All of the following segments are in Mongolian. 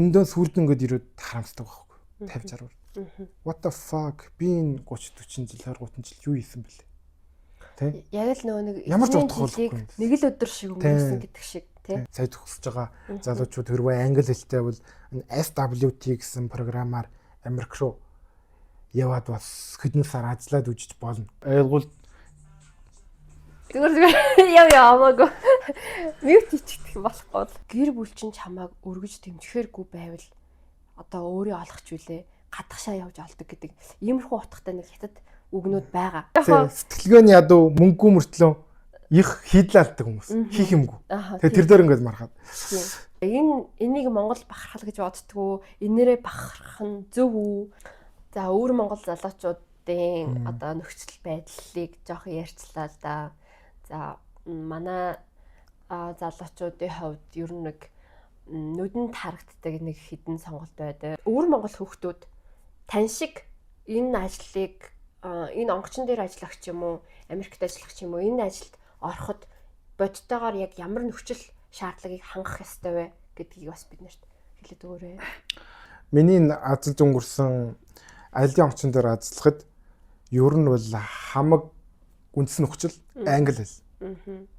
Өндөө сүрд ингээд ирээд харамсдаг байхгүй. 50 60. What the fuck, би энэ 30 40 жил, 20 30 жил юу хийсэн бэлээ? Тэ? Яг л нөгөө нэг Ямар ч эзний утга жилийг болохгүй. нэг л өдөр шиг өнгөрсөн гэдэг шиг, тий. Сая төгсөж байгаа залуучууд хэрвээ англи хэлтэй бол энэ SWT гэсэн програмаар Америк руу яваад бас хэдэн сар ажиллаад үжиж болно. Ойлгуул. Зүгээр зүгээр, яв яв, амаагүй. Mute хийчих юм болохгүй бол. Гэр бүл чинь чамааг өргөж дэмжихээргүй байвал одоо өөрийн олох зүйлээ гадагшаа явж олдог гэдэг иймэрхүү утгатай нэг хятад үгнүүд байгаа. Сэтгэлгээний ядуу, мөнгөгүй мөртлөө их хийдэл алдаг хүмүүс. Хийх юмгүй. Тэгээ тэр дээр ингээд мархаад. Энэ энийг Монгол бахархал гэж боддгоо. Энээрээ бахархах нь зөв үү? За, өвөр Монгол залуучуудын одоо нөхцөл байдлыг жоохон ярьцлаа л да. За, манай залуучуудын хувьд ер нь нэг нүдэнд харагддаг нэг хідэн сонголт байдаг. Өвөр Монгол хүүхдүүд тань шиг энэ ажлыг, энэ онгоцон дээр ажиллах ч юм уу, Америкт ажиллах ч юм уу, энэ ажилд ороход бодтойгоор яг ямар нөхцөл шаардлагыг хангах ёстой вэ гэдгийг бас бид нарт хэлээд өгөөрэй. Миний энэ ажиллаж өнгөрсөн аялын онгоцон дээр ажиллахад ер нь бол хамаг үндсэн нөхцөл англи хэл.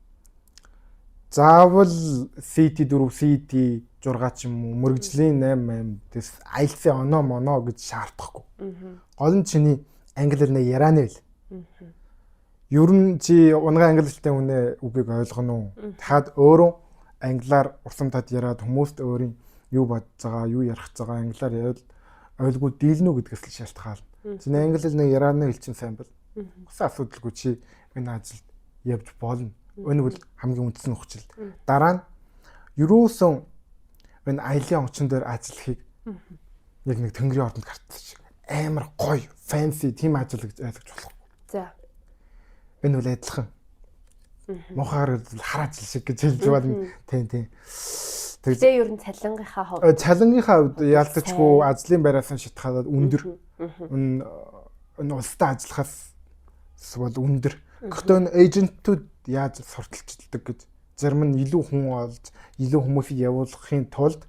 Заавал CT 4, CT 6 ч юм уу, мөргөжлийн 8 8 дэс IELTS оноо моноо гэж шаардахгүй. Гол нь чиний англи хэлнээ ярианы хэл. Ер нь чи унагаа англи хэлтэй хүнээ үгийг ойлгоно уу? Дахиад өөрөө англиар урсан тад яриад хүмүүст өөрийн юу бодож байгаа, юу ярих гэж байгаа англиар яриад ойлгуул дийлнэ үү гэдгээс л шалтгаална. Чиний англи хэлний ярианы хэл чинь сайн бол усан асуудалгүй чи энэ ажилд явж болно. Энэ бол хамгийн үндсэн нөхцөл. Дараа нь ерөөсөн энэ аялын онгоцон дээр ажиллахыг яг нэг тэнгэрийн ордонд гартсан шиг амар гоё, fancy тийм ажил гэж ойлгож болохгүй. Энэ бол адилхан. Муухайгаар хар ажил шиг гэж хэлж байна. Тийм. Тэгээ ер нь цалингийнхаа хувьд Цалингийнхаа хувьд ялтчгүй ажлын байраас нь шалтгаалаад өндөр. Энэ улстай ажиллахаас бол өндөр. Гэхдээ энэ agent үүд яаж сурталчилдаг гэж, зарим нь илүү хүн олж, илүү хүмүүсийг явуулахын тулд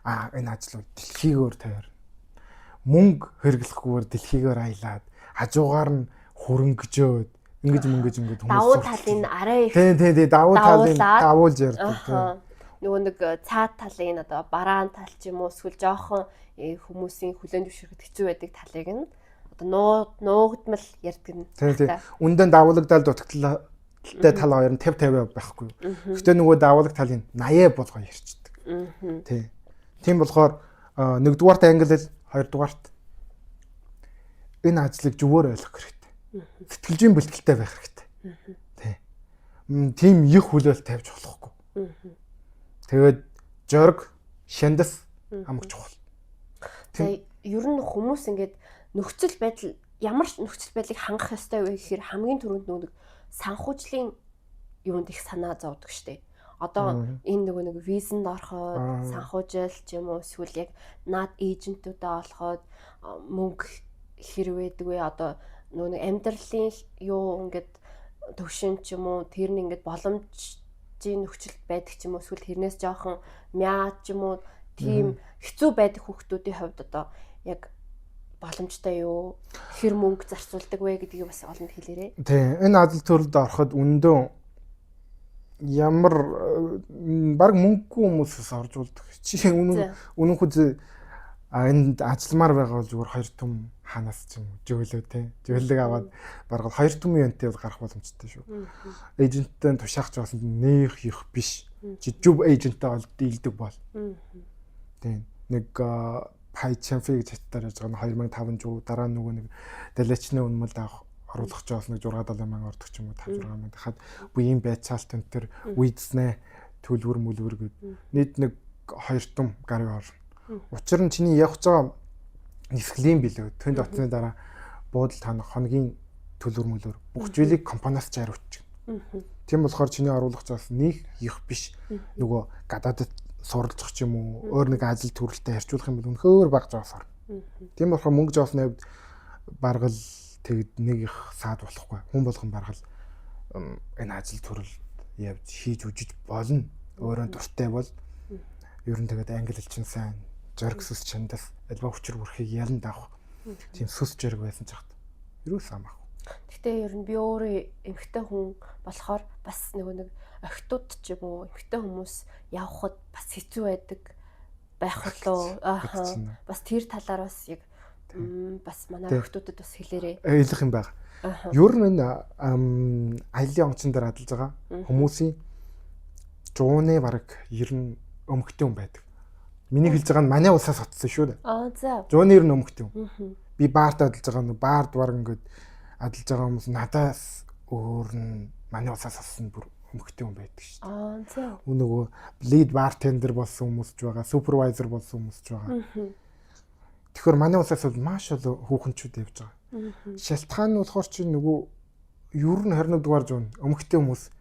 энэ ажил бол дэлхийгээр тойрно. Мөнгө хэрэглэхгүйгээр дэлхийгээр аялаад, хажуугаар нь хөрөнгөжөөд ингэж мөнгөж ингэж хүмүүс давуу талын арай их Тийм, давуу талын давуулж ярьдаг, тийм. Нөгөө нэг цаад талын, одоо бараан тал ч юм уу, эсвэл жоохон хүмүүсийн хүлээн зөвшөөрөхөд хэцүү байдаг талыг нь одоо нуугдмал ярьдаг нь. Тийм. Үндэн давуулагдал дутагдaltaй тал хоёр нь 50 50 байхгүй. Гэхдээ нөгөө давуулаг талын 80 болгоо ярьчдаг. Тийм. Тийм болохоор нэгдүгээрт англи хэл, хоёрдугаарт энэ ажлыг зөвөр ойлгох хэрэгтэй. Сэтгэл зүйн бэлтгэлтэй байх хэрэгтэй. Тийм. Тийм их хүлээлт тавьж болохгүй. Тэгээд зориг, шандас хамаг чухал. За, ер нь хүмүүс ингээд нөхцөл байдал, ямар нөхцөл байдлыг хангах ёстой вэ гэхээр хамгийн түрүүнд нөгөө санхүүжлийн юунд их санаа зовдөг штэ. Одоо энэ нөгөө нэг визэнд ороход санхүүжил ч юм уу, эсвэл яг наад agent үүдээ олоход мөнгө хэрэг байдаг вэ? Одоо нөгөө нэг амьдралын юу ингээд төвшин ч юм уу, тэр нь ингээд боломжийн нөхцөл байдаг ч юм уу, эсвэл тэрнээс жоохон мяа ч юм уу, тийм хэцүү байдаг хүүхдүүдийн хувьд одоо яг боломжтой юу, хэр мөнгө зарцуулдаг вэ гэдгийг бас олонд хэлээрэй. Тийм, энэ ажил төрөлд ороход өндөө ямар баг мөнгөгүй хүмүүсээс орж болдог. Чи үнэн үнэнхүү энд ажилламаар байгаа бол зүгээр хоёр түм ханаас ч юм уу жөөлөө те. Жөөлөг аваад бараг хоёр түмэн юантэй бол гарах боломжтой шүү. Agent тэй тушаах ч бас нэх их биш. Чи зөв agent тэй бол дийлдэг бол. Тийм. Нэг派遣费 гэж хаттаар яаж байгаа нь 2500, дараа нөгөө нэг далайчны үнмэл авах оруулах ч бас нэг 6 7 мянга ордог ч юм уу, 5 6 мянга. Дахиад үеийн байцаалт энэ төр үйдснэ төлвөр мүлвэр гэд нийт нэг хоёр тум гарын орно. Учир нь чиний явах байгаа нисглийн билүү. Тэнд очсны дараа буудал тань хоногийн төлвөр мүлвөр бүх зүйлийг компаниас ч хариуцчих. Тийм болохоор чиний оруулах заас нэг их биш. Нөгөө гадаадд суралцах ч юм уу, өөр нэг ажил төрөлтэй харьцуулах юм бол үнэхээр бага жоос орно. Тийм болохоор мөнгө жоосны хувьд бараг л тэгэд нэг их саад болохгүй. Хүн болгон бараг л энэ ажил төрөл явж хийж үжиж болно. Өөрөө дуртай бол ер нь тэгээд англи хэл чинь сайн. Зориг сүс чандас альва хүчээр бүрхийг ялан давах тийм сүс зориг байсан ч хат. Ерөөс амархгүй. Гэтэ ер нь би өөрөө эмэгтэй хүн болохоор бас нөгөө нэг охтууд ч юм уу эмэгтэй хүмүүс явхад бас хэцүү байдаг байх болоо. Ааха. Бас тэр талаар бас яг бас манай охтуудад бас хэлээрээ. Хэлэх юм байна. Ер нь энэ аялын онгоцон дээр адалж байгаа хүмүүсийн 100-ны бараг 90 өмгтэй хүн байдаг. Миний хэлж байгаа нь манай улсаас очсон шүү дээ. Аа за. 100-ны 90 өмгтэй хүн. Би баарт адалж байгаа нь баард бараг ингээд адалж байгаа хүмүүс надаас өөр нь манай улсаас олсон бүр өмгтэй хүн байдаг шүү дээ. Аа за. Нөгөө lead bartender болсон хүмүүс ч байгаа, supervisor болсон хүмүүс ч байгаа. Тэгэхээр манай улсаас бол маш олон хүүхэнчүүд явж байгаа. Шалтгаан нь болохоор чи нөгөө ер нь 21 дугаар зуун өмгтэй хүмүүс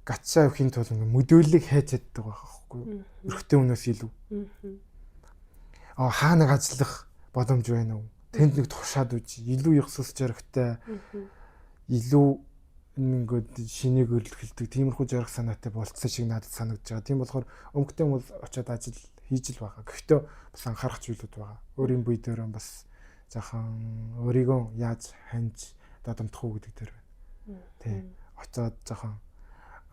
гацаа авахын тулд ингээ мөдөөллийг хайж чаддаг байх байхгүй юу? Эрэгтэй хүнээс илүү. Аа хаа нэг ажиллах боломж байна уу? Тэнд нэг туршаад үз. Илүү их сүс зоригтой. Илүү ингээд шинийг өрлөхөлдөг тиймэрхүү зориг санаатай болцсон шиг надад санагдаж байгаа. Тийм болохоор өмгтэй хүмүүс очиод ажил хийж л байгаа. Гэхдээ бас анхаарах зүйлүүд байгаа. Өөрийн бие дээр бас жаахан өөрийгөө яаж ханж дадамдах уу гэдэг дээр байна. Тийм. Очиод жаахан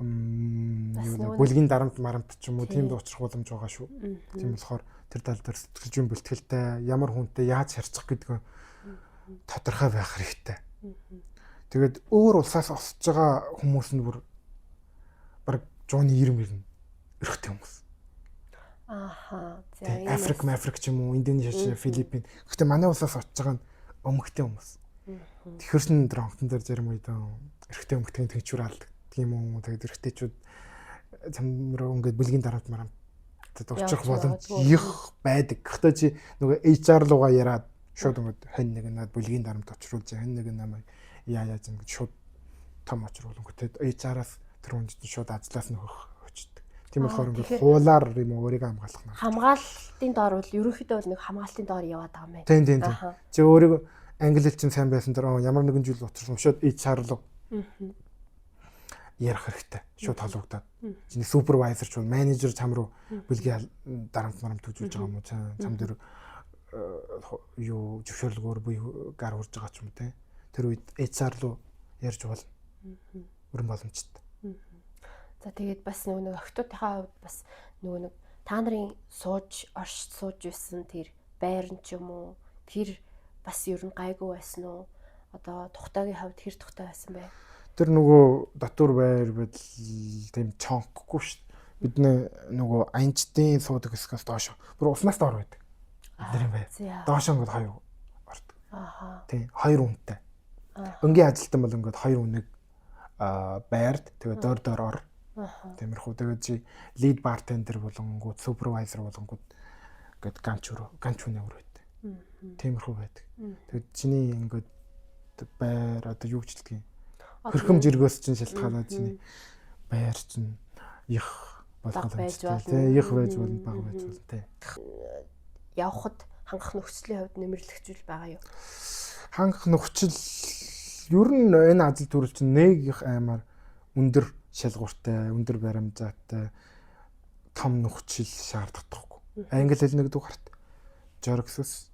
юу бүлгийн дарамт марамт ч юм уу тийм учрах боломж байгаа шүү. Тийм болохоор тэр тал дээр сэтгэл зүйн бэлтгэлтэй ямар хүнтэй яаж харьцах гэдэг нь тодорхой байх хэрэгтэй. Тэгээд өөр улсаас осож байгаа хүмүүс нь бүр бараг 190 мөрн эрэгтэй хүмүүс. Ааха. За Африк, Африк ч юм уу, Индонези, Филиппин. Гэхдээ манай улсаас очиж байгаа нь өмгтэй хүмүүс. Тэгэхэрсэн дронтон дээр зарим үед эрэгтэй өмгтэйн тэнцвэр алдаг тийм үү. Тэгээд эрэгтэйчүүд цам руу ингээд бүлгийн дарамт марамтад очих боломж их байдаг. Гэхдээ чи нөгөө HR руугаа яриад шууд ингээд хонь нэг над бүлгийн дарамт очруулж, хонь нэг намайг яа яаж ингээд шууд том очруулсан. Тэгээд HR-аас тэр хүнд чинь шууд ажлаас нь хөчдөг. Тийм болохоор ингээд хуулаар юм өөрийгөө хамгаалах нь. Хамгаалтын доор бол ерөнхийдөө бол нэг хамгаалтын доор яваад байгаа юм байна. Тийм тийм тийм. Чи өөрийгөө англи хэл чинь сайн байсан дээр ямар нэгэн зүйл учирсан шууд HR руу ярих хэрэгтэй. Шууд холбогдоод. Чиний супервайзер ч бол менежер чам руу бүлгийн дарамт марамт үзүүлж байгаа юм уу? Чам дээр юу зөвшөөрлгөөр буюу гар хурж байгаа ч юм уу те. Тэр үед HR руу ярьж болно. Өрн боломжтой. За тэгээд бас нөгөө нэг охтуудынхаа хувьд бас нөгөө нэг та нарын сууж орш сууж байсан тэр байр нь ч юм уу тэр бас ер нь гайгүй байсан уу? Одоо тухтагийн хувьд хэр тухтай байсан бэ? Тэр нөгөө дотор байр байдал тийм чонхгүй шүү дээ. Бид нөгөө анждын суудаг хэсгээс доош. Бүр уснаас доор байдаг. Бидний байр. Доош ингээд хоёр ордог. Ааха. Тийм, хоёр үнэтэй. Өнгийн ажилтан бол ингээд хоёр үнэг байрд тэгээд доор доор ор. Тиймэрхүү. Тэгээд чи lead bartender болонгууд, supervisor болонгууд ингээд ганц өрөө, ганц хүний өрөө байдаг. Тиймэрхүү байдаг. Тэгээд чиний ингээд байр одоо юу гэж хэлдэг юм? Хөрхөм жиргөөс чинь шалтгаалаад чиний байр чинь их болох боломжтой. Тийм, их байж болно, бага байж болно, тийм. Явхад хангах нөхцөлийн хувьд нэмэрлэх зүйл байгаа юу? Хангах нөхцөл ер нь энэ ажил төрөл чинь нэг их аймаар өндөр шалгууртай, өндөр баримжаатай том нөхцөл шаардлагатай. Англи хэл нэгдүгээрт. Жоргсос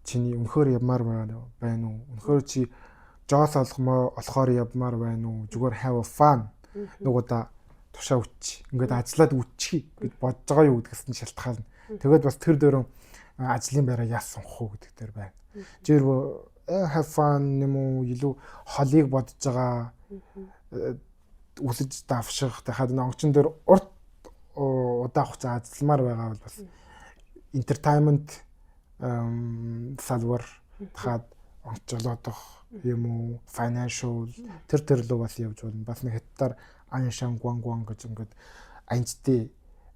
чиний үнэхээр явмаар байна уу? Үнэхээр чи жоос олгомоо олохоор явмаар байна уу? Зүгээр have a fun. Нөгөө да тушаа үтч. Ингээд ажиллаад үтчихье гэж бодож байгаа юу гэдгээс нь шалтгаална. Тэгээд бас тэр дөрөн ажлын байраа яас сонгох уу гэдэг дээр байна. Жир have fun юм уу илүү холыг бодож байгаа үсэж давших дахиад онгоцон дээр урт удаан хугацаа ажилламаар байгаа бол бас entertainment салбар дахиад онцлоодох юм уу financial тэр тэр лөө бас явж болно. Бас нэг хятадаар аншан гуан гуан гэж ингээд анжтын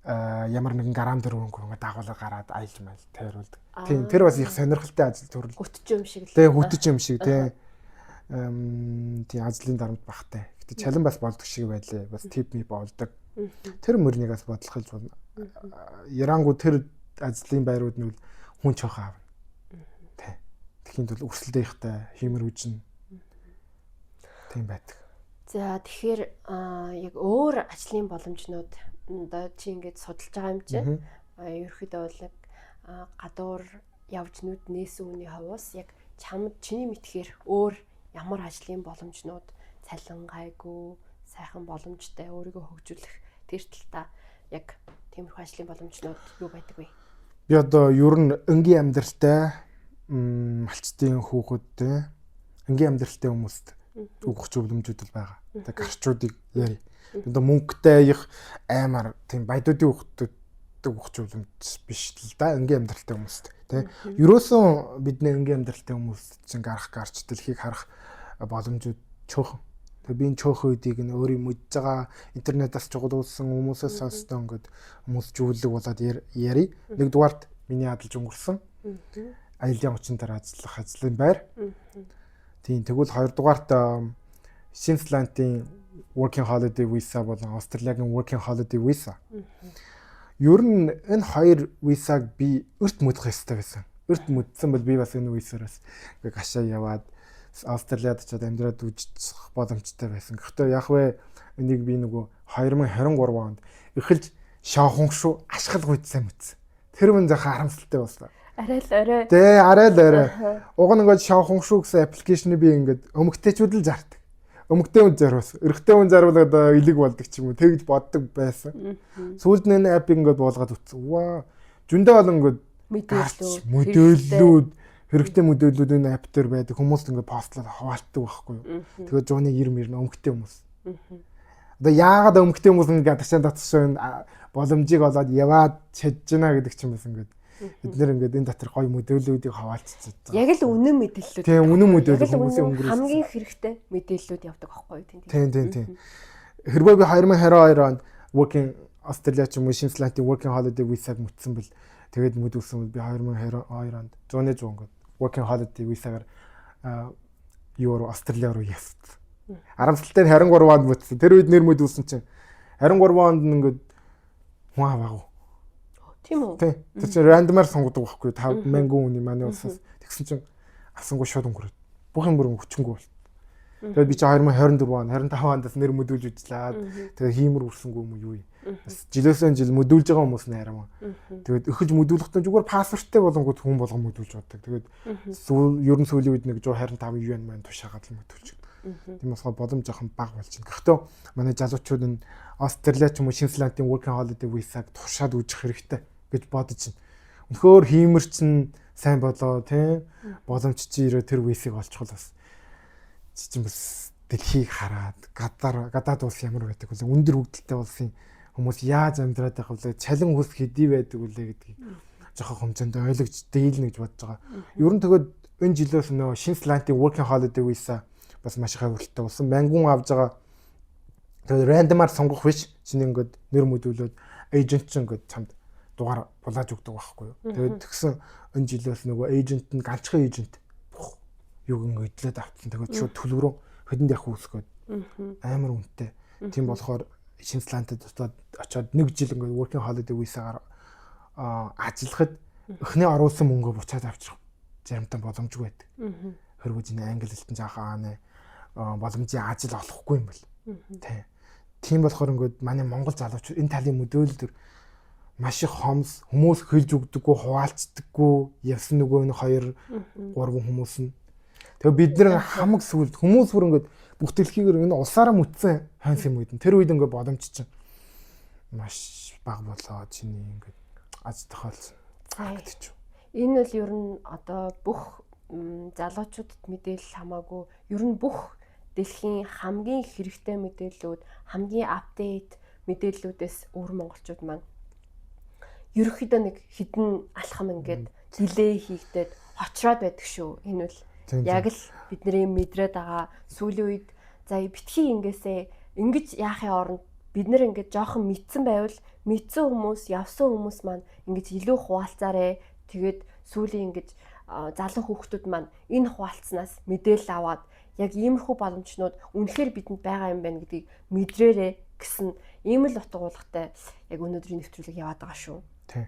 ямар нэгэн гараан дээр өнгө ингээд дагуулга гараад аялж майл тайруулдаг. Тийм, тэр бас их сонирхолтой ажил төрөл. Хөтөч юм шиг л. Тийм, хөтөч юм шиг тийм. Тийм ажлын дарамт багтай. Гэтэ чалан бас болдог шиг байлээ. Бас тип ми болдог. Тэр мөрнийгээс бодлох болж болно. Ярангу тэр ажлын байрууд нь хүн чохоо авна. Тэ. Тэгэхийн тулд өрсөлдөө ихтэй хиймэр үжин. Тийм байдаг. За тэгэхээр яг өөр ажлын боломжнууд одоо чи ингээд судалж байгаа юм чинь. Ерөөхдөө бол нэг Гадуур явж нүд нээсэн хүний хувьд яг чамд, чиний мэдхээр өөр ямар ажлын боломжнууд, цалин гайгүй, сайхан боломжтой, өөрийгөө хөгжүүлэх тэр талтаа яг тиймэрхүү ажлын боломжнууд юу байдаг вэ? Би одоо ер нь энгийн амьдралтай, малчдын хүүхэдтэй, энгийн амьдралтай хүмүүст өгөх зөвлөмжүүд л байгаа. Тэгээ гарчуудыг яри. Одоо мөнгөтэй их аймаар тийм баядуудын хүүхдүүд өгөх зөвлөмж биш л да, энгийн амьдралтай хүмүүст, тий. Ерөөсөн бидний энгийн амьдралтай хүмүүс чинь гарах гарч дэлхийг харах боломжууд чөөхөн. Тэгээ би энэ чөөхөн үдийг нь өөрийн мэдж байгаа, интернетээс чугуулсан, хүмүүсээс сонсдоо ингээд хүмүүс зөвлөг болоод яри. Нэгдүгээрт, миний адалж өнгөрсөн аялын очин дээр ажиллах ажлын байр. Тийм, тэгвэл хоёрдугаарт Шинэ Зеландын working holiday visa болон Австралийн working holiday visa. Ер нь энэ хоёр визаг би өрт мөдөх ёстой байсан. Өрт мөдсөн бол би бас энэ визараас ингээ гашаа яваад Австралиад очиад амьдраад үжих боломжтой байсан. Гэхдээ яг вэ, энийг би нөгөө 2023 онд эхэлж 小红书 ашиглах мэдсэн. Тэр үн захан харамсалтай болсон. Арай л орой. Тэ, арай л орой. Уг нь ингээд 小红书 гэсэн application ийг би ингээд өмгтээчүүд л зардаг. Өмгтэй хүн зариулсан. Эрэгтэй хүн зариулаад элэг болдог ч юм уу, тэгж боддог байсан. Сүүлд нь энэ app ингээд буулгаад үтсэн. Ваа. Жүндээ бол ингээд мэдээллүүд, мэдээллүүд, хэрэгтэй мэдээллүүд энэ app дээр байдаг. Хүмүүс ингээд post лоод хаваалтдаг байхгүй юу. Тэгээд 190 мөрн өмгтэй хүмүүс. Одоо яагаад өмгтэй хүмүүс ингээд гадагшаа татсан боломжийг олоод яваад чадж гинэ гэдэг чинь бас ингээд бид нэр ингээд энэ дотор гоё мэдээллүүдийг хаваалцчихад байгаа. Яг л үнэн мэдээллүүд. Тийм, үнэн мэдээлэл хүмүүсийн өнгөрөөс. Хамгийн хэрэгтэй мэдээллүүд явдаг байхгүй юу? Тийм. Хэрвээ би 2022 онд working Австраlia ч юм уу Шинэ Зеландын working holiday visa-г мөтсөн бол, тэгээд мэдүүлсэн бол би 2022 онд 100% ингээд working holiday visa-гаар юу руу, Австрали руу явсан. Харамсалтай нь 23 онд мөтсөн. Тэр үед нэр мэдүүлсэн чинь 23 онд ингээд хүн аваагүй. Тийм үү? Тий. Тэр чинь random аар сонгодог байхгүй 5000 хүний манай улсаас. Тэгсэн чинь авсангүй, шууд өнгөрөөд. Бүх юм бүр хүчингү болт. Тэгээд би чи 2024 он, 25 онд нэр мэдүүлж үзлээ. Тэгээд хиймэр үрсэнгүй юм уу, юу юм. Бас жилөөсөө жил мэдүүлж байгаа хүмүүс нь арай. Тэгээд өхөж мэдүүлэхдээ зүгээр паспорттай болонгууд хүн болгон мэдүүлж боддог. Тэгээд ер нь сүүлийн үед нэг 125 юань маань тушаагаад л мэдүүлж. Тийм болохоор боломж жоохон бага болж байна. Гэхдээ манай залуучууд нь Австрали ч юм уу Шинэ Зеландын working holiday visa-г туршаад үзэх хэрэгтэй гэж бодож байна. Үнэхээр хиймэр чинь сайн болоо, тийм, боломж чи ирээ тэр визийг олчихвол бас чи чинь бас дэлхийг хараад гадаар гадаад улс ямар байдаг вэ? Өндөр хөгжилтэй улсын хүмүүс яаж амьдраад байгаа вэ? Цалин хөлс хэдий байдаг вүлээ гэдгийг жоохон хэмжээнд ойлгож дийлнэ гэж бодож байгаа. Ер нь тэгээд энэ жилээс нөө Шинэ Зеландын working holiday visa бас маш их хавралтай болсон. Мянган авж байгаа. Тэгээд random аар сонгох биш. Чиний ингээд нэр мэдүүлээд agent чинь ингээд чамд дугаар булааж өгдөг байхгүй юу. Тэгээд тэгсэн энэ жилээс нөгөө agent нь, ганцхан agent юуг ингээд идлээд авцсан. Тэгээд шууд төлбөрөө хөдөнд явах үүсгээд амар үнэтэй. Тийм болохоор Шинэ Зеландд очоод нэг жил ингээд working holiday visa-гаар ажиллахад эхний оруулсан мөнгөө буцаад авчих заримдаа боломжгүй байдаг. Хэрвээ чиний англи хэлтэн жаахан аа боломжийн ажил олохгүй юм бол. Тий. Тийм болохоор ингээд манай монгол залуучууд энэ талын мэдээлэл төр маш их хомс, хүмүүс хэлж өгдөггүй, хуваалцдаггүй явсан нөгөө нэг хоёр гурван хүмүүс нь. Тэгээ бид нар хамаг сүлд хүмүүс бүр ингээд бүх дэлхийгээр энэ улсаараа мүтсэн хойнс юм үед нь тэр үед ингээд боломж чинь маш бага болоо, чиний ингээд аз тохиолсон гэдэг ч. Энэ бол ер нь одоо бүх залуучуудад мэдээлэл хамаагүй, ер нь бүх дэлхийн хамгийн хэрэгтэй мэдээллүүд, хамгийн update мэдээллүүдээс өвөр монголчууд маань ерөнхийдөө нэг хідэн алхам ингээд delay хийгдээд хоцроод байдаг шүү. Энэ бол яг л бидний мэдрээд байгаа сүүлийн үед. За, битгий ингээсээ ингэж яахын оронд бид нэр ингээд жоохон мэдсэн байвал мэдсэн хүмүүс, явсан хүмүүс маань ингэж илүү хуваалцаарэ. Тэгээд сүүлийн ингэж залуу хүүхдүүд маань энэ хуваалцсанаас мэдээлэл аваад яг иймэрхүү боломжнууд үнэхээр бидэнд байгаа юм байна гэдгийг мэдрээрэ гэсэн ийм л утга уулгатай яг өнөөдрийн нэвтрүүлэг яваад байгаа шүү. Тийм.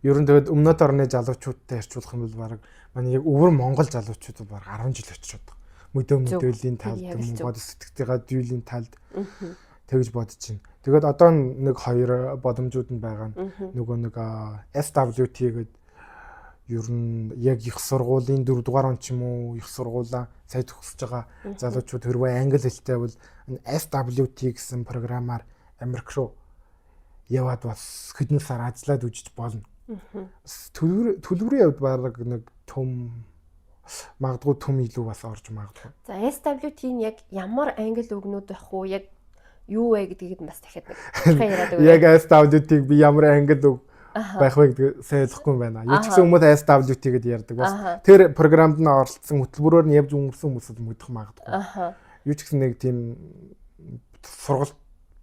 Ер нь тэгээд өмнөд орны залуучуудтай харьцуулах юм бол баг манай яг өвөр монгол залуучууд баг 10 жил очроод байгаа. Мэдээллийн талд, мөн бод сэтгэгтийгаа дүйлийн талд тэгж бодож байна. Тэгээд одоо нэг хоёр боломжууд нь байгаа нь нөгөө нэг SWT гэдэг Ер нь яг их сургуулийн 4 дугаар он ч юм уу, их сургуулаа сая төгсөж байгаа залуучууд хэрвээ англи хэлтэй бол SWT гэсэн програмаар Америк руу яваад бас хэдэн сар ажиллаад үжиж болно. Төлбөрийн хувьд бараг нэг том, магадгүй төм илүү бас орж магадгүй. За, SWT нь яг ямар англи үгнүүд байх уу? Яг юу вэ гэдгийг нь бас дахиад нэг тодорхой яриад өгөөрэй. Яг SWT-г би ямар англи үг байх вэ гэдгийг сайн ойлгохгүй юм байна. Юу ч гэсэн хүмүүс SWT гэдээ ярьдаг. Бас тэр програмд нь оролцсон, хөтөлбөрөөр нь явж өнгөрсөн хүмүүс л мэдэх магадгүй. Юу ч гэсэн нэг тийм сургалт,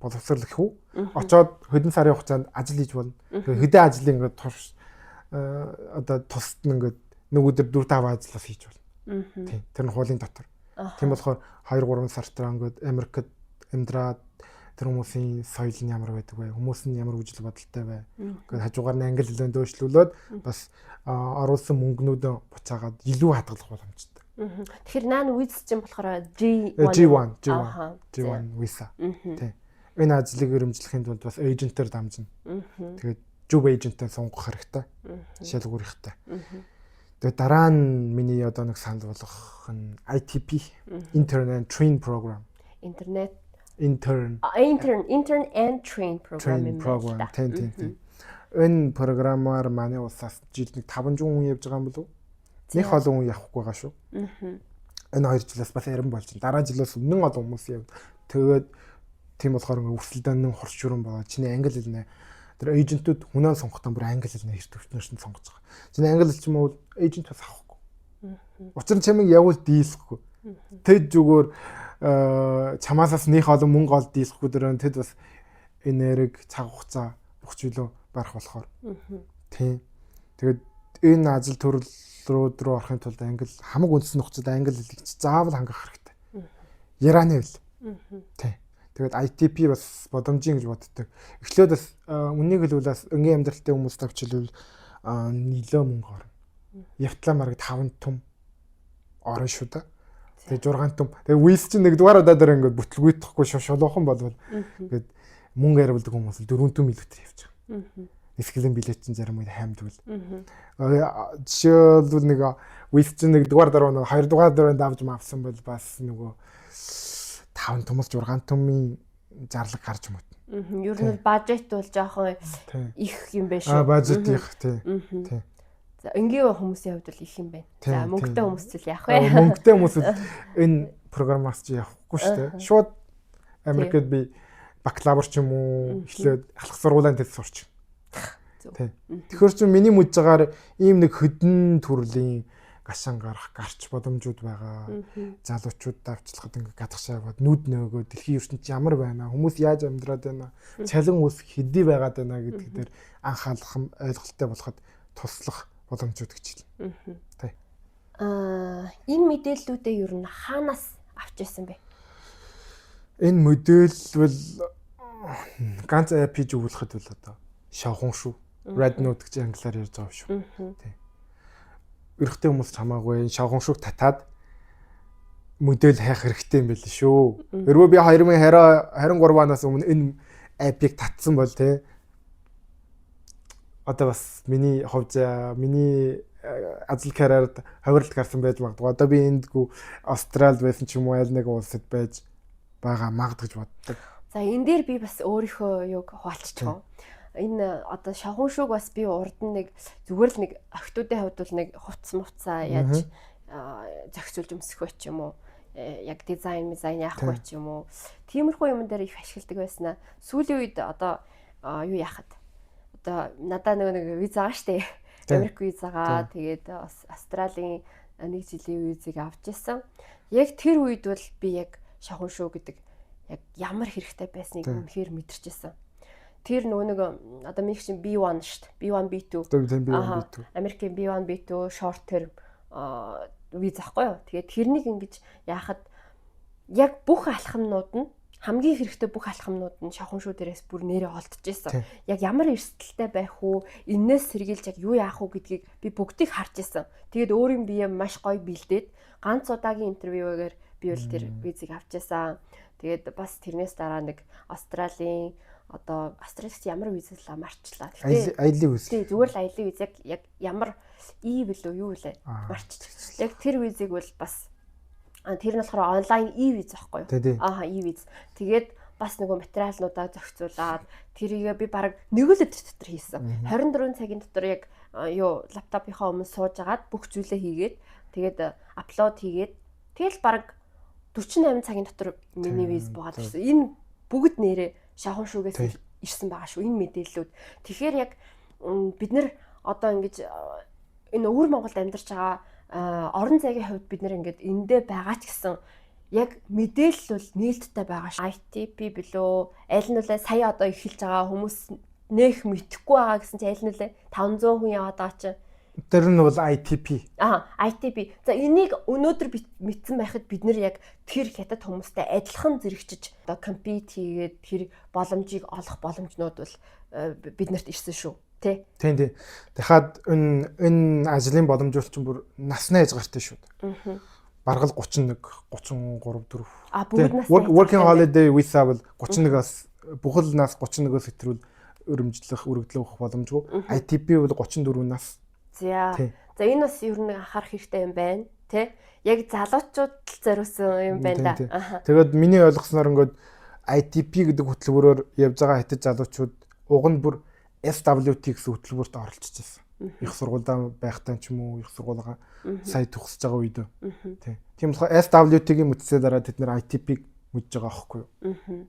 боловсрол гэх үү. Очоод хэдэн сарын хугацаанд ажил хийж болно. Тэгээ хэдэн ажлын ингээд турш одоо тусад нь ингээд нэг өдөр 4 5 ажлаас хийж болно. Тийм. Тэр нь хуулийн дотор. Тийм болохоор 2 3 сартаа ингээд Америкт амьдраад тэр хүмүүсийн соёл нь ямар байдаг вэ? Хүмүүс нь ямар үзэл бодолтой вэ? Ингээд хажуугаар нь англи хэлээ дөөшлүүлээд бас оруулсан мөнгнүүдөө буцаагаад илүү хадгалах боломжтой. Тэгэхээр наан виз чинь болохоор J1. G1, G1, G1 виза. Тийм. Энэ ажлыг өрөмжлөхийн тулд бас agent ээр дамжина. Тэгээд зөв agent тэй сонгох хэрэгтэй. Шалгуур ихтэй. Тэгээд дараа нь миний одоо нэг санал болгох нь ITP, Intern and Train Program. Интернет Intern Intern and Train Program юм байна. Тийм. Энэ програмаар манай улсаас жилд нэг 500 хүн явж байгаа юм болов уу? Них олон хүн явахгүй байгаа шүү. Энэ 2 жилээс бас арин болж байна. Дараа жилээс өмнө олон хүмүүс яв. Тэгээд тийм болохоор ингээ өрсөлдөөн нь хурц шүрэн болоо. Чиний англи хэлнэ, тэр agent үүд хүнээ сонгохдоо бүр англи хэлнэ эрт өвчнөр нь сонгож байгаа. Чиний англи хэл ч юм уу agent бас авахгүй. Учир нь чамайг явуул дийлэхгүй. Тэд зүгээр чамаасаас нөх олон мөнгө олд дийлэхгүй дөрөн тэд бас энерги, цаг хугацаа бүх зүйлөө барах болохоор. Тийм. Тэгээд энэ ажил төрөл рүү орохын тулд англи, хамаг үндсэн нөхцөлд англи хэлийг заавал хангах хэрэгтэй. Ярианы хэл. Тийм. Тэгээд ITP бас боломжийн гэж боддог. Эхлээд бас үннийг хэлбэл бас энгийн амьдралтай хүмүүст авч хэлбэл нэлээ мөнгө орно. Явтлаа мараг 5 түм орно шүү дээ. Тэгээ 6 түм. Тэгээ виз чинь нэг дугаар удаа дээр ингээд бүтлгүйтэхгүй шулуухан болвол ингээд мөнгө хариулдаг хүмүүс л 4 түм илүүтэй явж байгаа. Нисгэлэн билет чинь зарим үед хаймдвал. Жишээлбэл, нэг виз чинь нэг дугаар дараа нэг хоёр дугаар дараа давж мавсан бол бас нөгөө 5 тумаас 6 түмийн зарлаг гарч мөт. Ер нь budget бол жоохон их юм байна шүү. Аа, budget их, тий. Тий. За, энгийн хүмүүсийн хувьд бол их юм байна. За, мөнгөтэй хүмүүс л яах вэ? Мөнгөтэй хүмүүс энэ програмаас чи явахгүй шүү дээ. Шууд Америкт би бакалавр ч юм уу эхлээд алхах сургуулийн тэд сурч. Тий. Тэгэхээр чи миний мэдж байгаагаар ийм нэг хөдөн төрлийн гашаан гарах гарч боломжууд байгаа. Залуучууд авчлахад ингээ гадагшаа яваад нүд нөөгөө дэлхийн ертөнц ямар байна, хүмүүс яаж амьдраад байна, цалин ус хэдий байгаад байна гэдэг дээр анхаалах, ойлголттой болоход туслах боломжууд гэж хэлнэ. Тий. Аа, энэ мэдээллүүдээ ер нь хаанаас авч ирсэн бэ? Энэ мэдээлэл ганц app хийж өгүүлэхэд бол одоо 小红书, Red Note гэж англиар ярьж байгаа шүү. Тий. Эрэгтэй хүмүүс ч хамаагүй 小红书-г татаад модель хайх хэрэгтэй юм байл шүү. Хэрвээ би 2023 оноос өмнө энэ app ыг татсан бол, тий, одоо бас миний хувьд, миний ажил карьерд ховирлт гарсан байж магадгүй. Одоо би эндгүй Австралид байсан ч юм уу, аль нэг улсад байж байгаа магад гэж боддог. За, энэ дээр би бас өөрийнхөө юг хуваалцчих. Энэ одоо 小红书-г бас би урд нь нэг зүгээр л нэг охтуудын хувьд бол нэг хувцас мувцаа яаж зохицуулж өмсөх вэ ч юм уу, яг дизайн дизайн яах вэ ч юм уу, тиймэрхүү юм дээр их ашигладаг байснаа сүүлийн үед одоо юу яхад одоо надаа нөгөө нэг виз байгаа штэ, Америк визагаа, тэгээд бас Австралийн нэг жилийн визийг авч исэн. Яг тэр үед бол би яг 小红书 гэдэг яг ямар хэрэгтэй байсныг үнэхээр мэдэрч исэн. Тэр нөгөө нэг одоо миний чинь B1 шүү дээ. B1 B2. Тийм, B1 B2. Америкийн B1 B2 short term виз ахгүй юу. Тэгээд тэрнийг ингэж яахад яг бүх алхамнууд нь, хамгийн хэрэгтэй бүх алхамнууд нь 小红书 дээрээс бүр нэрээ олдож исэн. Яг ямар эрсдэлтэй байх уу, энээс сэргийлж яг юу яах уу гэдгийг би бүгдийг харж исэн. Тэгээд өөрийн бие маш гоё бэлдээд ганц удаагийн интервьюгээр би бол тэр визийг авч исэн. Тэгээд бас тэрнээс дараа нэг Австралийн Одоо Австралид ямар визлаа марчлаа. Гэхдээ аялын виз. Тий, зүгээр л аялын виз яг ямар E билүү юу лээ марччих. Яг тэр визийг бол бас тэр нь болохоор онлайн E виз аахгүй юу? Аа, E виз. Тэгээд бас нөгөө материалнуудаа зохицуулаад тэрийгээ би бараг нэг л өдөр дотор хийсэн. 24 цагийн дотор яг юу laptop ынхаа өмнө сууж агаад бүх зүйлээ хийгээд, тэгээд upload хийгээд, тэгэл бараг 48 цагийн дотор миний виз буугаад ирсэн. Энэ бүгд нэрээ Шахууншүүгээс ирсэн байгаа шүү. Энэ мэдээллүүд. Тэгэхээр яг бид нар одоо ингэж энэ өвөр Монголд амьдарч байгаа орон зайгийн хувьд бид нар ингээд эндээ байгаа ч гэсэн яг мэдээлэл бол нээлттэй байгаа ш. ITP билүү аль нь үлээ сая одоо эхэлж байгаа, хүмүүс нэх мэдэхгүй байгаа гэсэн чи аль нь үлээ 500 хүн яваад байгаа чинь. Тэр нь бол ITP. Аа, ITP. За, энийг өнөөдөр мэдсэн байхад бид нар яг тэр хятад хүмүүстэй адилхан зэрэгчиж одоо compete хийгээд тэр боломжийг олох боломжнууд бол биднэрт ирсэн шүү. Тэ? Тийм. Дахиад энэ ажлын боломж бол чинь бүр насны хязгаартай шүү. Бараг л 31, 33, 4. А, бүгд насны. Working holiday visa бол 31-аас, бүхэл нас 31-өөс хэтрүүл өрөмжлөх, өргөдлөө өгөх боломжгүй. ITP бол 34 нас. За. За, энэ бас ер нь анхаарах хэрэгтэй юм байна. Тэ? Яг залуучууд л зориулсан юм байна да. Тэгээд миний ойлгосноор ингээд ITP гэдэг хөтөлбөрөөр явж байгаа хятад залуучууд уг нь бүр SWT гэсэн хөтөлбөрт оролцож байсан. Их сургуульдаа байхдаа ч юм уу, их сургуулигаа сая төгсөж байгаа үед. Тийм. Тийм болохоор SWT-гийн мэдсээ дараа тэд нэр ITP-г мэдж байгаа аахгүй юу?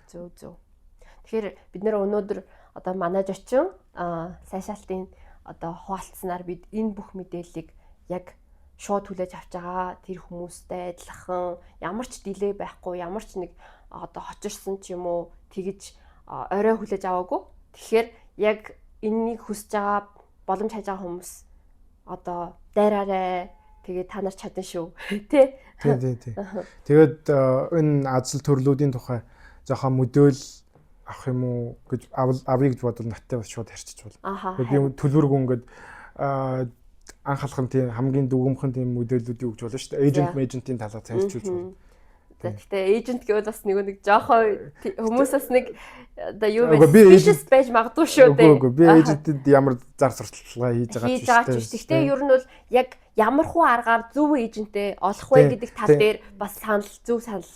Зөв. Тэгэхээр бид нэр өнөөдөр одоо манай зочин сайшаалтын одоо хуваалцсанаар бид энэ бүх мэдээллийг яг шууд хүлээж авч байгаа, тэр хүмүүстэй адилхан ямар ч delay байхгүй, ямар ч нэг одоо хочирсон ч юм уу тэгэж орой хүлээж аваагүй. Тэгэхээр яг энэнийг хүсэж байгаа, боломж хайж байгаа хүмүүс одоо дайраарай. Тэгээд та нар чадна шүү. Тэ? Тийм. Тэгээд энэ ажил төрлүүдийн тухай жоохон мөдөөл авах юм уу гэж авъя гэж бодвол надтай бас шууд ярьчих болно. Би төлбөргүй ингээд анх алхам тийм хамгийн дүгэмхэн тийм мэдээллүүдийг өгч болно шүү дээ. Agent agent-ийн талаар цаашчулж болно. За, гэхдээ agent гэвэл бас нэг жоохон хүмүүс бас нэг одоо юу вэ? Suspicious байж магадгүй шүү дээ. Үгүй, би agent-д ямар зар сурталчилгаа хийж байгаа ч биш. Гэхдээ ер нь бол яг ямар хуу аргаар зөв agent тэй олох вэ гэдэг тал дээр бас санал, зөв санал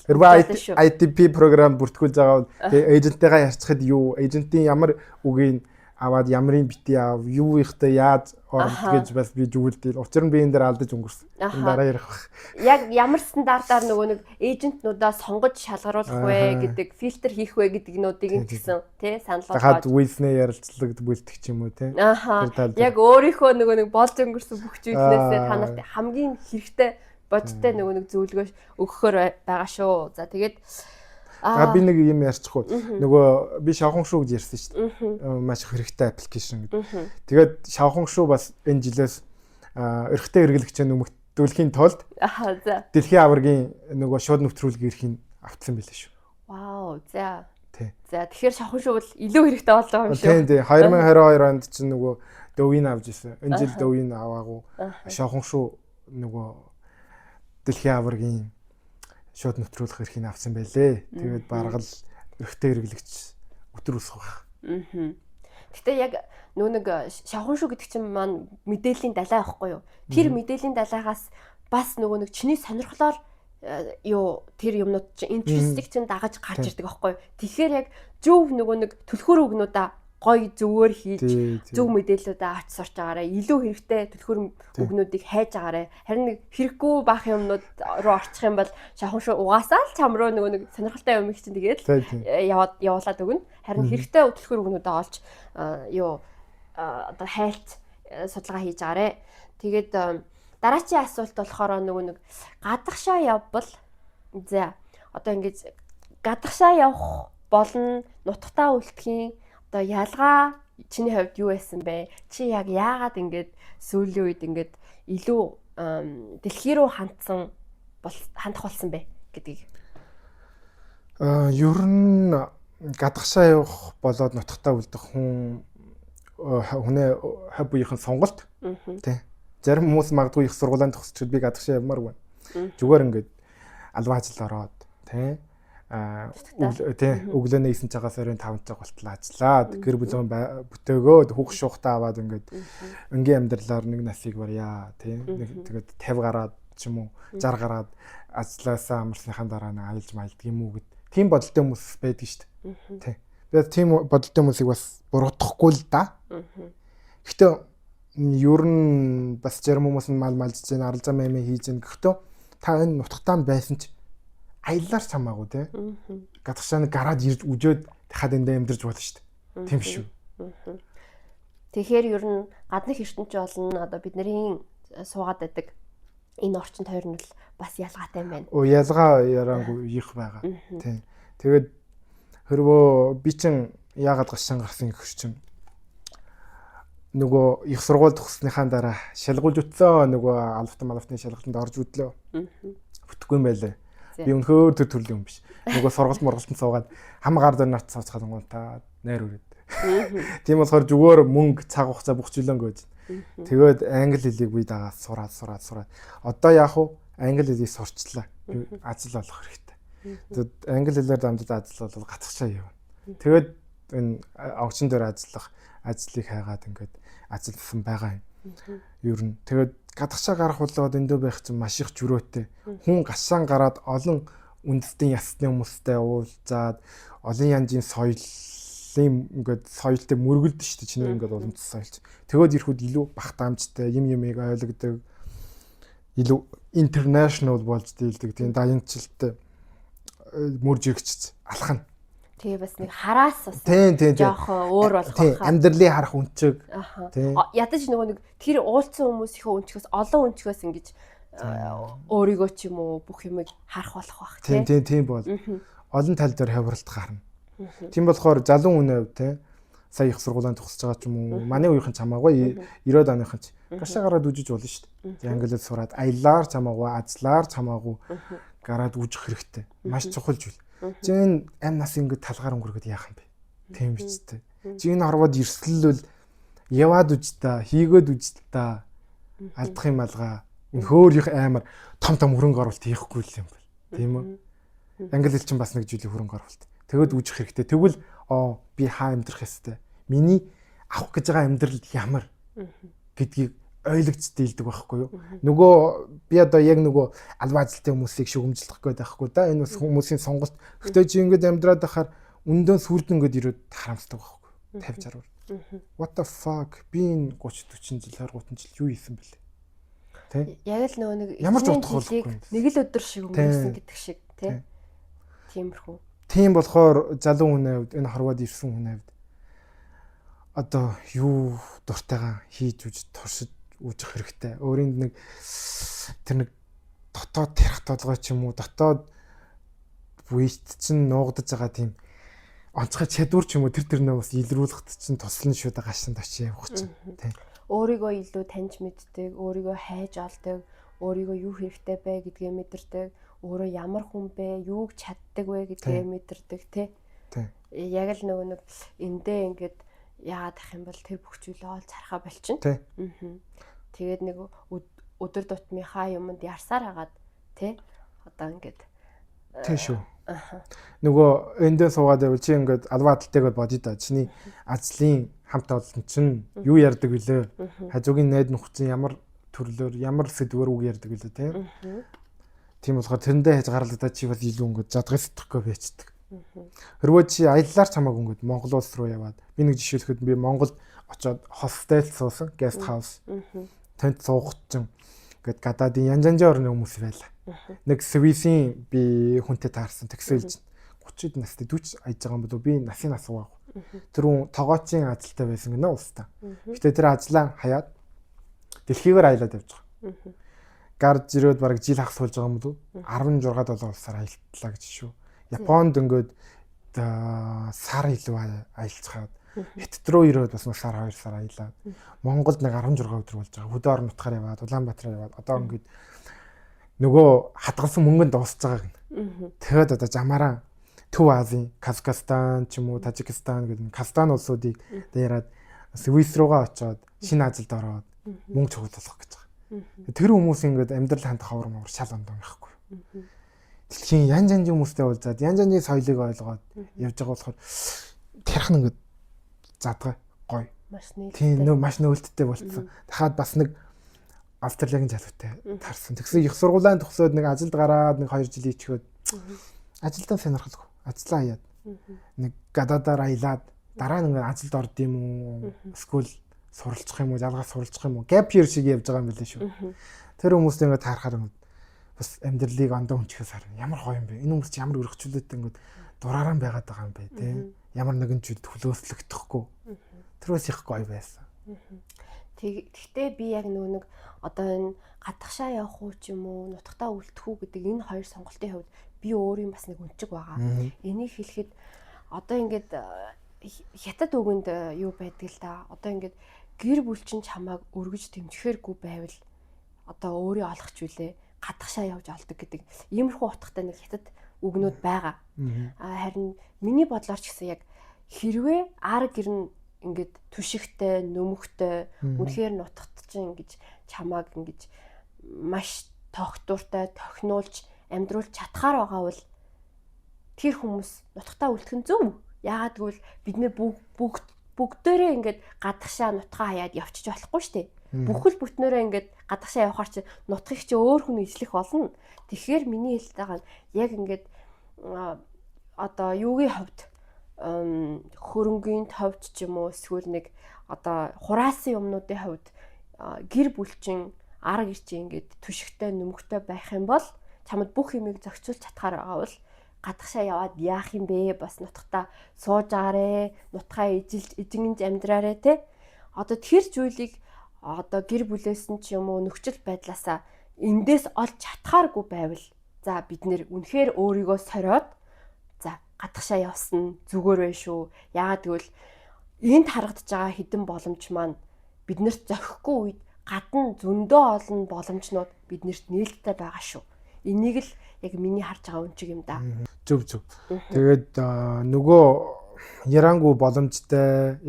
шүү. ITP програм бүртгүүлж байгаа бол тэгээ agent тэйгээ ярьцахад юу, agent ийн ямар үгийг аваад ямрын бити ав, юу ихтэй яаж оролт гэж бас би зүгэлдээ. Учир нь би энэ дээр алдаж өнгөрсөн. Энэ дараа ярих бах. Яг ямар стандартаар нөгөө нэг agent нуудаа сонгож шалгаруулах вэ гэдэг, фильтр хийх вэ гэдэг нуудыг нь гэсэн тий санал болгоод. Дахиад визнээ ярилцлагад бэлтгэх ч юм уу тий. Аа. Яг өөрийнхөө нөгөө нэг болж өнгөрсөн бүх зүйлнээсээ та нарт хамгийн хэрэгтэй бодиттой нөгөө нэг зөвлөгөө өгөхөөр байгаа шүү. За, тэгээд Аа, би нэг юм ярьчихгүй. Нөгөө би Шавхоншүү гэж ярьсан шүү дээ. Маш их хэрэгтэй application гэдэг. Тэгээд Шавхоншүү бас энэ жилээс эрхтэй хэрэглэгчээ нэмэгдүүлэхийн тулд дэлхийн аваргын нөгөө шууд нэвтрүүлгийн эрхийг автсан байлээ шүү. Вау, за. За, тэгэхээр Шавхоншүү бол илүү хэрэгтэй боллоо юм шүү. Тийм. 2022 онд чинь нөгөө Douyin авч ирсэн. Энэ жил Douyin аваагүй. Шавхоншүү нөгөө дэлхийн аваргын шууд нэвтрүүлэх эрхийг авсан байлээ. Тэгээд бараг л эрхтэй хэрэглэгч өтөр өсөх байх. Аа. Гэтэ яг нөө нэг Шавхоншүү гэдэг чинь маань мэдээллийн далай байхгүй юу? Тэр мэдээллийн далайгаас бас нөгөө нэг чиний сонирхлоор юу тэр юмнууд чинь interest ийг чинь дагаж гарч ирдэг байхгүй юу? Тэгэхээр яг зөв нөгөө нэг түлхүүр үгнүүдаа гоё зөвөр хийж, зөв мэдээллүүдээ авч сурч байгаарай. Илүү хэрэгтэй түлхүүр үгнүүдийг хайж агаарай. Харин нэг хэрэггүй баах юмнууд руу орчих юм бол Шавхоншүү угаасаа л чам руу нөгөө нэг сонирхолтой юм их чинь тэгээд яваад явуулаад өгнө. Харин хэрэгтэй түлхүүр үгнүүдээ олж юу одоо хайлт судалгаа хийж агаарай. Тэгээд дараачийн асуулт болохоор нөгөө нэг гадагшаа явбал, за, одоо ингэж гадагшаа явах болон нутагтаа үлдэхийн одоо ялгаа чиний хувьд юу байсан бэ? Чи яг яагаад ингэж сүүлийн үед ингэж илүү дэлхий рүү хандсан бол хандах болсон бэ гэдгийг. Аа, ер нь гадагшаа явах болоод нутагтаа үлдэх хүн хүнээ хав буйхан сонголт. Тий. Зарим хүмүүс магадгүй их сургуулийн төгсчүүд би гадагшаа явмаар байна. Зүгээр ингээд албан ажил ороод тий. Тий, өглөөний 9 цагаас оройн 5 цаг болтол ажиллаад гэр бүлээ бүтээгөөд хүүхд шуухтаа аваад ингээд энгийн амьдралаар нэг насыг барья, тий. Нэг тэгээд 50 гараад ч юм уу 60 гараад ажилласаа амарсныхаа дараа нэг аялж маялдаг юм уу гэд тийм бодолтой хүмүүс байдаг шүү дээ. Тий. Би тийм бодолтой хүмүүсийг бас буруутгахгүй л да. Гэхдээ ер нь бас зарим хүмүүс нь мал малж чинь арал зам юм хийж гин. Гэхдээ та энэ нутагтаа байсан ч аяллаар ч хамаагүй те. Гадагшаа нэг гараад ирж үжөөд дахиад эндээ амьдарч болно шүү дээ. Тийм шүү. Тэгэхээр ер нь гаднах ертөнц болно, одоо бидний суугаад байдаг энэ орчинд хоёр нь л бас ялгаатай юм байна. Оо, ялгаа яраангүй их байгаа. Тийм. Тэгээд хөрвөө би чин яагаад гашаан гарсан гэх чинь нөгөө их сургууль төгссөнийхаа дараа шалгуулж үтсэн, нөгөө алфтан малфтны шалгалтанд орж үдлээ. Бүтэхгүй юм байлаа. Би үнэхээр тэр төрлийн хүн биш. Нөгөө сургалт мургалтанд суугаад хам гар дээр нац цаацгаад найр үрээд. Тийм болохоор зүгээр мөнгө, цаг хугацаа бүх зүйлэн гүйж. Тэгээд англи хэлийг би дагаад сураад сураад сураад. Одоо яг уу англи хэлийг сурчлаа. Ажил олох хэрэгтэй. Тэгээд англи хэлээр дамжиж ажил бол гацгачаа явна. Тэгээд энэ огчин дээр ажиллах ажлыг хайгаад ингээд ажилласан байгаа юм. Ер нь тэгээд гадагшаа гарах болоод эндөө байх чинь маш их зөрөөтэй. Хүн гашаан гараад олон үндэстэн ясны хүмүүстэй уулзаад олон янзын соёлын ингээд соёлтой мөргөлдөн шүү дээ. Чиний ингээд уламжлал соёлч. Тэгээд ирэхэд илүү багтаамжтай юм юмыг ойлгодог, илүү international болж дийлдэг. Тийм даянчлалтай мөрж иргч алхана. Тэгээ бас нэг хараас бас жоохон өөр болох байхаа. Амьдралын харах үнцэг. Тийм. Ядаж нөгөө нэг тэр уулзсан хүмүүсийнхээ өнчгөөс олон өнчгөөс ингэж өөрийгөө ч юм уу бүх юмыг харах болох байх. Тийм, тийм, тийм бол. Олон тал дээр хавралт гарна. Тийм болохоор залуу хүний хувьд те сая их сургуулийн төгсөж байгаа ч юм уу манай үеийнхэн ч хамаагүй 90-ад оныхан ч гашаа гараад үжиж болно шүү дээ. Англиар сураад аяллаар ч хамаагүй, ажлаар ч хамаагүй гараад үжих хэрэгтэй. Маш чухал зүйл. Чи энэ амь нас ингэж талгаар өнгөрөхөд яах юм бэ? Тийм биз дээ. Чи энэ хорвоод эрсдэл бол яваад үж та, хийгээд үж та, алдах юм алгаа. Өнөхөр их амар том том хөрөнгө оруулалт хийхгүй л юм бол. Тийм үү? Англи хэл чинь бас нэг жилийн хөрөнгө оруулалт. Тэгэд үжих хэрэгтэй. Тэгвэл би хаа амьдрах ёстой? Миний авах гэж байгаа амьдрал ямар гэдгийг ойлгож дийлдэг байхгүй юу? Нөгөө би одоо яг нөгөө албан ажилтны хүмүүсийг шүгэмжлэх гээд байхгүй да. Энэ бас хүмүүсийн сонголт. Гэхдээ чи ингэж амьдраад байхаар өндөө сүрд ингээд ирээд харамсдаг байхгүй юу? 50 60. What the fuck? Би энэ 30 40 жил 20 30 жил юу хийсэн бэлээ? Тэ? Яг л нөгөө нэг ямар ч утга болохгүй. Нэг л өдөр шиг өнгөрсөн гэдэг шиг тий. Тиймэрхүү. Тийм болохоор залуу хүний хувьд, энэ хорвоод ирсэн хүний хувьд одоо юу дуртайгаа хийж үж туршиж үүжих хэрэгтэй. Өөрийн нэг тэр нэг дотоод тэрх толгой ч юм уу дотоод үеит чинь нуугдаж байгаа тийм онцгой чадвар ч юм уу тэр тэрнээ бас илрүүлэхэд чинь туслана шүү дээ гашинд очиж явах чинь тий. Өөрийгөө илүү таньж мэддэг, өөрийгөө хайж олдог, өөрийгөө юу хэрэгтэй бэ гэдгээ мэдэрдэг, өөрөө ямар хүн бэ, юуг чаддаг вэ гэдгээ мэдэрдэг тий. Яг л нөгөө нэг эндээ ингээд яагаад ах юм бол тэр бүх зүйлээ олж харахаа болчихно. Тэгээд нэг өдөр тутмынхаа юмд ярсаар хагаад тий. Одоо ингээд тий шүү. Нөгөө эндээ суугаад байвал чи ингээд албан адалтайгаар бодъё да. Чиний ажлын хамт олон чинь юу ярьдаг вүлээ? Хажуугийн найд нөхөр чинь ямар төрлөөр, ямар сэдвээр үг ярьдаг вүлээ тий. Тийм болохоор тэрэндээ хэж гаралдаа чи бас илүү ингээд жадгай сэтгэхгүй байцдаг. Хэрвээ чи аяллаар чамааг ингээд Монгол улс руу яваад, би нэг жишээлэхэд би Монголд очоод хостел суусан, guest house. Тэнд суух чинь ингээд гадаадын янз янзын орны хүмүүс байлаа. Нэг Свисийн би хүнтэй таарсан, тэгсэлж 30 настай 40 аяж байгаа юм болов, би насын асуугаа. Тэр хүн тогоочийн ажилтай байсан гинэ улстай. Гэтэ тэр ажлаа хаяад дэлхийгээр аялаад явж байгаа. Гарч ирээд бараг жил хагас суулж байгаа юм болов, 16 7 улсаар аялтлаа гэж шүү. Японд ингээд сар илүү аялцгаад, Хятад руу ирээд бас нэг сар 2 сар аялаад, Монголд нэг 16 өдөр болж байгаа. Хөдөө орон нутгаар яваад, Улаанбаатараар яваад одоо ингээд нөгөө хадгалсан мөнгө нь дуусч байгаа гэнэ. Тэгээд одоо замаараа Төв Азийн Казахстан ч юм уу Тажикстан гэдэг Казахстан улсуудыг дээраад Свис руугаа очиод шинэ ажилд ороод мөнгө цуглуулах гэж байгаа. Тэр хүмүүс ингээд амьдрал хандах ховор мовор шал ондоо байхгүй. Дэлхийн янз янзын хүмүүстэй уулзаад, янз янзын соёлыг ойлгоод явж байгаа болохоор тарих нь ингээд задгай гоё. Маш нээлттэй. Тийм, нөө маш нээлттэй болцсон. Дахиад бас нэг Австралийн залуутай таарсан. Тэгсэн их сургуулаа төгсөөд нэг ажилд гараад нэг 2 жил ичхөөд ажилдаа сонирхолгүй. Ажлаа хаяад нэг гадаадаар аялаад дараа нь ингээд ажилд орд юм уу? Эсвэл суралцах юм уу, ялгаас суралцах юм уу? Gap year шиг явж байгаа юм билээ шүү. Тэр хүмүүстэй ингээд таарахаар ингээд бас амьдралыг ондоо өмчхөөс харна. Ямар гоё юм бэ? Энэ хүмүүс чи ямар өргөчлөлттэй ингээд дураараа байгаад байгаа юм бэ, тэ? Ямар нэгэн зүйл төлөөслөгдөхгүй. Тэр бас их гоё байсан. Тэгтээ би яг нөгөө нэг одоо энэ гадагшаа явах уу ч юм уу, нутагтаа үлдэх үү гэдэг энэ хоёр сонголтын хувьд би өөрийн бас нэг өнчиг байгаа. Энийг хэлэхэд одоо ингээд хятад үгэнд юу байдаг л да. Одоо ингээд гэр бүл чинь чамааг өргөж дэмжихээргүй байвал одоо өөрийн олох зүйлээ гадагшаа явж олдог гэдэг иймэрхүү утгатай нэг хятад үгнүүд байгаа. Харин миний бодлоор ч гэсэн яг хэрвээ ар гэр нь ингээд түшигтэй, нөмөхтэй, үнэхээр нутагт чинь ингэж чамааг ингэж маш тогтвортой тохинулж амьдруулж чадхаар байгаа бол тэр хүмүүс нутагтаа үлдэх нь зөв. Яагаад гэвэл бид нэр бүгд бүгдээрээ ингээд гадагшаа нутгаа хаяад явчих болохгүй шүү дээ. Бүхэл бүтнээрээ ингээд гадагшаа явахаар чи нутгийг чи өөр хүн эзлэх болно. Тэгэхээр миний хэлж байгаа нь яг ингээд одоо юугийн хувьд, хөрөнгийн товч ч юм уу, эсвэл нэг одоо хураасан юмнуудын хувьд гэр бүлчин арга гэр чи ингээд түшигтэй, нөмөгтэй байх юм бол чамд бүх юмыг зохицуулж чадхаар байгаа бол гадагшаа яваад яах юм бэ? Бас нутагтаа сууж аарэ, нутгаа эжилж эжингэнж амьдраарэ те. Одоо тэр зүйлийг одоо гэр бүлээс нь ч юм уу нөхцөл байдлаасаа эндээс олж чадхааргүй байвал за бид нэр үнэхээр өөрийгөө сориод за гадагшаа явсан зүгээр байх шүү. Яагаад гэвэл энд харагдаж байгаа хідэн боломж маань биднэрт зохихгүй үед гадна зөндөө олон боломжнууд биднэрт нээлттэй байгаа шүү. Энийг л яг миний харж байгаа үнчиг юм да. Зөв зөв. Тэгээд нөгөө ярангу боломжтой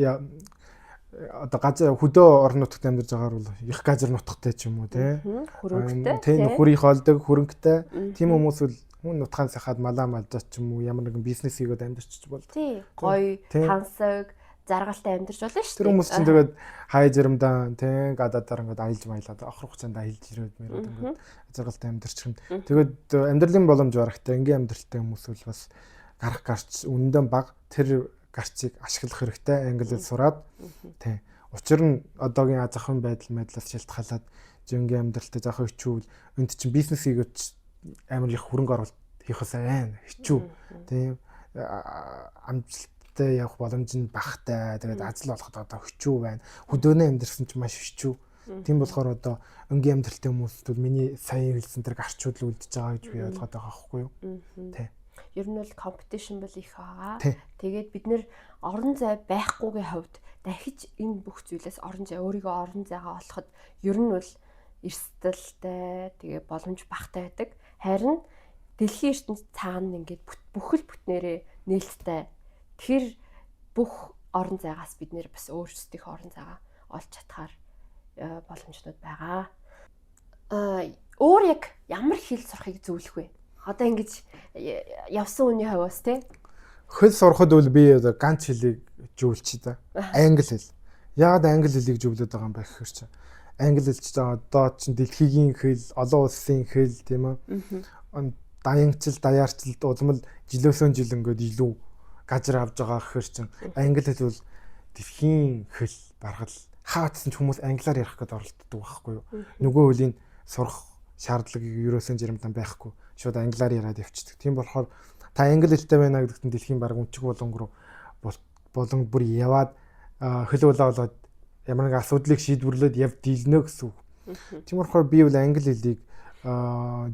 одоо газар хөдөө орон нутагт амьдарч байгаагаар бол их газар нутагтай ч юм уу те. Хөрөнгөтэй. Тэ, нөхөр их олдог, хөрөнгөтэй. Тийм хүмүүс бол хүн нутгаан сахаад малаа малжаач ч юм уу ямар нэгэн бизнес хийгээд амьдарч болдог. Тий. Гоё, тансаг, заргалтай амьдарч болно шүү дээ. Тэр хүмүүс чинь тэгээд хай жирамдаа тий гадаадаар ингээд аялж маялаад охир хугацаанд аялж ирээд мэрээд ингээд жаргалтай амьдарч юм. Тэгээд амьдралын боломж барагтай энгийн амьдралтай хүмүүс бол бас гарах гарч үнэндээ баг, тэр гарчийг ашиглах хэрэгтэй, англи хэл сураад тий. Учир нь одоогийн аз ахуйн байдал байдлаас шалтгаалаад жингийн амьдралтай заах хэцүү. Энд чинь бизнес хийгээд амар их хөрөнгө оруулалт хийх бас айн хэцүү. Тийм, амжилттай явах боломж нь багатай. Тэгээд ажил олоход одоо хэцүү байна. Хөдөөнөө амьдарсан чинь маш хэцүү. Тийм болохоор одоо өнгийн амьдралтай хүмүүст бол миний сайн хэлсэн тэр гарчууд л үлдэж байгаа гэж би ойлгоод байгаа байхгүй юу? Тий. Ер нь бол competition бол их байгаа. Тэгээд бид нэр орон зай байхгүйгийн хувьд дахиж энэ бүх зүйлээс орон зай, өөрийгөө орон зайгаа олоход ер нь бол эрсдэлтэй, тэгээ боломж багатай байдаг. Харин дэлхийн ертөнц цаана ингээд бүхэл бүтнээрээ нээлттэй. Тэр бүх орон зайгаас бид нэр бас өөрсдийнхөө орон зайгаа олж чадхаар боломжнууд байгаа. Өөр яг ямар хэл сурахыг зөвлөх вэ? Одоо ингэж явсан үний хаваас те. Хэл сурахад бол би одоо ганц хэлийг зөвлөчих да. Англи хэл. Яагаад англи хэлийг зөвлөд байгаа юм бэ гэхээр чи англи хэл чи одоо чинь дэлхийн хэл, олон улсын хэл тийм ээ. Даянгчил, даяарчилд улам л жилөөсөө жил ингээд илүү газар авж байгаа гэхээр чин англи хэл бол дэлхийн хэл, баргал хаатсан ч хүмүүс англиар ярих гэдээ оролддог байхгүй юу. Нөгөө хөлийн сурах шаардлагыг ерөөсөн жирамдан байхгүй. Шууд англиар яриад явчихдаг. Тийм болохоор та англи хэлтэй байна гэдэгт нь дэлхийн баг өнчиг болон руу болон бүр яваад хөл улаа болоод ямар нэгэн асуудлыг шийдвэрлээд яв дийлнэ гэсэн үг. Тийм болохоор би бол англи хэлийг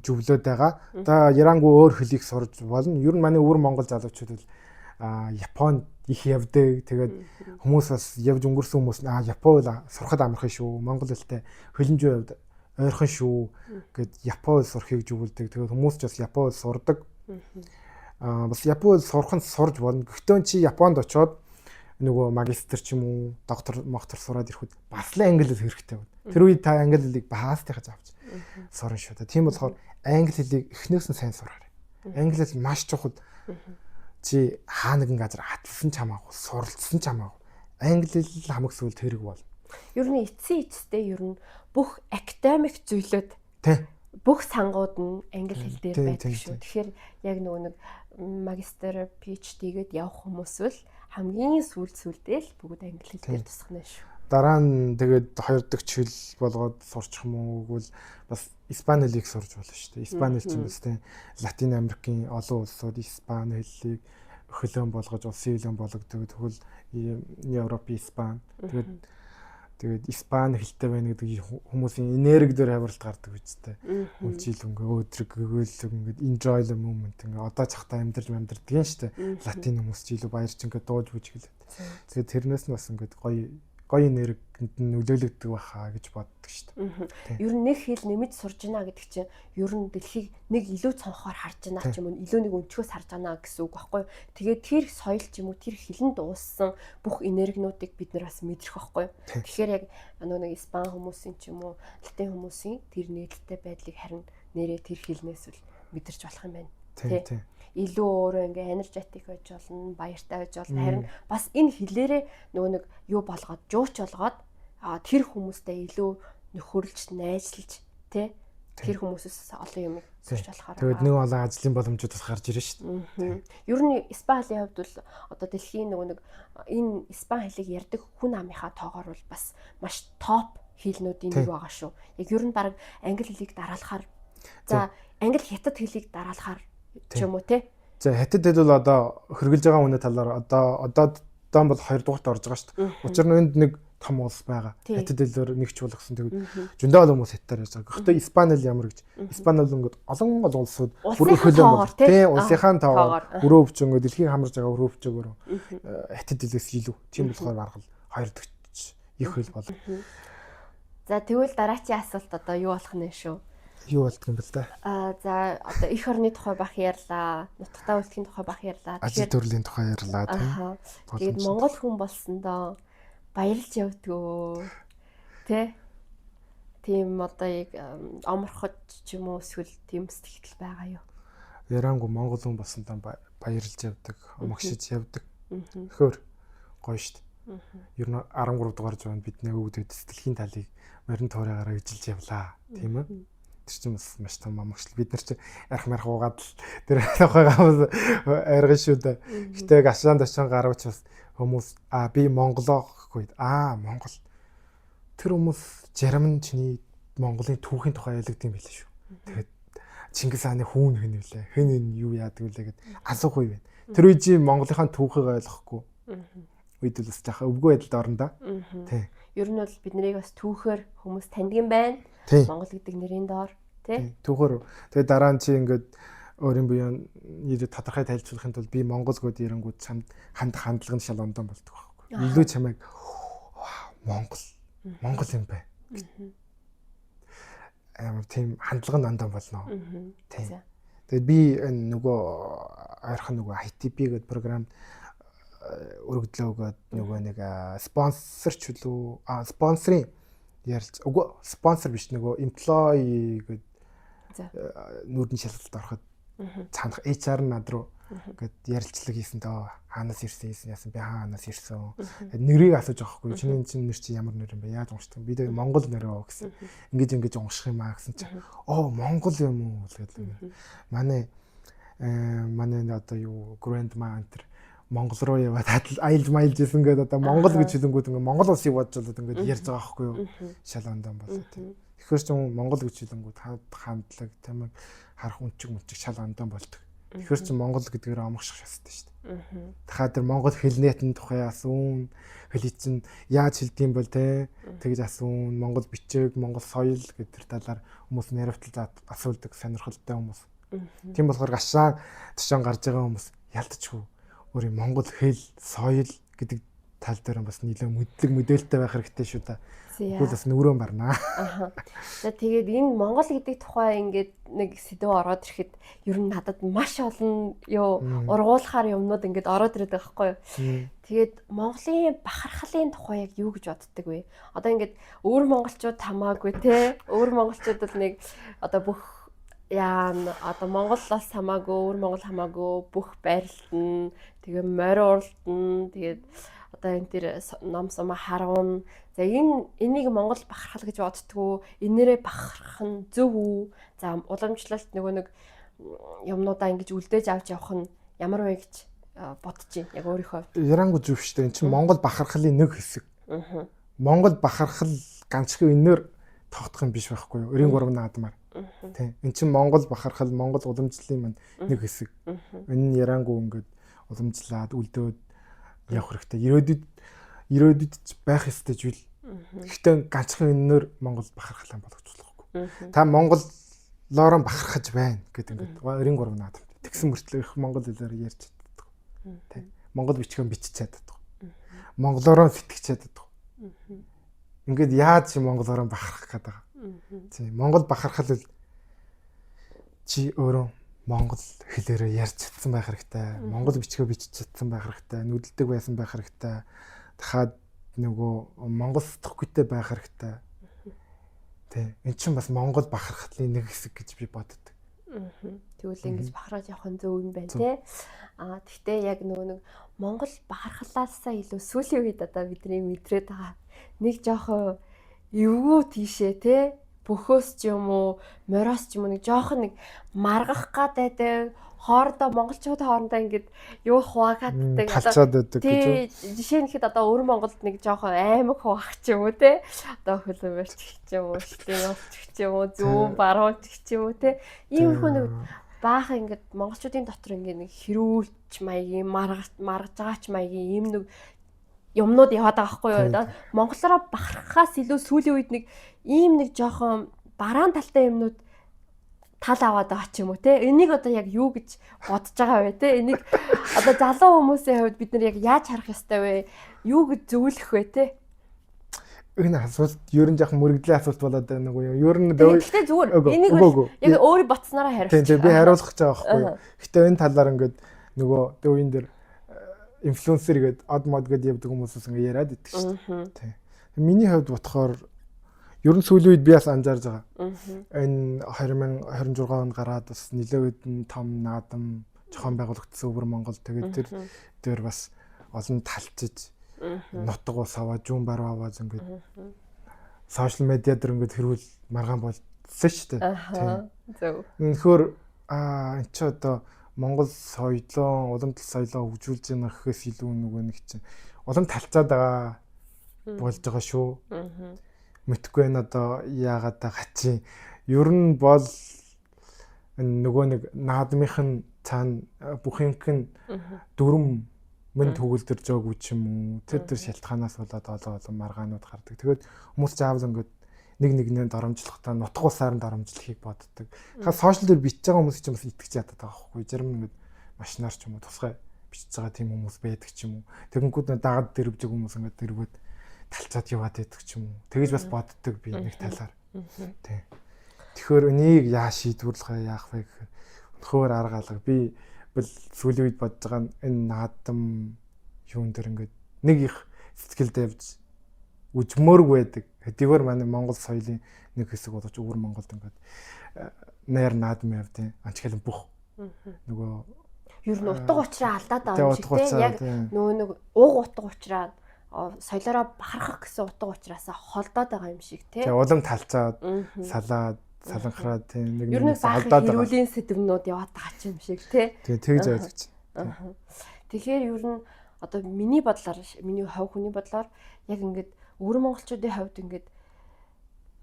зөвлөд байгаа. За ярангу өөр хэлийг сурж болно. Ер нь манай өвөр Монгол залуучууд бол Японд их явдаг. Тэгээд хүмүүс бас явж өнгөрсөн хүмүүс Япон бол сурахад амархан шүү. Монгол хэлтэй хөлөнжийн хувьд ойрхон шүү гэд Япон хэл сурахыг зөвлөдөг. Тэгээд хүмүүс ч бас Япон хэл сурдаг. Бас Япон хэл сурах нь сурж болно. Гэхдээ чи Японд очиод нөгөө магистр ч юм уу, доктор, моктор сураад ирэхэд бас л англи хэл хэрэгтэй байна. Тэр үед та англи хэлийг баастайхаж авч сурна шүү. Тийм болохоор англи хэлийг эхнээс нь сайн сураарай. Англи хэл маш чухал. Чи хаа нэгэн газар аталсан ч хамаагүй, суралцсан ч хамаагүй. Англи хэл хамаг сүлд хэрэг болно. Ер нь эцсийн эцэстээ ер нь бүх академик зүйлүүд бүх сангууд нь англи хэл дээр байдаг шүү. Тэгэхээр яг нөгөө нэг магистр, PhD гээд явах хүмүүс бол хамгийн сүүл сүүлдээ л бүгд англи хэл дээр тусгана шүү. Дараа нь тэгээд хоёр дахь хэл болгоод сурчих юм уу гэвэл бас испани хэлийг сурч болно шүү дээ. Испани хэл чинь бас тийм Латин Америкийн олон улсууд испани хэлийг хөлөөн болгож улсын хөлөөн болгодог. Тэгвэл Европын испани. Тэгээд испани хэлтэй байна гэдэг хүмүүсийн энерги дээр хавралт гардаг үстэй. Үнчил ингээ өөдрөг гөөлөг ингээд enjoy the moment ингээ одоо цахта амьдарч амьдардгийн штэ. Латин хүмүүс ч илүү баярч ингээ дууж бүжгэлээд. Тэгээд тэрнээс нь бас ингээд гоё гоё энергинд нь нөлөөлөгдөг байхаа гэж боддог шүү дээ. Ер нь нэг хэл нэмж сурж гинэ гэдэг чинь ер нь дэлхийг нэг илүү цонхоор харж гинэ ч юм уу илүү нэг өнчгөөс харж гинэ гэсэн үг байхгүй юу. Тэгээд тэр соёл ч юм уу тэр хэлэнд ууссан бүх энергинуудыг бид нар бас мэдрэх байхгүй юу. Тэгэхээр яг нэг испани хүмүүсийн ч юм уу латин хүмүүсийн тэр нээлттэй байдлыг харин нэрээ тэр хэлнээс л мэдэрч болох юм байна. Тий. Илүү өөрөө ингээ энержетик байж болно, баяртай байж болно. Харин бас энэ хэлээрээ нөгөө нэг юу болгоод, жууч болгоод тэр хүмүүстэй илүү нөхөрлж, найзлж, тэ тэр хүмүүсээс олон юм сурч болохоор. Тэгээд нэг олон ажлын боломжууд бас гарч ирнэ шүү дээ. Ер нь испани хэлний хувьд бол одоо дэлхийн нөгөө нэг энэ испани хэлийг ярьдаг хүн амынхаа тоогоор бол бас маш топ хэлнүүдийн нэг байгаа шүү. Яг ер нь баг англи хэлийг дараалахаар, за англи хятад хэлийг дараалахаар ч юм уу те. За хятад хэл бол одоо хөргөлж байгаа хүний талаар одоо бол 2 дугаарт орж байгаа шүү дээ. Учир нь энд нэг том улс байгаа. Хятад хэлээр нэгч болгосон. Тэгээд зөндөө олон хүмүүс хятадаар ярьж байгаа. Гэхдээ испани хэл ямар гэж? Испани хэл ингээд олон олон улсууд бүр хөлөө бол тий улсынхаа тоогоор өрөө өвчөнгөө дэлхийг хамарж байгаа өрөө өвчөөгөөр хятад хэлээс илүү. Тийм болохоор баргал 2 дахь их хэл бол. За тэгвэл дараачийн асуулт одоо юу болох нь шүү? Юу болдго юм бэл да? За одоо эх орны тухай бах ярьлаа, нутагтаа үлдэхийн тухай бах ярьлаа. Ажил төрлийн тухай ярьлаа тийм. Тэгээд Монгол хүн болсондоо баярлж явдгөө. Тэ? Тийм одоо яг оморхож ч юм уу эсвэл тийм сэтгэл байгаа юу? Яраангүй Монгол хүн болсондоо баярлж явдаг, омогшиж явдаг. Тэгэхээр гоё шүү дээ. Ер нь 13 дугаар зуунд бидний өвгөдөд сэтгэлийн талыг морин туурайгаараа эжилж явлаа. Тийм үү? Тэр чинь бас маш том амгшил. Бид нар чи арх марх уугаад л тэр тухайгаа арган шүү дээ. Гэтэ гашаан ташаан гарвч бас хүмүүс би монголоо гэхгүй. Монгол. Тэр хүмүүс зарим нь чиний Монголын түүхийн тухай ойлгодог юм билээ шүү. Тэгээд Чингис хааны хүүн хэн вүлээ? Хэн энэ юу яадаг вүлээ гэд асуух үе байна. Тэр үе чи Монголынхаа түүхийг ойлгохгүй. Үед л бас жаахан өвгөө байдалд орно да. Тий. Ер нь бол бид нарыг бас түүхээр хүмүүс таньдаг юм байна. Монгол гэдэг нэрийн доор тий. Түүхээр тэгээ дараа нь чи ингээд өөрийн буян нэр тодорхой тайлбарлахын тулд би Монгол гэд ирэнгүүт чамд хандах хандлага нь шал ондон болдог байхгүй. Илүү чамайг Монгол Монгол юм байна. Амар тийм хандлага нь ондон болно. Тий. Тэгээд би нөгөө ойрхон нөгөө ITP гэдэг програмд өргөдлөө өгөөд нөгөө нэг спонсор ч үлээ спонсорын ярьж үгүй спонсор биш нөгөө employee гэдэг нүүдэн шалгалт ороход цаанах HR над руу гээд ярилцлага хийсэн доо хаанаас ирсэн хийсэн яасан би хаанаас ирсэн. Нэрийг асууж байгаа хгүй чиний чинь нэр чи ямар нэр юм бэ яаж уншдаг би тэгээ Монгол нэрөө гэсэн. Ингэж унших юм аа гэсэн чи оо Монгол юм уу гэдэг. Манай одоо юу grandma энэ Монгол руу яваад аялж маялж исэн гэдэг одоо Монгол гэж хэлэнгүүт ингээ Монгол улсыг бодж болоод ингээд ярьж байгаа байхгүй юу? Шал ондон болоо тийм. Тэгэхээр ч Монгол гэж хэлэнгүүт хандлага тийм харах үнчиг мүнчиг шал ондон болдог. Тэгэхээр ч Монгол гэдгээр омгших шастай шүү дээ. Дахиад тэр Монгол хэлнэтэн тухай асуун, хэлий чинь яаж хэлдэм бол те тэгж асуун, Монгол бичиг, Монгол соёл гэдэг тэр талаар хүмүүс наривтал асуулдаг сонирхолтой хүмүүс. Тийм болохоор гашаан тушаан гарч байгаа хүмүүс ялтчгүй өөрийн монгол хэл, соёл гэдэг тал дээр бас нэлээд мэдлэг мэдээлэлтэй байх хэрэгтэй шүү дээ. Тэгвэл бас нүрэн барнаа. Аха. За тэгээд энэ монгол гэдэг тухай ингээд нэг сэдв ороод ирэхэд ер нь надад маш олон юу ургуулахаар юмнууд ингээд ороод ирээд байгаа байхгүй юу. Тэгээд Монголын бахархлын тухай яг юу гэж боддог вэ? Одоо ингээд өөр монголчууд хамаагүй те. Өөр монголчууд бол нэг одоо бүх Яа, одоо Монгол бас хамаагүй, өвөр Монгол хамаагүй бүх байрлалт нь, тэгээ морь уралдана, тэгээд одоо энэ тэр ном сумаа харуулна. За, энийг Монгол бахархал гэж боддгоо, энээрээ бахархах нь зөв үү? За, уламжлалт нөгөө нэг юмнуудаа ингэж үлдээж авч явах нь ямар вэ гэж бодож байна. Яг өөрийнхөө хувьд. Ярангу зөв шүү дээ. Энэ чинь Монгол бахархлын нэг хэсэг. Монгол бахархал ганцхан энээр тогтох юм биш байхгүй юу? 93 наадмаар. Тийм. Эн чинь Монгол бахархал, Монгол уламжлалын маань нэг хэсэг. Энэ нь ярангу ингээд уламжлаад үлдөөд явах хэрэгтэй. Ирээдүйд ч байх ёстой зүйл. Гэхдээ ганцхан энээр Монгол бахархлаа болгож болохгүй. Та Монголоор бахархаж байна гэдэг ингээд 93 наадам. Тэгсэн мөртлөө их монгол хэлээр ярьж чаддаг. Тийм. Монгол бичгэн бичиж чаддаг. Монголоор сэтгэж чаддаг. Ингээд яаж монголоор бахархах гэдэг байгаа. Тийм. Монгол бахархал бол чи өөрөө монгол хэлээрээ ярьж чадсан байх хэрэгтэй. Монгол бичгээ бичиж чадсан байх хэрэгтэй. Нүдэлдэг байсан байх хэрэгтэй. Дахиад нөгөө монгол сэтгхүйтэй байх хэрэгтэй. Тийм. Эн чинь бас монгол бахархлын нэг хэсэг гэж би боддог. Тэгвэл ингэж бахархаж явах нь зөв юм байна те. Аа, тэгтээ яг нөгөө нэг монгол бахархлаасаа илүү сүүлийн үед одоо бидний мэдрээд байгаа нэг жоохон эвгүй тийшээ те, бөхөөс ч юм уу, мориос ч юм уу нэг жоохон нэг маргах гад байдаг, хоорондоо монголчууд хоорондоо ингээд юу хуваагааддаг, талцаад байдаг гэж үү? Жишээ нь хэд одоо өвөр Монголд нэг жоохон аймаг хуваах ч юм уу те, одоо хөлбөмбөрч ч юм уу, шилэн явуулч ч юм уу, зүүн баруун ч юм уу те, иймэрхүү нэг баахан ингээд монголчуудын дотор ингээд нэг хэрүүлч маягийн маргаж байгаа ч маягийн ийм нэг юмнууд яваад байгаа байхгүй юу? Монголороо бахархахаас илүү сүүлийн үед нэг ийм нэг жоохон бараан талтай юмнууд тал аваад байгаа ч юм уу те. Энийг одоо яг юу гэж бодож байгаа вэ те? Энийг одоо залуу хүмүүсийн хувьд бид нар яг яаж харах ёстой вэ? Юу гэж зөвлөх вэ те? Энэ асуулт ер нь жоохон мөрөгдлийн асуулт болоод байна уу юу? Ер нь Гэхдээ зүгээр энийг яг өөрөө бодсноороо хариулчих. Тийм, би хариулах гэж байгаа байхгүй юу? Гэхдээ энэ талаар ингээд нөгөө дөвийн дээр инфлюенсер гээд од мод гээд явдаг хүмүүсээс ингээд яриад идэг шүү дээ. Тийм. Миний хувьд бодохоор ер нь сүүлийн үед би бас анзаарж байгаа. Энэ 2026 онд гараад бас нэлээд хэдэн том наадам зохион байгуулагдсан өвөр Монгол. Тэгээд тэр дээр бас олон талчиж нутаг ус аваа, зүүн баруун аваа ингээд сошиал медиа дээр ингээд хэрүүл маргаан болсон шүү дээ. Тийм. Зөв. Үнэхээр аа, энэ ч одоо Монгол соёлоо, уламжлал соёлоо хөгжүүлж яах гэхээс илүү нөгөө нэг чинь улам талцаад байгаа болж байгаа шүү. Мэдхгүй байна одоо яагаад байгаа чи. Ер нь бол нөгөө нэг наадмынх нь цаана бүх юмх нь дүрм мөн төгөлдөрж байгаагүй ч юм уу. Тэр шалтгаанаас болоод олон олон маргаанууд гардаг. Тэгээд хүмүүс заавал ингээд нэг нэгнээ доромжлохдоо нутг усаар нь доромжлохыг боддог. Тэгэхээр сошиал дээр бичиж байгаа хүмүүс ч юм бас итгэж ядаад байгаа байхгүй. Зарим ингээд машинаар ч юм уу тусгай бичиж байгаа тийм хүмүүс байдаг ч юм уу. Тэгэнгүүт нь дагаад дэрвжиг хүмүүс ингээд дэрвүүд талцаад яваад байдаг ч юм уу. Тэгэж бас боддог би нэг талаар. Тийм. Тэгэхээр энийг яа шийдвэрлэх яах вэ гэхээр өнөхөр арга алга. Би бол сүүлийн үед бодож байгаа нь энэ наадам юун дээр ингээд нэг их сэтгэл тавьж үжмөөрг байдаг. Хэдийгээр манай Монгол соёлын нэг хэсэг боловч өвөр Монголд ингээд найр наадам явдیں۔ Анчгаалan бүх нөгөө ер нь утга учраа алдаад байгаа юм шиг тийм, яг нөгөө нэг уг утга учраа соёлоороо бахархах гэсэн утга учраасаа холдоод байгаа юм шиг тийм. Тэгээ улам талцаад салаад саланхраад тийм нэг нэг алдаад байгаа. Хэрүүлийн сэдвнүүд яваад байгаа ч юм шиг тий. Тэгээ тэгж ойлгож байна. Тэгэхээр ер нь одоо миний бодлоор, миний хувь хүний бодлоор яг ингээд өвөр монголчуудын хувьд ингээд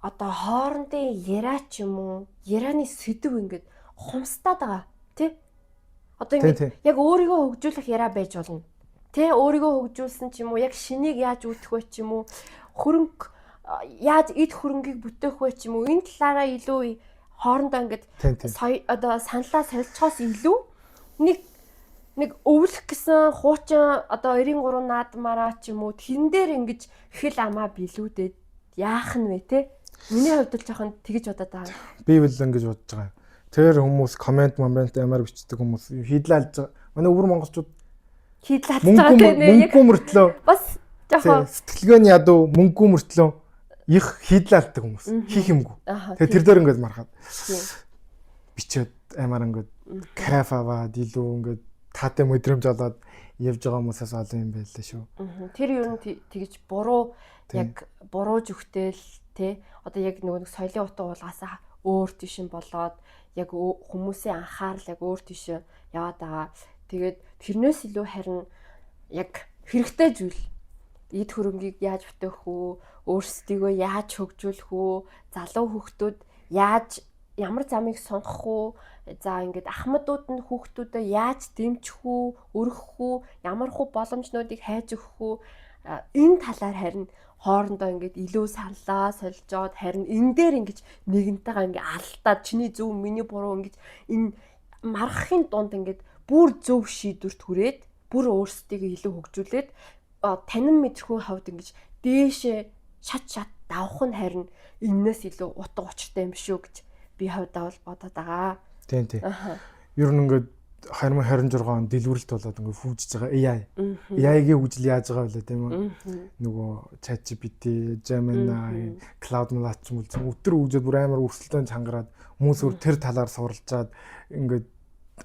одоо хоорондын яриа ч юм уу, ярианы сэдв ингээд хумстаад байгаа тий. Одоо ингээд яг өөрийгөө хөгжүүлэх яриа байж болно. Тэ, өөрийгөө хөгжүүлсэн ч юм уу, яг шинийг яаж үүсгэх вэ ч юм уу, хөрөнгө яаж эд хөрөнгийг бүтээх вэ ч юм уу, энэ талаараа илүү хоорондоо ингээд одоо саналаа солилцохоос илүү нэг өвлөх гэсэн хуучин одоо 93 наадмаараа ч юм уу тэрэн дээр ингэж хэл амаа билүүдэд яах нь вэ те? Миний хувьд л жоохон тэгэж бодоод байгаа. Би бол ингэж бодож байгаа. Тэр хүмүүс коммент момент амар бичдэг хүмүүс хийдлээ алж байгаа. Манай өвөр монголчууд хийдлээ алж байгаа тийм мөнгөө мөртлөө бас жоохон сэтгэлгээний ядуу мөнгөө мөртлөө их хийдлээ алдаг хүмүүс хийх юмгүй. Тэгээ тэр дээр ингээд маргаад бичээд амар ингээд кайф аваад илүү ингээд таатай мэдрэмж олоод явж байгаа хүмүүсээс олон юм байлаа шүү. Тэр ер нь тэгж буруу яг буруу жүгтэл те одоо яг нөгөө нэг соёлын утга уулгаасаа өөр тийш болоод яг хүмүүсийн анхаарал яг өөр тийш яваад байгаа. Тэгээд тэрнээс илүү харин яг хэрэгтэй зүйл эд хөрөнгийг яаж бүтээх үү, өөрсдийгөө яаж хөгжүүлэх үү, залуу хүүхдүүд яаж ямар замыг сонгох уу, за ингээд ахмадууд нь хүүхдүүдэд яаж дэмжих үү, өргөх үү, ямар хуу боломжнуудыг хайж өгөх үү, энэ талаар харин хоорондоо ингээд илүү саналаа солилцоод харин энэ дээр ингэж нэгэнтэйгээ ингээд алдаад чиний зөв миний буруу ингэж энэ маргахын дунд ингээд бүр зөв шийдвэрт хүрээд бүр өөрсдийгөө илүү хөгжүүлээд танин мэдрэхүйн хувьд ингэж дээшээ шат шат давах нь харин энээс илүү утга учиртай юм шүү гэж би хувьдаа бол бодоод байгаа. Тийм тийм. Ер нь ингээд 2026 он дэлгүрэлт болоод ингээд фүүжиж байгаа AI. AI-гийн хөгжил яаж байгаа вэ тийм үү? Нөгөө ChatGPT, Gemini, Claude Mlat ч юм уу өтөр хөгжөөд бүр амар өрсөлдөөн чангараад хүмүүс өөр тэр талаар суралцаад ингээд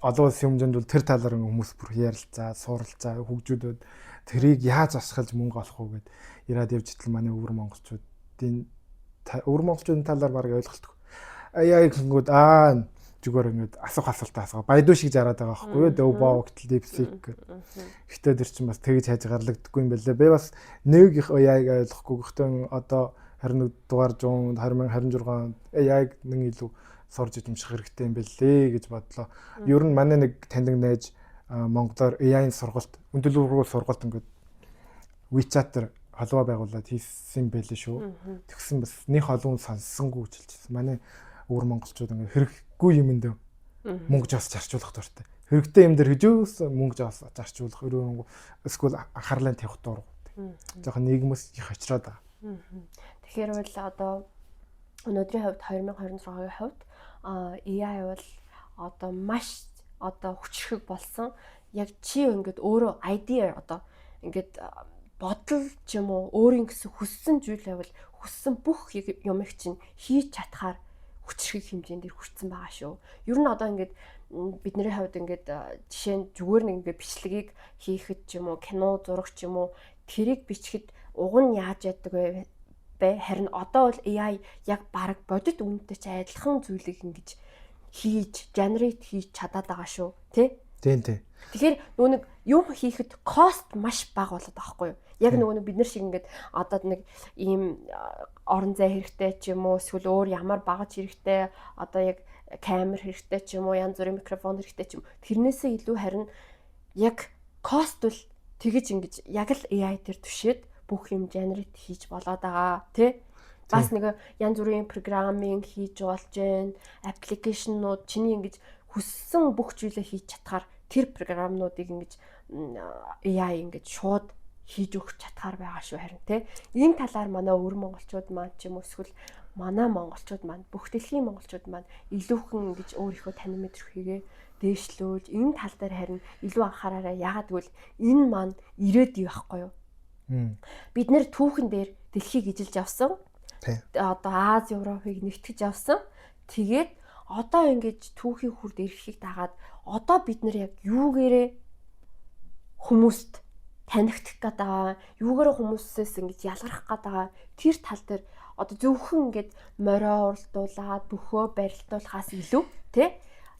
олон улсын хэмжээнд бол тэр талаар ингээд хүмүүс бүр ярилцаа, суралцаа, хөгжүүлээд тэрийг яаж ашиглаж мөнгө олох уу гэд ирээд явж итэл манай өвөр монголчуудын өвөр монголчуудын талаар баг ойлголтгүй. AI гэнгүүт аа зүгээр ингээд асуух асуултаа асуу. Баядуу шиг жараад байгаа байхгүй юу? Дөв гэтэл DeepSeek гэдэг. Гэтэ тэр чинь бас тэгж хайж гарлагддаггүй юм байлээ. Би бас нэг их AI-г ойлгохгүй. Гэхдээ одоо 21 дугаар зуун 2026 AI-г нэг илүү сурж идэмших хэрэгтэй юм бэлээ гэж бодлоо. Ер нь манай нэг таньдаг найз монголоор AI-ын сургалт, өндөрлөврүү сургалт ингээд WeChat-аар холбоо байгуулад хийсэн байлээ шүү. Тэгсэн бас нэг олон сонссонгүй гэж хэлчихсэн. Манай өвөр монголчууд ингээд хэрэггүй юм дээр мөнгө жаас зарчуулах дуртай. Хэрэгтэй юм дээр хижөөс мөнгө жаас зарчуулах өрөө эсвэл анхаарлаа тавих дургу. Жохон нийгмээс их очроод байгаа. Тэгэхээр бол одоо өнөөдрийн хувьд 2026-гийн хувьд AI бол одоо маш одоо хүчрхэг болсон. Яг чи ингээд өөрөө idea одоо ингээд бодол ч юм уу өөрийн гэсэн хүссэн зүйл байвал хүссэн бүх юмыг чинь хийж чадхаар хүчрхэг хэмжээнд дэр хүрсэн байгаа шүү. Ер нь одоо ингээд бидний хувьд ингээд жишээ нь зүгээр нэг ингээд бичлэгийг хийхэд ч юм уу кино зураг ч юм уу тэрийг бичихэд уг нь яаж яадаг вэ? Харин одоо бол AI яг бараг бодит үнэтэй ч адилхан зүйлийг ингэж хийж, generate хийж чадаад байгаа шүү. Тэ? Тийм тийм. Тэгэхээр нөгөө нэг юм хийхэд cost маш бага болоод байгаа байхгүй юу? Яг нөгөө нэг бид нар шиг ингээд одоо нэг ийм орон зай хэрэгтэй ч юм уу эсвэл өөр ямар багаж хэрэгтэй одоо яг камер хэрэгтэй ч юм уу янз бүрийн микрофон хэрэгтэй ч юм уу тэрнээсээ илүү харин яг cost бол тэгэж ингэж яг л AI дээр түшээд бүх юм generate хийж болоод байгаа тий. Бас нэг янз бүрийн programming хийж болж гэн, application нууд чиний ингэж хүссэн бүх зүйлээ хийж чадхаар тэр програмнуудыг ингэж AI ингэж шууд хийж өгч чадхаар байгаа шүү харин тий. Энэ талаар манай өвөр монголчууд маань ч юм уу эсвэл манай монголчууд маань бүх дэлхийн монголчууд маань илүүхэн ингэж өөрийнхөө танин мэдрэхүйгээ дээшлүүлж энэ тал дээр харин илүү анхаараарай. Яагаад гэвэл энэ маань ирээдүй байхгүй юу? Бид нэр түүхэн дээр дэлхийг эзэлж авсан. Одоо Ази, Европыг нэгтгэж авсан. Тэгээд одоо ингэж түүхийн хүрд ирэхийг дагаад одоо бид нар яг юугээрээ хүмүүст танигдах гээд байгаа, юугаараа хүмүүсээс ингэж ялгарх гээд байгаа тэр тал дээр одоо зөвхөн ингэж морио уралдуулаад бөхөө барилдуулахаас илүү тий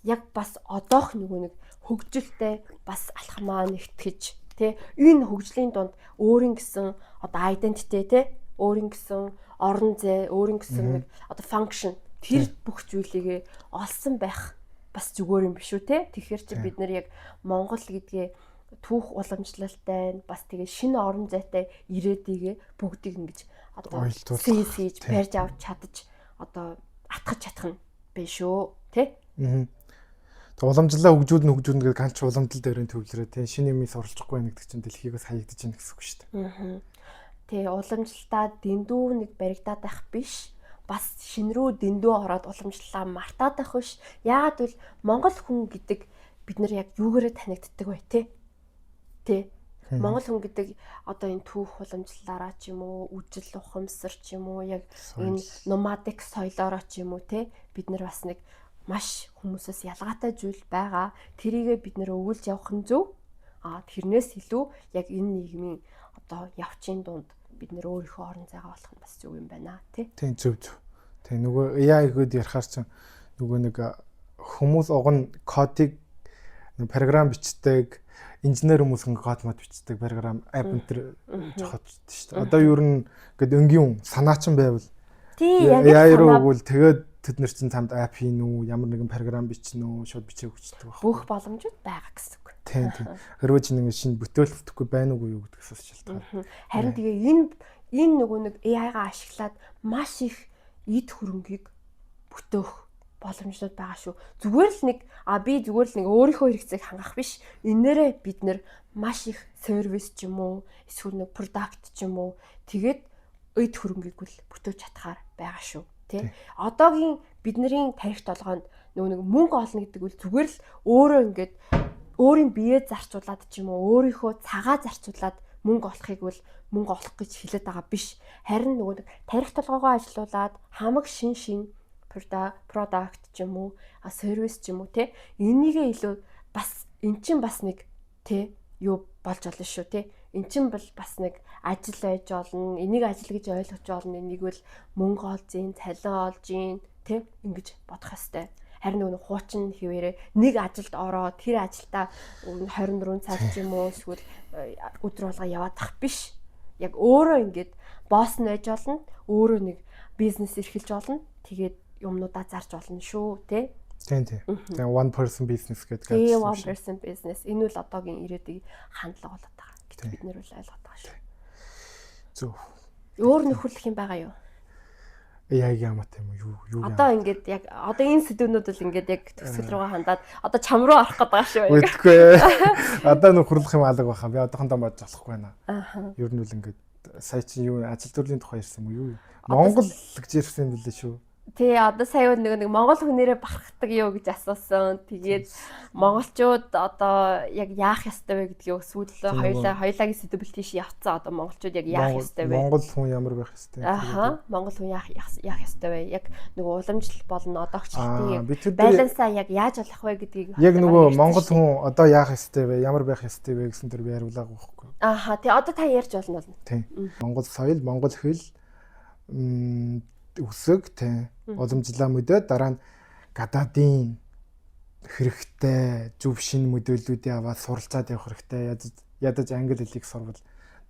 яг бас одоох нөгөө нэг хөгжилтэй бас алхмаа нэгтгэж тий энэ хөгжлийн дунд өөрийн гэсэн одоо identity тий өөрийн гэсэн орон зай өөрийн гэсэн нэг одоо function тэр бүх зүйлийг олсон байх бас зүгээр юм биш үү те. Тэгэхээр чи бид нар яг Монгол гэдгээ түүх уламжлалтай бас тэгээ шинэ орон зайтай ирээдүйгээ бүгдийг ингэж одоо сийс хийж барьж авч чадаж одоо атгах чадах нь биш шүү тий. Аа. Тэг уламжлалаа хөгжүүлнэ хөгжүүлнэ гэдэг ганц уламжлал дээрэн төвлөрөө тий шинэ юм суралцахгүй байна гэдэг чинь дэлхийг бас хаягдаж байна гэсэн үг шүү дээ. Аа. Тэг уламжлалтаа дэндүү нэг баригдаад байх биш бас шин рүү дэндүү ороод уламжлалаа мартаад байх биш. Яагаад гэвэл Монгол хүн гэдэг бид нар яг юугаараа танигддаг вэ те? Тэ. Монгол хүн гэдэг одоо энэ түүх уламжлалаараа ч юм уу, үжил ухамсар ч юм уу, яг энэ nomadic соёлоороо ч юм уу те бид нар бас нэг маш хүмүүсээс ялгаатай зүйл байгаа. Тэрийгээ бид нэр өгүүлж явах нь зөв. А тэрнээс илүү яг энэ нийгмийн одоо явчийн дунд бид нэр өөрийнхөө орон зайгаа олох нь бас зөв юм байна тий. Тийм, зөв зөв. Тийм, нөгөө AI-гүүд ярихаар чинь нөгөө нэг хүмүүс уг нь кодыг програм бичдэг, инженер хүмүүс ингээ код мод бичдэг, програм app энэ төр жохотчихдээ шүү дээ. Одоо ер нь ингээд өнгийн санаачин байвал тий, яг AI руу өгвөл тэгээд тэд нар чинь чамд app хийн үү, ямар нэгэн програм бичнэ үү, шууд бичээг өгчдөг байх. Бүх боломжууд байгаа гэсэн үг. Тийм тийм. Хэрвээ чи нэг шинэ бүтээлдэхгүй байна уугүй юу гэдгээс шалтгаан. Харин тэгээ энэ нөгөө нэг AI-гаа ашиглаад маш их эд хөрөнгийг бүтээх боломжнууд байгаа шүү. Зүгээр л нэг би зүгээр л нэг өөрийнхөө хэрэгцээг хангах биш. Энээрээ бид нэр маш их сервис ч юм уу, эсвэл нэг product ч юм уу, тэгээд эд хөрөнгийг л бүтээж чадхаар байгаа шүү. Тэ? Одоогийн бидний тарих толгоонд нөгөө нэг мөнгө олно гэдэг үл зүгээр л өөрөө ингээд өөрийн биеэ зарцуулаад ч юм уу, өөрийнхөө цагаа зарцуулаад мөнгө олохыг бол мөнгө олох гэж хэлээд байгаа биш. Харин нөгөө нэг тарих толгоогоо ажилуулад хамаг шин шин product ч юм уу, сервис ч юм уу, те, энийгээ илүү бас эн чин бас нэг те юу болж болно шүү те. Эн чин бол бас нэг ажил байж болно. Энийг ажил гэж ойлгож болно. Энийг бол мөнгө олж ийн, цалин олж ийн, те, ингэж бодох хэвээр. Харин нөгөө хуучин хэвээрээ нэг ажилд ороод тэр ажилдаа 24 цаг ч юм уу эсвэл өдөр болго яваад тах биш. Яг өөрөө ингээд босс нь байж болно. Өөрөө нэг бизнес эрхэлж болно. Тэгээд юмнуудаа зарж болно шүү, тэ? Тийм тийм. Тэгээ one person business гэдэг. Тийм, one person business. Энэ үл одоогийн ирээдүйн хандлага болоод байгаа гэж бид нэр үл ойлгоод байгаа шүү. Зөв. Өөр нөхөрлөх юм байгаа юу? Яг ямат юм уу? Юу юу? Одоо ингээд яг одоо энэ сэдвүүнүүд л ингээд яг төгсгөл рүүгээ хандаад одоо чам руу орох гээд байгаа шүү. Мэдгүй. Одоо нөхөрлөх юм алга байхаа. Би одоохондоо бодож болохгүй байна. Ер нь үл ингээд сая чи юу ажил төрлийн тухай ярьсан юм уу? Юу? Монгол гэж ярьсан юм билээ шүү. Тий, одоо сая нэг монгол хүнээрээ бахархдаг юу гэж асуусан. Тэгээд монголчууд одоо яг яах ёстой вэ гэдгийг сүүл хоёулаагийн сэдвэл тийш явцсан. Одоо монголчууд яг яах ёстой вэ? Монгол хүн ямар байх ёстой? Аха, монгол хүн яах ёстой вэ? Яг нөгөө уламжлал болон одоогчлтын балансаа яг яаж олох вэ гэдгийг яг нөгөө монгол хүн одоо яах ёстой вэ? Ямар байх ёстой вэ гэсэн төр би хариулаагүй байхгүй. Аха, тий, одоо та ярьж болно. Тий. Монгол соёл, монгол хэл, өсөг, тий, уламжлалаа мэдээд дараа нь гадаадын хэрэгтэй зөв шинэ мэдээллүүдийг аваад суралцаад явах хэрэгтэй. Ядаж англи хэлийг сурвал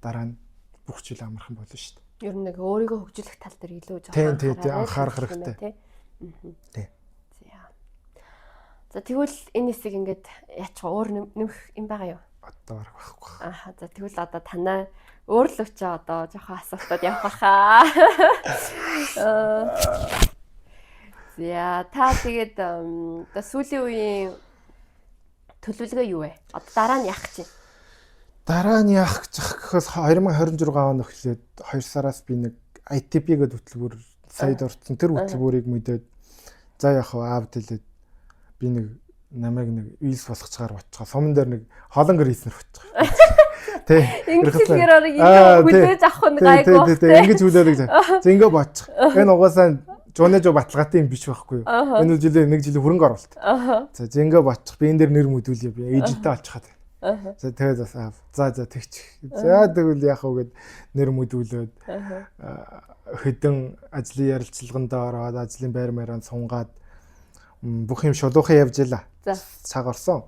дараа нь бүх зүйл амархан болно шүү дээ. Ер нь нэг өөрийгөө хөгжүүлэх тал дээр илүү жоохон тий анхаарах хэрэгтэй. Тий. За. За тэгвэл энэ хэсэг ингээд яачих өөр нэмэх юм байгаа юу? Одоо бараг байхгүй. Аха, за тэгвэл одоо танаа өөрлөгч одоо жоохон асуултууд явах баха. За та тэгээд одоо сүүлийн үеийн төлөвлөгөө юу вэ? Одоо дараа нь яах гэж байна? Дараа нь яах гэж гэхээс 2026 он эхлээд 2 сараас би нэг ITP гэдэг хөтөлбөр саяд орсон. Тэр хөтөлбөрийг мэдээд за яах вэ? Аавд хэлээд би нэг намайг нэг виз болгочгаар бодчихоо. Суман дээр нэг холонгор хийснэр бодчихоо. Тэ. Ингэж хэлэхээр ингэ хүлээж авах нь гайгүй. Тэ, ингэж хүлээдэг. За ингэ бодчих. Энэ угаасаа жууны жуу баталгаатай юм биш байхгүй юу? Энэ жилийн нэг жилийн хөрөнгө оруулалт. За зингээ бодчих. Би энэ дээр нэр мэдүүлье. Би эйженттэй олчихад. За тэгээд бас за тэгчих. За тэгвэл яах вэ гэд нэр мэдүүлээд хэдэн ажлын ярилцлаганд ороод ажлын байр маягаар сунгаад бүх юм шулуухан явж илаа. Цаг орсон.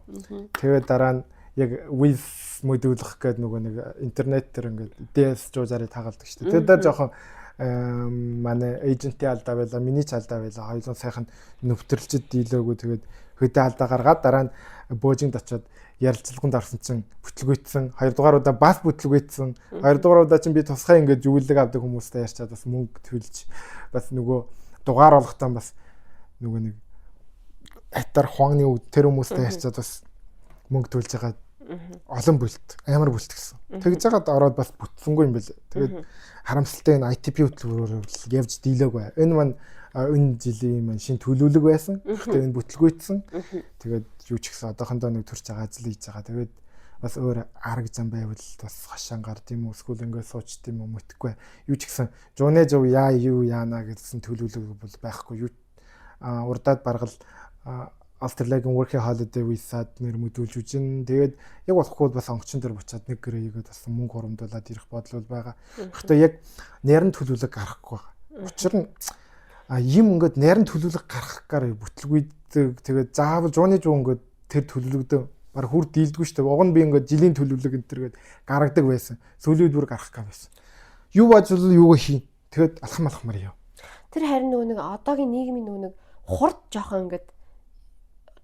Тэгээд дараа нь яг with мэдүүлэх гээд нөгөө нэг интернет дээр ингээд DS жуужаарыг тагалдаг шүү дээ. Тэр дээр жоохон манай эйжентийн алдаа байла, миний ч алдаа байла. Хоёулаа сайхан нөвтрлжид дийлээгүй, тэгээд хөдөө алдаа гаргаад дараа нь бөжинд очиод ярилцлаганд орсон чинь бүтлгүйцсэн. Хоёрдугаар удаа бас бүтлгүйцсэн. Хоёрдугаар удаа чинь би тусгай ингээд зөвлөлөг авдаг хүмүүстэй ярьчаад бас мөнгө төлж бас нөгөө дугаар болгохтаа бас нөгөө нэг хатар хуанны тэр хүмүүстэй ярьчаад бас мөнгө төлж байгаа олон бүлт, амар бүлт гэсэн. Тэгж жагаад ороод бас бүтсэнгүй юм бэл. Тэгээд харамсалтай энэ ITP хөтөлбөрөөр явж дийлээгүй. Энэ маань энэ жилийн маань шинэ төлөвлөг байсан. Гэхдээ энэ бүтлгүйцсэн. Тэгээд юу ч гэсэн одоохондоо нэг төрч байгаа ажил хийж байгаа. Тэгээд бас өөр арга зам байвал бас хашаан гард юм уу, эсвэл ингээд суучт юм уу мэдэхгүй. Юу ч гэсэн жууны жуу яа юу яана гэсэн төлөвлөг бол байхгүй. Юу Урдаад баргал Австралийн working holiday visa нэр мөдүүлж үжин. Тэгээд яг болохгүй бас онгоцон дээр буцаад нэг гэрээ хийгээд бас мөнгө хурамдуулад ирэх бодол байгаа. Гэхдээ яг нэрэн төлөвлөг гаргахгүй байгаа. Учир нь юм ингээд нэрэн төлөвлөг гаргах гар бүтлгүйдэг. Тэгээд заавал 100% ингээд тэр төлөвлөгдөө баг хүр дийлдэггүй шүү дээ. Уг нь би ингээд жилийн төлөвлөг энэ төр гээд гаргадаг байсан. Сүүлийн үед бүр гаргах гам байсан. Юу бажвал юугаа хийн. Тэгээд алхам алхмаар яв. Тэр харин нөгөө нэг одоогийн нийгмийн нөгөө нэг хурд жоохон ингээд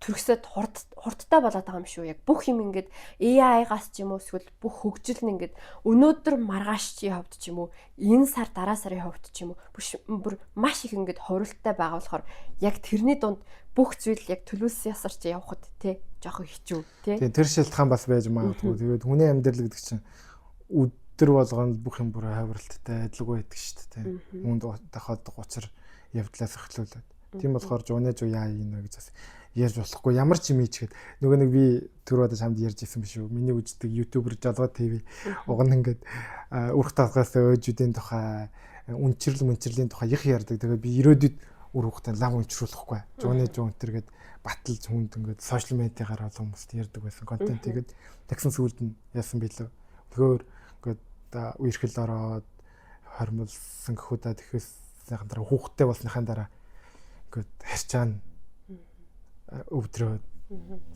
төрөсөд хурдтай болоод байгаа юм шүү. Яг бүх юм ингээд AI-гаас ч юм уу эсвэл бүх хөгжил нь ингээд өнөөдөр маргааш чи хувьд ч юм уу энэ сар дараа сарын хувьд ч юм уу бүр маш их ингээд хуралтай байгаа болохоор яг тэрний дунд бүх зүйл яг төлөвлөсөн ясаар чи явхад те жоохон хэцүү те. Тийм, тэр шалтгаан бас байж магадгүй. Тэгээд хүний амьдрал гэдэг чинь өдөр болгоно бүх юм бүр хавралттай адилгүй байдаг шүү дээ. Үүнд тохиолдох учир явдлаас эхлүүлээд. Тийм болохоор жууны жуу яа юм гэж бас ярьж болохгүй, ямар ч юм ийчгээд нөгөө нэг би түр удаа чамд ярьж исэн биш үү? Миний үздэг YouTuber Жолгоо ТV уг нь ингээд үрх талгаас өөжүүдийн тухай, үнчрэл мөнчрлийн тухай их ярьдаг. Тэгээд би ирээдүйд үр хүүхдээ лав үнчрүүлэхгүй. Жууны жуу энэ төргээд баталж хүнд ингээд сошиал медиагаар олон хүмүүст ярьдаг байсан контент. Тэгээд тэгсэн сүлд нь яасан бэлээ. Тэгэхээр ингээд үерхэл ороод хормолсон гэхүүдээ тэгэхээс дараа хүүхдтэй болсныхаа дараа ингээд харьцаа нь өвдрөө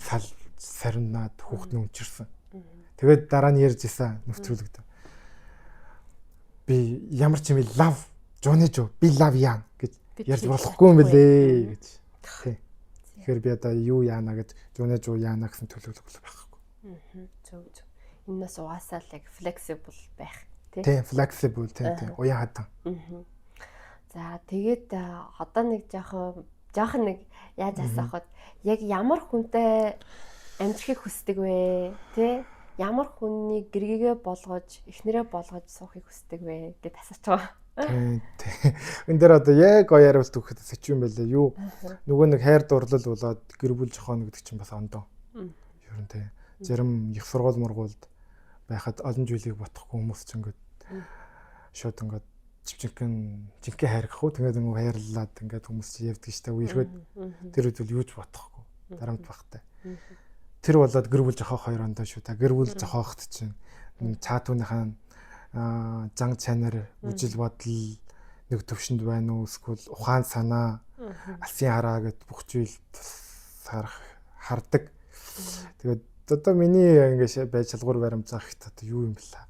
сал сарнаад хүүхд нь өмчөрсөн. Тэгээд дараа нь ярьж исэн нөхцөлөгд. Би ямар ч юм лав жууны жуу би лав яана гэж ярьж болохгүй юм бэлээ гэж. Тий. Тэгэхээр би одоо юу яана гэж жууны жуу яана гэсэн төлөвлөгөө байхгүй. Зөв зөв. Энэс угаасаа л яг flexible байх тий. Тий, flexible, тий, тий. Уян хатан. За, тэгээд одоо нэг жоохон нэг яаж асаахад яг ямар хүнтэй амьдрахыг хүсдэг вэ? Тэ? Ямар хүний гэргээгээ болгож, эхнэрээ болгож суухыг хүсдэг вэ гэд асууж байгаа. Тий, тий. Энэ дээр одоо яг гоё хариулт өгөхөд сэч юм байлээ. Юу нөгөө нэг хайр дурлал болоод гэр бүл зохионо гэдэг чинь бас ондоо. Ер нь тий. Зарим их сургууль мургуулд байхад олон зүйлийг бодохгүй хүмүүс ч ингээд шууд ингээд чивчинхэн жинхэнэ хайрх уу, тэгээд нөгөө хайрлаад ингээд хүмүүс чи явдаг штэ, үерхэд тэр үед бол юу ч бодохгүй дарамт багтай. Тэр болоод гэр бүл зохиох хоёр ондоо шүү та. Гэр бүл зохиохт чинь цаатууныхаа зан чанар, үжил бодол нэг төвшөнд байна уу, эсвэл ухаан санаа, алсын хараа гэд бүх зүйл харах хардаг. Тэгээд одоо миний ингээд байж шалгуур баримжаа гэхэд одоо юу юм бэлээ?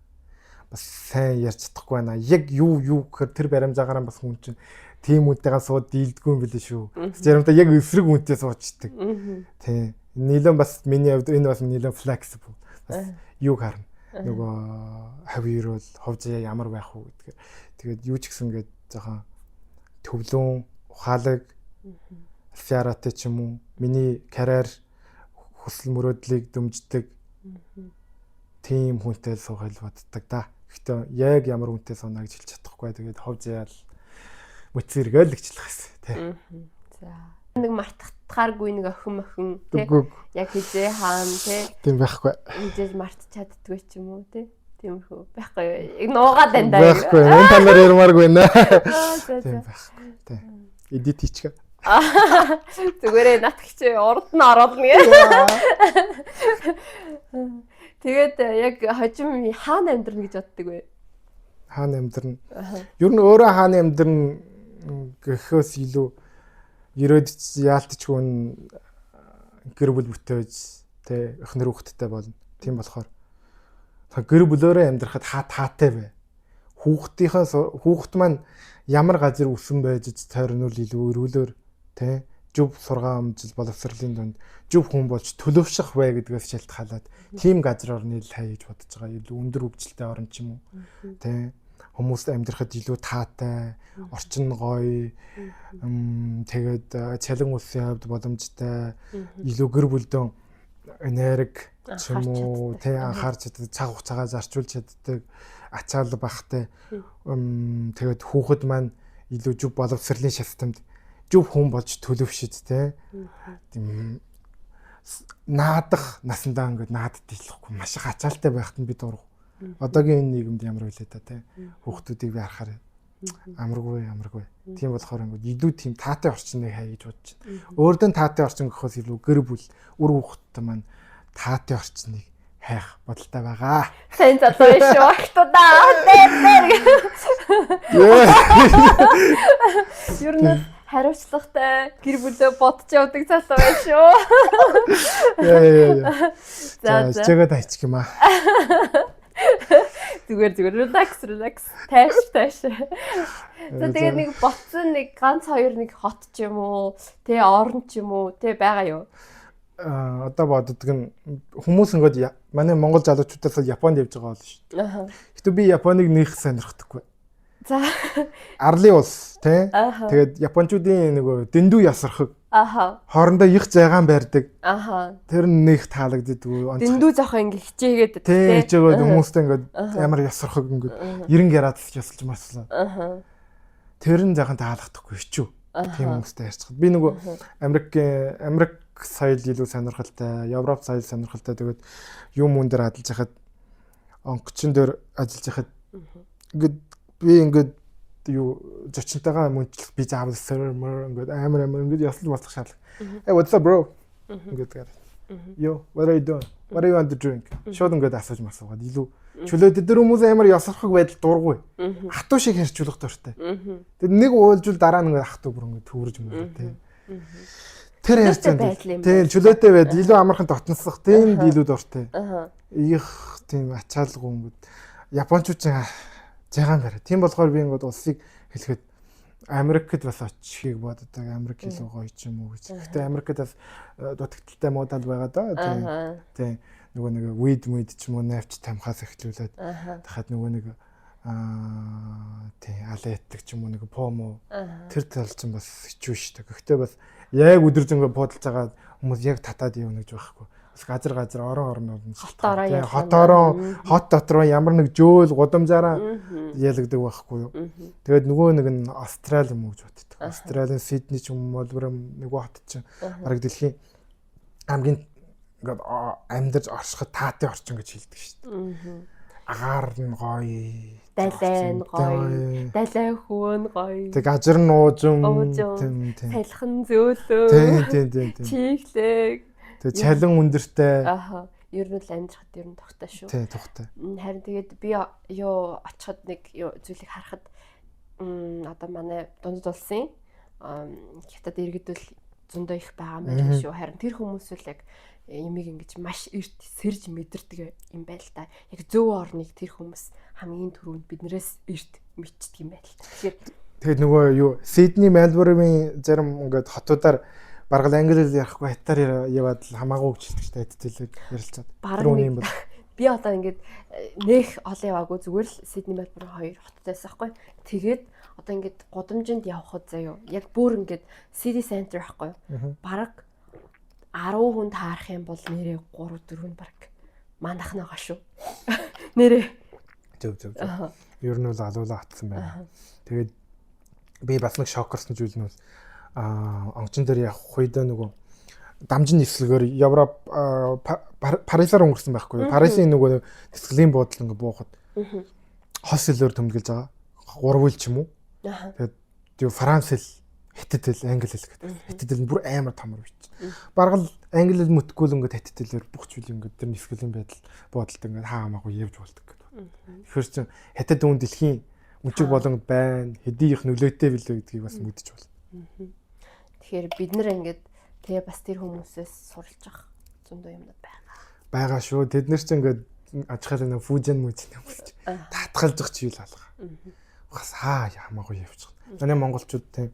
Бас сайн ярьж чадахгүй байна. Яг юу юу гэхээр тэр баримжаагаараа бас хүн чинь тийм үнтэйгээ сууд дийлдэггүй юм билээ шүү. Заримдаа яг эсрэг үнтэй суучдаг. Тийм. Нийлэн бас миний хувьд энэ бас нийлэн flexible. Бас юуг харна. Нөгөө хавь ерөөл хов заяа ямар байх уу гэдгээр. Тэгээд юу ч гэсэн ингээд жоохон төвлөн, ухаалаг, алфиаратай ч юм уу миний карьер хүсэл мөрөөдлийг дэмждэг тийм хүнтэй суухыг боддог да. Гэхдээ яг ямар хүнтэй сууна гэж хэлж чадахгүй. Тэгээд хов заяал мөцөргөөл гिचлэх гэсэн тий. За. Нэг мартахтахааргүй нэг охин охин тий. Яг хизээ хаана тий. Тийм байхгүй. Хизээж мартаж чаддгүй ч юм уу тий. Тиймэрхүү байхгүй. Яг нуугаад байна да. Байхгүй. Энэ талаар ярмааргүй байна. Тийм байхгүй. Тий. Эдит хийчихэ. Зүгээрээ натгч урд нь оруулна гэ. Тэгээд яг хожим хаана амьдрна гэж боддөг вэ? Хаана амьдрна? Ер нь өөрөө хаана амьдрна гэхээс илүү ирээдүйд яалтчгүй гэр бүл бүтээж тэ эхнэр хүүхэдтэй болно. Тийм болохоор гэр бүлөөрөө амьдрахад хаа таатай вэ? Хүүхдийнхээ хүүхд маань ямар газар өсөн байж тойрнол илүү өрөөлөөр тэ зөв сургаамжил боловсролын дунд зөв хүн болж төлөвшөх вэ гэдгээс шалтгаалаад тийм газар орны л хай гэж бодож байгаа. Илүү өндөр хөгжилтэй орн ч юм уу. Тэ хүмүүст амьдрахад илүү таатай, орчин гоё, тэгээд цалин улсын хувьд боломжтой, илүү гэр бүлдөө энерги ч юм уу тэ анхаарч чаддаг, цаг хугацаагаа зарчуулж чаддаг, ачаал багтай. Тэгээд хүүхэд маань илүү зөв боловсролын шатамд зөв хүн болж төлөвшөж тэ наадах насандаа ингээд наадд дийлэхгүй маш их ачаалтай байхад нь би дург. Одоогийн энэ нийгэмд ямар байлээ та те хүүхдүүдийг би харахаар Амаргүй амаргүй. Тийм болохоор ингээд илүү тийм таатай орчныг хай гэж бодож байна. Өөрдөө таатай орчин гэхээс илүү гэр бүл үр хүүхэдтэй маань таатай орчныг хайх бодолтой байгаа. Сайн залуу юм шүү агтудаа. Дээр дээр. Ер нь хариуцлагатай гэр бүлээ бодож явдаг залуу байх шүү. Яа яа яа. За хичээгээд хайчих юм аа. Зүгээр зүгээр relax relax. Тайш тайш. За тэгээд нэг ботсон нэг ганц хоёр нэг хот ч юм уу, тэ орн ч юм уу, тэ байгаа юу? Аа одоо боддог нь хүмүүс ингээд манай монгол залуучуудаас Японд явж байгаа болно шүү дээ. Гэтэ би Японыг нэх сонирхдаггүй. За. Арлын улс тий. Тэгээд японочдын нөгөө дэндүү ясархаг. Аха. Хоорондоо их зайгаан барьдаг. Аха. Тэр нь нэх таалагддаг. Дэндүү зохоо ингээ хичээгээд тий. Хичээгээд хүмүүстэй ингээд амар ясархаг ингээд ерэн гяраад ясалж маслаа. Аха. Тэр нь зайхан таалагдахгүй хичүү. Тийм хүмүүстэй ярьчихад. Би нөгөө Америк соёл илүү сонирхолтой, Европ соёл сонирхолтой. Тэгээд юм мөн дээр ажиллаж хахад онгоцон дээр ажиллаж хахад ингээд би ингээд юу зочинтойгоо мөнчлөх би заавал sir мөр ингээд амар амар ингээд ёслол болох шаардлага. Hey, what's up, bro? Ингээд гэр. Yo, what are you doing? What do you want to drink? Шууд ингээд асууж масуугаад илүү чөлөө тэд хүмүүс амар ёсорхог байдал дургүй. Хатуу шиг хэрчүүлэх дуртай. Тэгээд нэг уулжвал дараа нь ингээд хатуу бүр ингээд төвөрж мөрөө тий. Тэр харьцаанд тий чөлөөтэй байд илүү амархан дотносох тийм илүү дуртай. Их тийм ачаалгүй ингээд японочууд ч зайгаан барай. Тийм болохоор би ингээд улсыг хэлэхэд Америкт бас очихыг боддог. Америк илүү гоё ч юм уу гэж. Гэхдээ Америкт бас дутагдaltaй муудал байгаа даа. Тийм. Тийм. Нөгөө нэг weed мүд ч юм уу навч тамхаас эхлүүлээд дахиад нөгөө нэг тий алаятдаг ч юм уу нэг помо тэр тал чинь бас хэцүү шүү дээ. Гэхдээ бас яг өдөржингөө буудалж байгаа хүмүүс яг татаад явна гэж байхгүй. Бас газар газар орон орноор нь хот орон хот дотор ямар нэг жөөл гудамжаараа ялагддаг байхгүй юу. Тэгээд нөгөө нэг нь Австрали юм уу гэж боддог. Австралийн Сидней ч юм уу Мельбурн нөгөө хот чинь бараг дэлхийн хамгийн ингээд амьдарч оршиход таатай орчин гэж хэлдэг шүү дээ. Агаар нь гоё, далай нь гоё, далай хөвөн гоё. Тэг газар нь уужим, тийм тийм. Салхин зөөлөө. Тийм тийм тийм тийм. Чиглэг. Тэг чалин өндөртэй. Аха. Ер нь л амьдрахад ер нь тухтай шүү. Тийм тухтай. Харин тэгээд би юу очиход нэг зүйлийг харахад одоо манай дундад улсын хятад иргэдэл зөндөө их байгаа юм байна шүү. Харин тэр хүмүүс л яг ямиг ингэж маш эрт сэрж мэдэрдэг юм байна л да. Яг зөв орныг тэр хүмүүс хамгийн түрүүнд биднээс эрт мэдчихдэг юм байна л да. Тэгэхээр тэгээд нөгөө юу Сидней, Мельбурний зарим ингээд хотуудаар бараг л англи хэл ярихгүй хятадаар яваад л хамаагүй гэж хэлдэг шүү дээ. Хятад хэлээр ярилцаад. Тэр үний юм бол би одоо ингээд нэх олон яваагүй зүгээр л Сидней, Мельбурн хоёр хотод байсан байхгүй. Тэгээд одоо ингээд гудамжинд явхад заяо. Яг бүр ингээд city center байхгүй. Бараг 10 хүн таарах юм бол нэрээ 3 4 нь баг манайх байгаа шүү. Нэрээ. Зөв зөв зөв. Ер нь бол алуулаа атсан байна. Тэгээд би бас нэг шокерсон зүйл нь бол онгоцон дээр явах үедээ нөгөө дамжин нислэгээр Европ Парисаар өнгөрсөн байхгүй юу? Парисын нөгөө нисгэлийн буудлын ингээ буухад хос хэлээр тэмдэглэж байгаа. Гурвал ч юм уу. Тэгээд юу Франц хэл, хятад хэл, англи хэл гэдэг. Хятад хэл нь бүр амар томор бичсэн. Бараг л англи хэл мөтггүй л ингээд хятад хэлээр бүх зүйл ингээд тэр нисгэлийн байдал буудалд ингээд хаа хамаагүй явж болдог гэдэг. Тэгэхээр чин хятад үн дэлхийн үнчиг болон байна, хэдий их нөлөөтэй билээ гэдгийг бас мэдэж байна. Тэгэхээр бид нэр ингээд тэгээ бас тэр хүмүүсээс суралцах зөндөө юмнууд байгаа. Байгаа шүү. Тэд нар ч ингээд ажихаар нэг фүжэн мүжин юм болж татгалзах чийл алга. Бас хаа хамаагүй явчих. Манай монголчууд тийм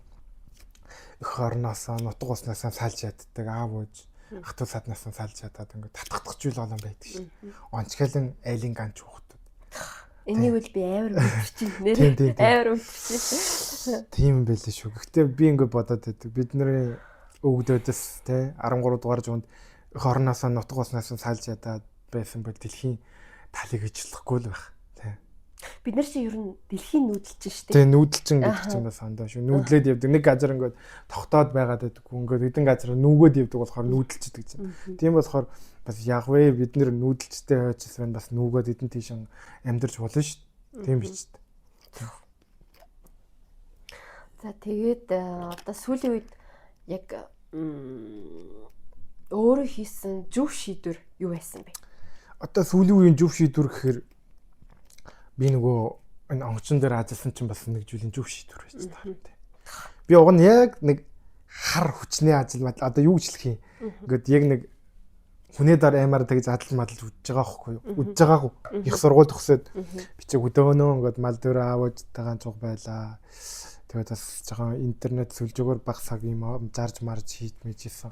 эх орноосоо нутаг уснаасаа салж яддаг аав ууж ах トゥ саднаасаа салж ядаад ингээд татгах зүйл олон байдаг шүү. Онцгойлон айлын ганч хүүхдүүд. Энийг бол би амар мэдэрч байна нэр. Амар мэдэрч. Тийм байлээ шүү. Гэхдээ би ингээд бодоод байдаг. Бидний өвгдөөдөөс те 13 дугаар зуунд эх орноосоо нутаг уснаасаа салж ядаад байсан бол дэлхийн талыг ичлэхгүй л байх. Бид нар чи ер нь дэлхийн нүүдэлчин шүү дээ. Тэгээ нүүдэлчин гэдэг чинь бас сандаа шүү. Нүүдлээд явдаг. Нэг газар ингээд тогтоод байгаад байдаг. Ингээд хэдэн газар нүгөөд явдаг болохоор нүүдэлчдэг чинь. Тийм болохоор бас яг вэ бид нэр нүүдэлчтэй байжсэн байна. Бас нүгөөд эдэн тийш амьдарч болно шүү. Тийм биз дээ. За тэгээд одоо сүүлийн үед яг өөрөө хийсэн зөв шийдвэр юу байсан бэ? Одоо сүүлийн үеийн зөв шийдвэр гэхээр би нөгөө энэ онгоцон дээр ажилласан чинь бас нэг зүйлийн зөв шийдвэр байж таа. Би уг нь яг нэг хар хүчний ажил мадал одоо юу гэж хэлэх юм. Ингээд яг нэг хүнээ дор аймаар тэгж адал мадалж үдж байгаа байхгүй юу? Үдж байгаагүй. Их сургууль төгсөөд би чи өдөөнөө ингээд мал дээр аавуудтайгаа цуг байлаа. Тэгээд бас жоохон интернет сүлжөөгөр баг саг юм зарж марж хийж мэжсэн.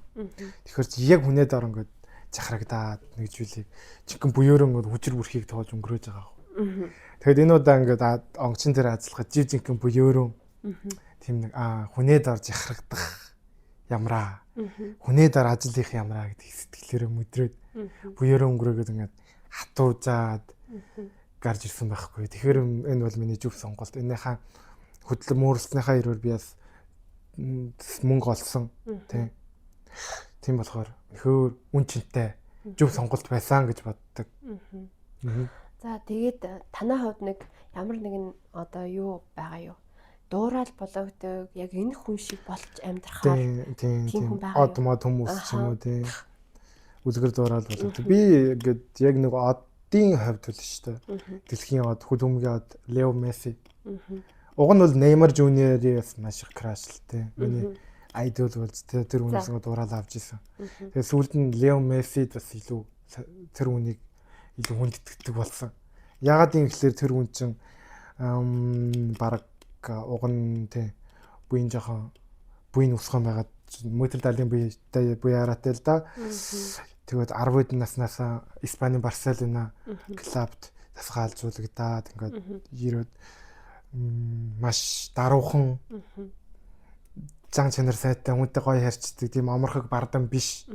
Тэгэхээр чи яг хүнээ дор ингээд захирагдаад нэг зүйлийг жинхэнэ буйөөрөө ингээд хүчир бүрхийг тоож өнгөрөөж байгаа байхгүй. Тэгээд энэ удаа ингээд онгоцон дээр ажиллахад жив жинхэнэ буйөөрөө тийм нэг хүнээ дор захирагдах ямраа. Хүнээ дор ажил хийх ямраа гэдэг сэтгэлээрээ мэдрээд буйөөрөө өнгөрөөгээд ингээд хатуужаад гарч ирсэн байхгүй. Тэгэхээр энэ бол миний зөв сонголт. Энийхээ хөдөлмөр мөрөлснийхаа ирээр би бас мөнгө олсон. Тийм. Тийм болохоор нөхөр үн чинтэй зөв сонголт байсан гэж боддог. За тэгээд танай хувьд нэг ямар нэгэн одоо юу байгаа юу? Дуураал бологдог, яг энэ хүн шиг болж амьдрахаар тийм тийм од мод хүмүүс ч юм уу тийм үлгэр дуураал бологдог. Би ингээд яг нэг одын хувьд л шүү дээ. Дэлхийн од, хөл өмгийн од Лео Месси. Уг нь бол Неймар Жуниорыг бас маш их крашлтай. Миний айдол болж тэр хүнээс дураал авч исэн. Тэгээ сүүлд нь Лео Мессид бас илүү тэр хүнийг илүү хүндэтгэдэг болсон. Ягаад юм гэхлээр тэр хүн чинь бараг уг нь тий буян жоохон буян өсгөн байгаад метр 70 буятай буяаратай л да. Тэгээд 10 наснаас Испанийн Барселона клубт тасгаалжуулагдаад ингээд ирээд маш даруухан зан чанар сайтай хүнтэй гоё харьцдаг тийм оморхог бардам биш.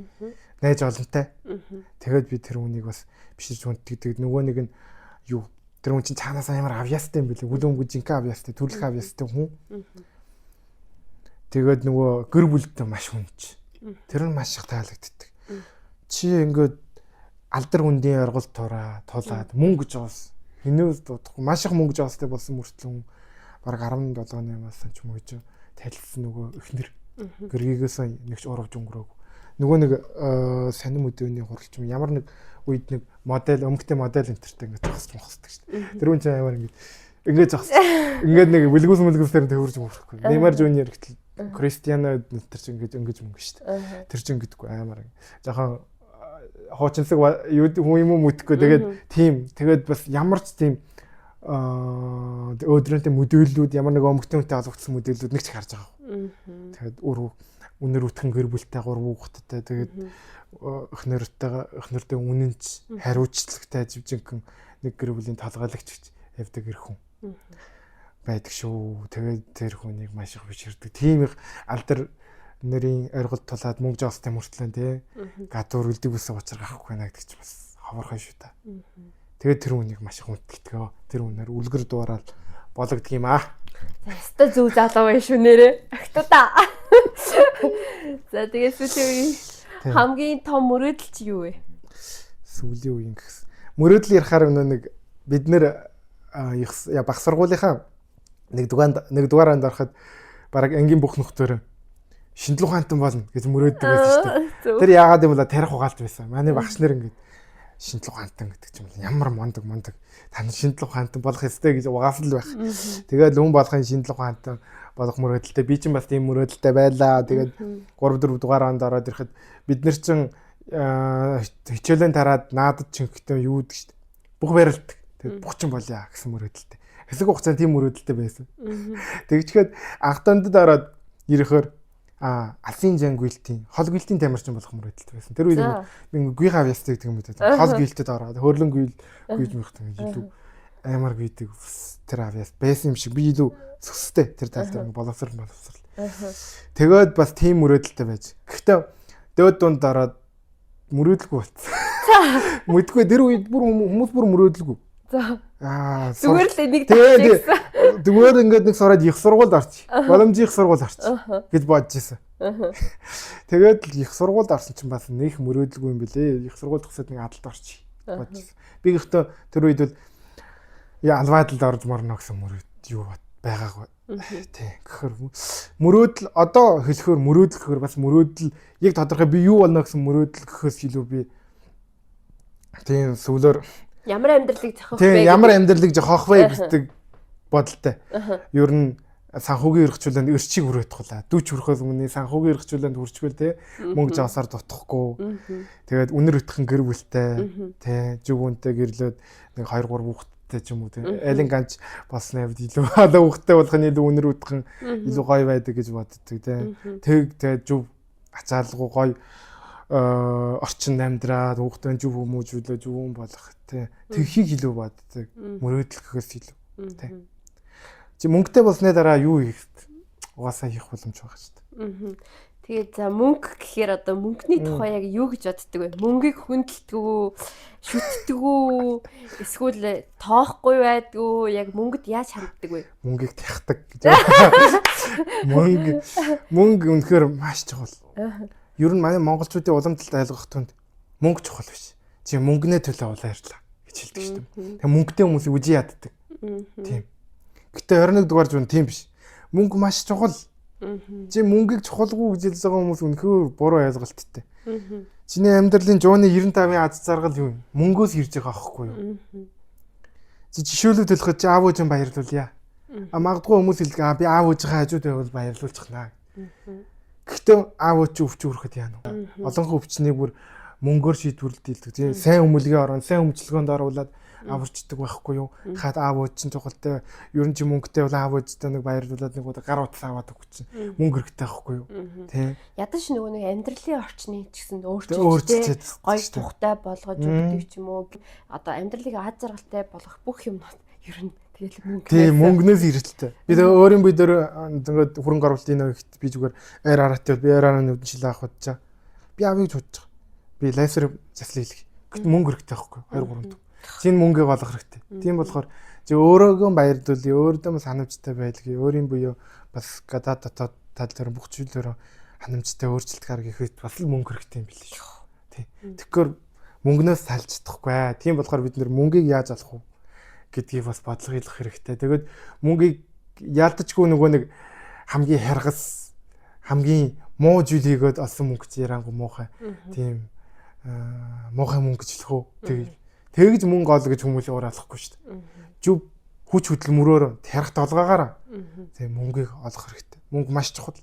Найз олонтой. Тэгээд би тэр хүнийг бас биширч хүндтгэдэг. Нөгөө нэг нь юу тэр хүн чинь цаанаас амар авьяастай юм билээ. Хүлэн өнгө жинхэнэ авьяастай, төрөлх авьяастай хүн. Тэгээд нөгөө гэр бүлдээ маш хүнч. Тэр нь маш их таалагддаг. Чи ингээд алдар хүндийн оргол тураа тулаад мөнгө жоос хинээс дуудахгүй маш их мөнгө жоостой болсон мөртлөө бараг 17 8-аас ч юм уу гэж тайлсан нөгөө эхнэр гэргийгээс нэгч уравж өнгөрөөг. Нөгөө нэг сонин өдөөний хуралч юм ямар нэг үед нэг модель өмгтэй модель энтертэй ингээд зогсож мохсдаг шүү дээ. Тэр хүн чинь амар ингээд зогсож ингээд нэг бүлгүүс мүлгүүсээр төвөрж мөрөхгүй. Неймар Жуниор гэтэл Кристиано энтер чинь ингээд өнгөж мөнгө шүү дээ. Тэр чинь ингэдэггүй амар. Жохон хуучинсаг юу хүн юм уу мүтгэхгүй. Тэгээд тийм тэгээд бас ямар ч тийм өөдрөнтэй мөдөөллүүд ямар нэг өмгтэн хүнтэй холбогдсон мөдөөллүүд нэг ч харж байгаа. Тэгээд өөр үнэр үтгэн гэр бүлтэй 3 хүүхэдтэй тэгээд өхнөртэй үнэнч хариуцлагатай живжинхэн нэг гэр бүлийн толгойлагч гэж явдаг эр хүн байдаг шүү. Тэгээд тэр хүнийг маш их биширдэг. Тийм их алдар нэрийн оргил тулаад мөнгө жоостой мөртлөө тий гадуур үлдэг бүсээ учир гарахгүй байна гэдэг чинь бас ховорхой шүү та. Тэгээд тэр хүнийг маш их хүндэтгдэг. Тэр хүнээр үлгэр дуураал бологдг юм аа. За өстой зүг залуу байх шүү нэрээ. Агтудаа. За тэгээд сүүлийн үеийн хамгийн том мөрөөдөл чи юу вэ? Сүүлийн үеийн гэхс. Мөрөөдөл ярихаар нэг бид нэр баг сургуулийнхаа нэг дугаар анд ороход бараг ангийн бүх нөхдөр шинжлэх ухаантан болно гэж мөрөөддөг байсан шүү дээ. Тэр яагаад юм бол тарих угаалт байсан. Манай багш нар ингээд шинжлэх ухаантан гэдэг чинь ямар мондөг та нар шинжлэх ухаантан болох ёстой гэж угаасан л байх. Тэгээд хүн болгон шинжлэх ухаантан болох мөрөөдөлтэй. Би чинь бас тийм мөрөөдөлтэй байлаа. Тэгээд 3 4 дугаар онд ороод ирэхэд бид нар чинь хичээлийн тараад наадад чинхтэй юу гэдэг шүү дээ. Бүх барилдаг. Тэгээд бучин болъё гэсэн мөрөөдөлтэй. Хэсэг хугацаанд тийм мөрөөдөлтэй байсан. Тэгчгээд анх дондод ороод ирэхээр алсын жан гүйлтийн хол гүйлтийн тамирчин болох мөрөөдөлтэй байсан. Тэр үед би гүйх авьяастай гэдэг юм үү. Хол гүйлтэд ороод хөрлөн гүйл гүйж мөхт илүү амар гүйдэг тэр авьяас байсан юм шиг би илүү сүстэй тэр тал дээр боловсрал. Тэгээд бас тийм мөрөөдөлтэй байж. Гэхдээ дөөд дунд ороод мөрөөдөлгүй болсон. Мэдгүй тэр үед бүр хүмүүс бүр мөрөөдөлгүй. За. Зүгээр л энийг тавьчихсан. Зүгээр ингээд нэг сураад их сургуульд орчих. Боломжийн их сургууль орчих гэж бодож исэн. Тэгээд л их сургуульд орсон чинь бас нэг мөрөөдөлгүй юм бэлээ. Их сургууль төгсөөд нэг адалд орчих бодож исэн. Би гэхдээ тэр үед бол албаадалд орж морно гэсэн мөрөөд юу байгаагүй. Тий. Гэхэр мөрөөдөл одоо хэлэхээр мөрөөдөл гэхэр бас мөрөөдөл яг тодорхой би юу болно гэсэн мөрөөдөл гэхээс илүү би тийм сүүлээр ямар амьдралыг зохиох вэ? Ямар амьдралыг зохиох вэ гэдэг бодолтой. Ер нь санхүүгийн эрхчлөөнд эрчийг хүрэх тухлаа. Дүүч хүрэхээс өмнө санхүүгийн эрхчлөөнд хүрчвэл те мөнгө жаасаар дутахгүй. Тэгээд үнэр өтгөн гэр бүлтэй те зүг үнтэй гэрлөөд нэг 2 3 хүүхэдтэй ч юм уу те. Алин ганч болсны хувьд илүү одоо хүүхэдтэй болох нь илүү үнэр өтгөн илүү гоё байдаг гэж боддог те. Тэг тэгээд зүг ачаалгүй гоё орчин амьдраад хүүхдэн зүг хүмүүжүүлээ зүг хүн болох те. Тэгхийг илүү боддог. Мөрөөдөл гэхээс илүү те. Чи мөнгөтэй болсны дараа юу хийх вэ? Угаасаа хийх боломж байгаа шүү дээ. Тэгээд за мөнгө гэхээр одоо мөнгөний тухай яг юу гэж боддөг вэ? Мөнгийг хүндэлдэг үү? Шүтдэг үү? Эсвэл тоохгүй байдгүй үү? Яг мөнгөд яаж ханддаг вэ? Мөнгийг тяхдаг гэж. Мөнгө үнэхээр маш чухал. Ер нь манай монголчуудын уламжлалт ойлгох түнд мөнгө чухал биш. Чи мөнгөнээ төлөө улаарлаа гэж хэлдэг шүү дээ. Тэгээ мөнгөтэй хүмүүсийг үжи яддаг. Тийм. Гэтэ 21 дугаар зуун тийм биш. Мөнгө маш чухал. Чи мөнгийг чухалгүй гэж хэлж байгаа хүмүүс үнэхээр буруу ойлголттой. Чиний амьдралын 100-ны 95-ын аз жаргал юу юм? Мөнгөөс ирж байгаа аахгүй юу? Чи жишээлбэл төлөхөд чи аав ээжээ баярлуулъя. А магадгүй хүмүүс хэлдэг аа би аав ээжийнхээ хажууд байвал баярлуулчихнаа. Гэхдээ аав ээж чи өвчин хүрэхэд яана вэ? Олонхон өвчнийг бүр мөнгөөр шийдвэрлэдэг. Тийм сайн өмөлгөө орон, сайн өмчлөгөөнд оруулаад аварчдаг байхгүй юу? Хаад аав ээж чинь чухалтай. Ер нь чи мөнгөтэй бол аав ээжтэй нэг баярлуулад нэг удаа гар утас аваад өгч чинь мөнгө хэрэгтэй байхгүй юу? Тэ. Ядаж нөгөө нэг амьдралын орчныг ч гэсэн өөрчилж гоё тухтай болгож өгдөг ч юм уу. Одоо амьдралыг аз жаргалтай болгох бүх юмнууд ер нь тэгэл мөнгө. Тийм, мөнгнөөс ирэлттэй. Би тэгээ өөрийн бие дээр ингээд хөрөнгө оруулалтын нэгт би зүгээр Air Ararat би Air Ararat-ны үдэн шил авах бодчаа. Би авыг бодож байгаа. Би лайсер заслыг хэлэх. Гэт мөнгө хэрэгтэй байхгүй 2 3 төв. Чинь мөнгө олох хэрэгтэй. Тийм болохоор чи өөрөөгөө баярлуулъя, өөртөө санамжтай байлгая, өөрийн буюу бас гадаад дотоод тал дээр бүх зүйлөөрөө ханамжтай өөрчлөлт гар гэхэд бас л мөнгө хэрэгтэй юм билээ шүү. Тий. Тэгэхээр мөнгнөөс салж чадахгүй. Тийм болохоор бид нэр мөнгийг яаж олох вэ гэдгийг бас бодлого хийх хэрэгтэй. Тэгээд мөнгийг яалтчгүй нөгөө нэг хамгийн харгас хамгийн муу зүйл хийгээд олсон мөнгө чи ярангу муухай. Тийм муухай мөнгө гэж хэлэх үү. Тэгээд тэгж мөнгө ол гэж хүмүүсийг ураалахгүй шүү дээ. Зүв хүч хөдөлмөрөөр тарих толгоогоор тийм мөнгийг олох хэрэгтэй. Мөнгө маш чухал.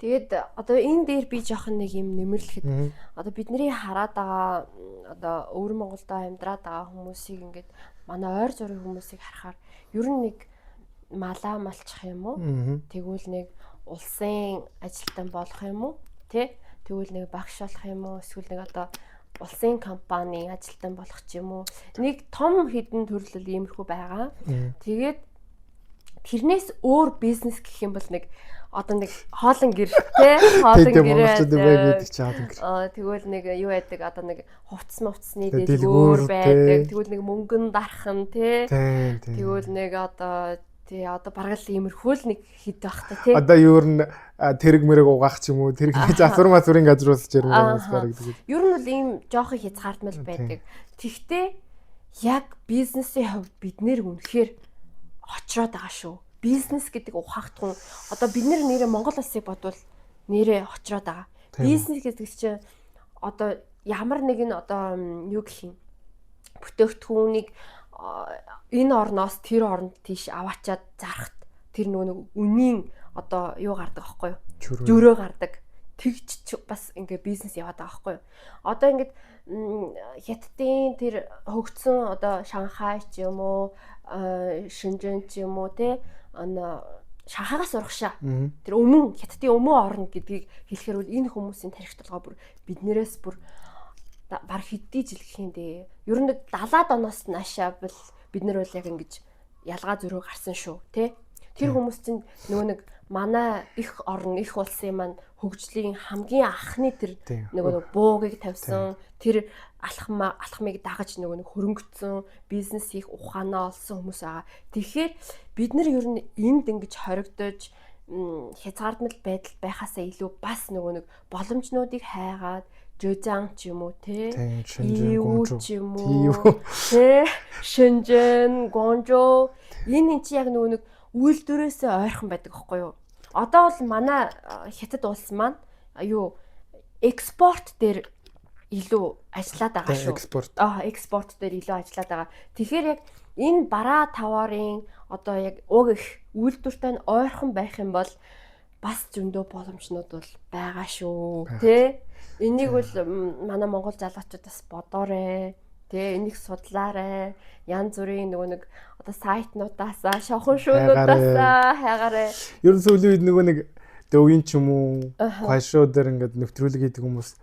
Тэгээд одоо энэ дээр би жоохон нэг юм нэмэрлэхэд одоо бидний хараад байгаа одоо өвөр Монголдо амьдраад байгаа хүмүүсийг ингээд манай ойр зургийн хүмүүсийг харахаар ер нь нэг малаа малчих юм уу? Тэгвэл нэг улсын ажилтан болох юм уу? Тэ? Тэгвэл нэг багш болох юм уу? Эсвэл нэг одоо улсын компанийн ажилтан болох ч юм уу. Нэг том хідэн төрлөл иймэрхүү байгаа. Тэгээд тэрнээс өөр бизнес гэх юм бол нэг одоо нэг хоолн гэр тий хоолн гэр гэдэг чи хоолн гэр. Тэгвэл нэг юу байдаг одоо нэг хувцас мувцсны дэлгүүр байдаг. Тэгвэл нэг мөнгөн дархан тий. Тэгвэл нэг одоо тий одоо бараг л иймэрхүү л нэг хэд байх та тий. Одоо юу н тэрэг мэрэг угаах ч юм уу тэрэг засвар мазврын газар ус жирмээр бас бараг гэдэг. Ер нь бол ийм жоохон хязгаартмал байдаг. Тэгтээ яг бизнесийн хувьд бид нэр үнэхээр хоцроод байгаа шүү. Бизнес гэдэг ухаахтун одоо бид нэр нэрээ Монгол улсыг бодвол нэрээ хоцроод байгаа. Бизнес гэдэг чинь одоо ямар нэгэн одоо юу гэх юм бүтээгдэхүүнийг энэ орноос тэр оронд тийш аваачаад зарахт тэр нөгөө нэг үнийн одоо юу гардаг аахгүй юу? Жөрөө гардаг. Тэгж бас ингээ бизнес яваад байгаа аахгүй юу? Одоо ингээд Хятадын тэр хөгжсөн одоо Шанхай ч юм уу, Шэньчжэн ч юм уу те Шанхайгаас урагшаа. Тэр өмнө Хятадын өмнө орно гэдгийг хэлэхээр бол энэ хүмүүсийн тарих толгой бүр биднэрээс бүр баг хэдий жил гэх юм дээ. Ер нь 70-аад оноос наашаа бол бид нар бол яг ингэж ялгаа зөрөө гарсан шүү, тэ? Тэр хүмүүс чинь нөгөө нэг манай их орн, их улсын маань хөгжлийн хамгийн анхны тэр нөгөө нэг буугийг тавьсан, тэр алхмыг дагаж нөгөө нэг хөрөнгөцсөн, бизнес хийх ухаанаа олсон хүмүүс байгаа. Тэгэхээр бид нар ер нь энд ингэж хоригдож хязгаардмал байдал байхаасаа илүү бас нөгөө нэг боломжнуудыг хайгаад Жозан ч юм уу те Иу ч юм уу те Шэньчжэн, Гуанчжоу энэ чи яг нөгөө нэг үйлдвэрээс ойрхон байдаг аахгүй юу? Одоо бол манай Хятад улс маань юу экспорт дээр илүү ажиллаад байгаа шүү. Экспорт. Экспорт дээр илүү ажиллаад байгаа. Тэгэхээр яг энэ бараа таварын одоо яг уг их үйлдвэртэй нь ойрхон байх юм бол бас зөндөө боломжнууд бол байгаа шүү. Тэ? Энийг бол манай монгол залуучууд бас бодоорой. Тэ, энийг судлаарай. Янз бүрийн нөгөө нэг одоо сайтнуудаасаа, шохон шүүнуудаасаа хайгаарай. Ер нь сүүлийн үед нөгөө нэг Douyin ч юм уу, Kuaishou дээр ингээд нэвтрүүлэг хийдэг хүмүүс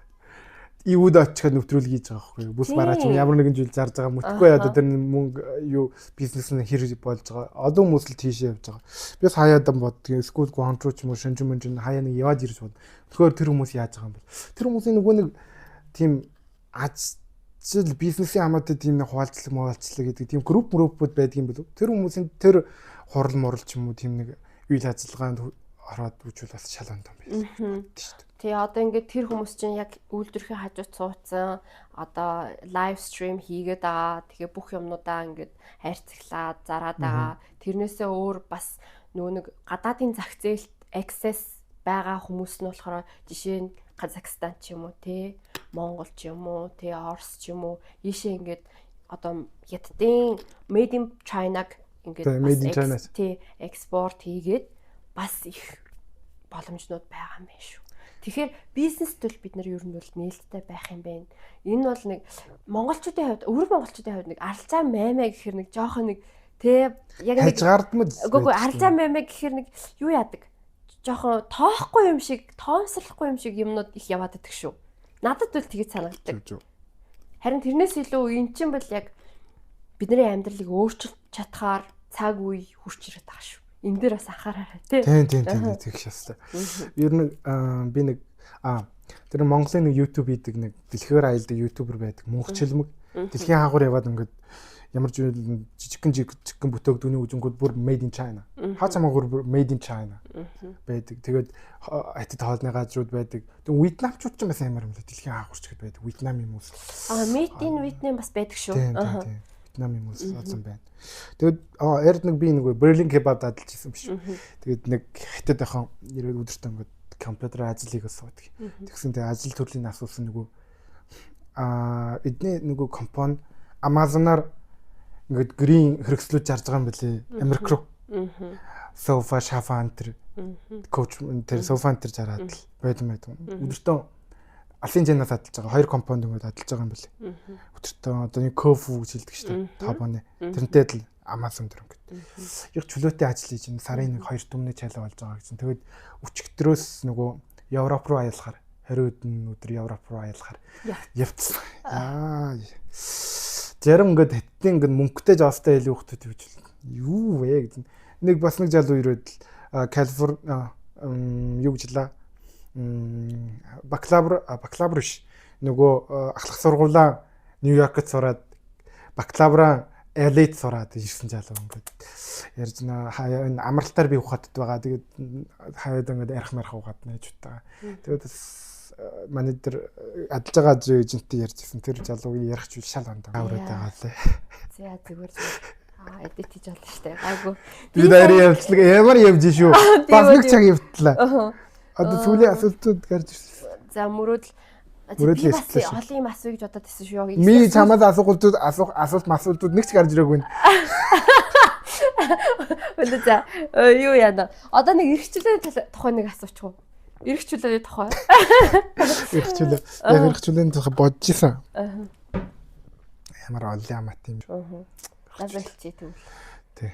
ивүүд очиход нэвтрүүлэг хийж байгаа байхгүй юу? Бүс бараа ч юм ямар нэгэн зүйл зарж байгаа мөтөхгүй одоо тэр мөнгө юу бизнес нь хэр болж байгаа. Одоо хүмүүс л тийшээ явж байгаа. Би бас хаяадан боддгийн эсвэл Гуанчжоу ч юм уу Шэньчжэн мэнжин хаяа нэг яваад ирж бод. Тэгэхээр тэр хүмүүс яаж байгаа юм бол? Тэр хүмүүсийн нөгөө нэг тийм ажил бизнесийн хамаатай тийм нэг хуваалцлаг муулцлаг гэдэг тийм групп группүүд байдаг юм болов. Тэр хүмүүсийн тэр хурал мурал ч юм уу тийм нэг үйл ажиллагаанд ороод үжүүл бас шал ондон байсан шүү дээ. Тий, одоо ингээд тэр хүмүүс чинь яг үйлдвэрийн хажууд суудсан, одоо live stream хийгээд байгаа. Тэгээ бүх юмнуудаа ингээд хайрцаглаад зараад байгаа. Тэрнээсээ өөр бас нөгөө нэг гадаадын зах зээлд access байгаа хүмүүс нь болохоор жишээ нь Казахстан ч юм уу, тий, Монгол ч юм уу, тий, Орос ч юм уу, ийшээ ингээд одоо Хятадын Made in China-г ингээд Made in China тий экспорт хийгээд бас их боломжнууд байгаа юм байна шүү. Тэгэхээр бизнест бол бид нар ер нь бол нээлттэй байх юм байна. Энэ бол нэг монголчуудын хувьд, өвөр монголчуудын хувьд нэг аралцаа маймаа гэхэр нэг жоохон нэг тэ яг нэг хажгаардмал үгүй аралцаа маймаа гэхэр нэг юу яадаг? Жоохон тоохгүй юм шиг, тоомсорлохгүй юм шиг юмнууд их яваад идэх шүү. Надад бол тэгэж санагддаг. Харин тэрнээс илүү эн чинь бол яг бидний амьдралыг өөрчилж чадхаар цаг үе хүрч ирээд байгаа шүү. Энэ дээр бас анхаараарай тий. Тийм тийм тийм тэгэх шастай. Ер нь би нэг тэр Монголын нэг YouTube хийдэг нэг дэлхийгээр аялдаг YouTuber байдаг. Мөнх чилмэг. Дэлхийн хаагур яваад ингээд ямар ч жижигхэн жижигхэн бүтээгдэхүүний үжингүүд бүр made in China. Хаа чамаагүй made in China байдаг. Тэгээд хятад хоолны газрууд байдаг. Тэгээд Вьетнамчууд ч бас амар юм лээ. Дэлхийн хаагурч гэд байдаг. Вьетнам юм уу? Made in Vietnam бас байдаг шүү. Тийм. Вьетнам юм уу олон байна. Тэгээд эрд нэг би нэг Берлин кебаб дадалж исэн биш. Тэгээд нэг хятад ахын ирээд өдөртөө ингээд компьютераар ажил хийгээд суудаг. Тэгсэн тэгээд ажил төрлийн асуусан нөгөө эдний нөгөө компани Amazon-аар ингээд грин хэрэгслүүд зарж байгаа юм билээ. Америк руу. Софа, шафа антер, коуч тэр софа антер зараад л байдсан байдаг. Өдөртөө алсын жанаас адалж байгаа. Хоёр компанид ингээд адалж байгаа юм билээ. Өдөртөө одоо нэг кофу гэж хэлдэг шүү дээ. Табоны. Тэрнтэй л Amazon дээр ингээд. Яг чөлөөтэй ажил хийж байна. Сарын нэг 2 түмний цалин болж байгаа гэсэн. Тэгээд өчигдрөөс нөгөө Европ руу аялахаар 20 хэдэн өдөр Европ руу аялахаар явцсан. Аа. Зарим ингээд хаттын ингээд мөнгөтэй жоостой хэлэх хүүхдүүд юу гэж юу вэ гэж. Нэг бас нэг залуу ирээд л Калифорни юу гэж лээ бакалавр бакалавр биш нөгөө ахлах сургуулаа Нью-Йоркт сураад бакалавраа LA-д сураад ирсэн залуу ингээд ярьж на хаяа энэ амралтаар би ухаадд байгаа. Тэгээд хаяад ингээд ярих марих угаад нэж утаа. Тэгээд бас манай дээр адилж байгаа эженттэй ярьж ирсэн. Тэр залуугийн ярих зүйл шал ондоо авраад байгаа лээ. За зүгээр зүгээр. Эдит хийж болно штэ. Гайгүй. Би дайрын явцлаг ямар явж шүү. Бас нэг цаг явтлаа. Одоо сүүлийн асуултууд гарч ирсэн. За мөрөөдөл би бас олон юм асууя гэж бодоод байсан шүү. Ми чамаас асуултууд асуух асуулт масуултууд нэг ч гарч ирээгүй. Өнөө за юу яана. Одоо нэг эрхчлөөний тухай нэг асуучих уу? Эрх чөлөөний тухай. Эрх чөлөө. Яг эрх чөлөөний тухай бодож исэн. Ямар олон амат юм. За болчих тэгвэл. Тий.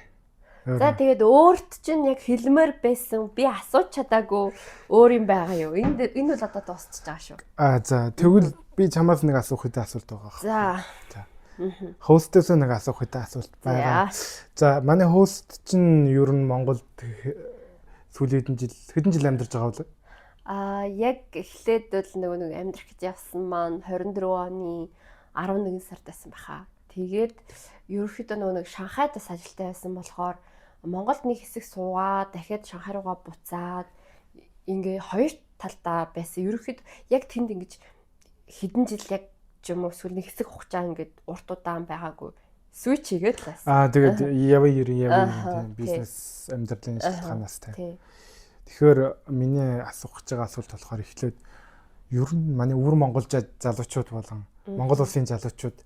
За тэгээд өөрт чинь яг хэлмээр байсан би асууж чадаагүй өөр юм байгаа юу? Энэ энэ бол одоо дуусчих байгаа шүү. За тэгвэл би чамаас нэг асуух хэдэн асуулт байгаа. За. За. Хостээс нэг асуух хэдэн асуулт байгаа. За манай хост чинь ер нь Монголд сүүлийн хэдэн жил амьдарч байгаа вэ? Яг эхлээд бол нөгөө нэг амьдрах гэж явсан маань 24 оны 11 сард байсан баха. Тэгээд ерөнхийдөө нөгөө нэг Шанхайд бас ажилтаа байсан болохоор Монголд нэг хэсэг суугаад дахиад Шанхай руугаа буцаад ингээ хоёр талдаа байсан. Ерөнхийдөө яг тэнд ингэж хэдэн жил яг ч юм уу эсвэл нэг хэсэг хугацаа ингээд урт удаан байгаагүй. Switch хийгээд л бас. Тэгээд ява ерэн ява тийм бизнес амьдралын шалтгаанаас тийм. Тэгэхээр миний асуух гэж байгаа асуулт болохоор эхлээд ер нь манай өвөр Монгол залуучууд болон Монгол улсын залуучууд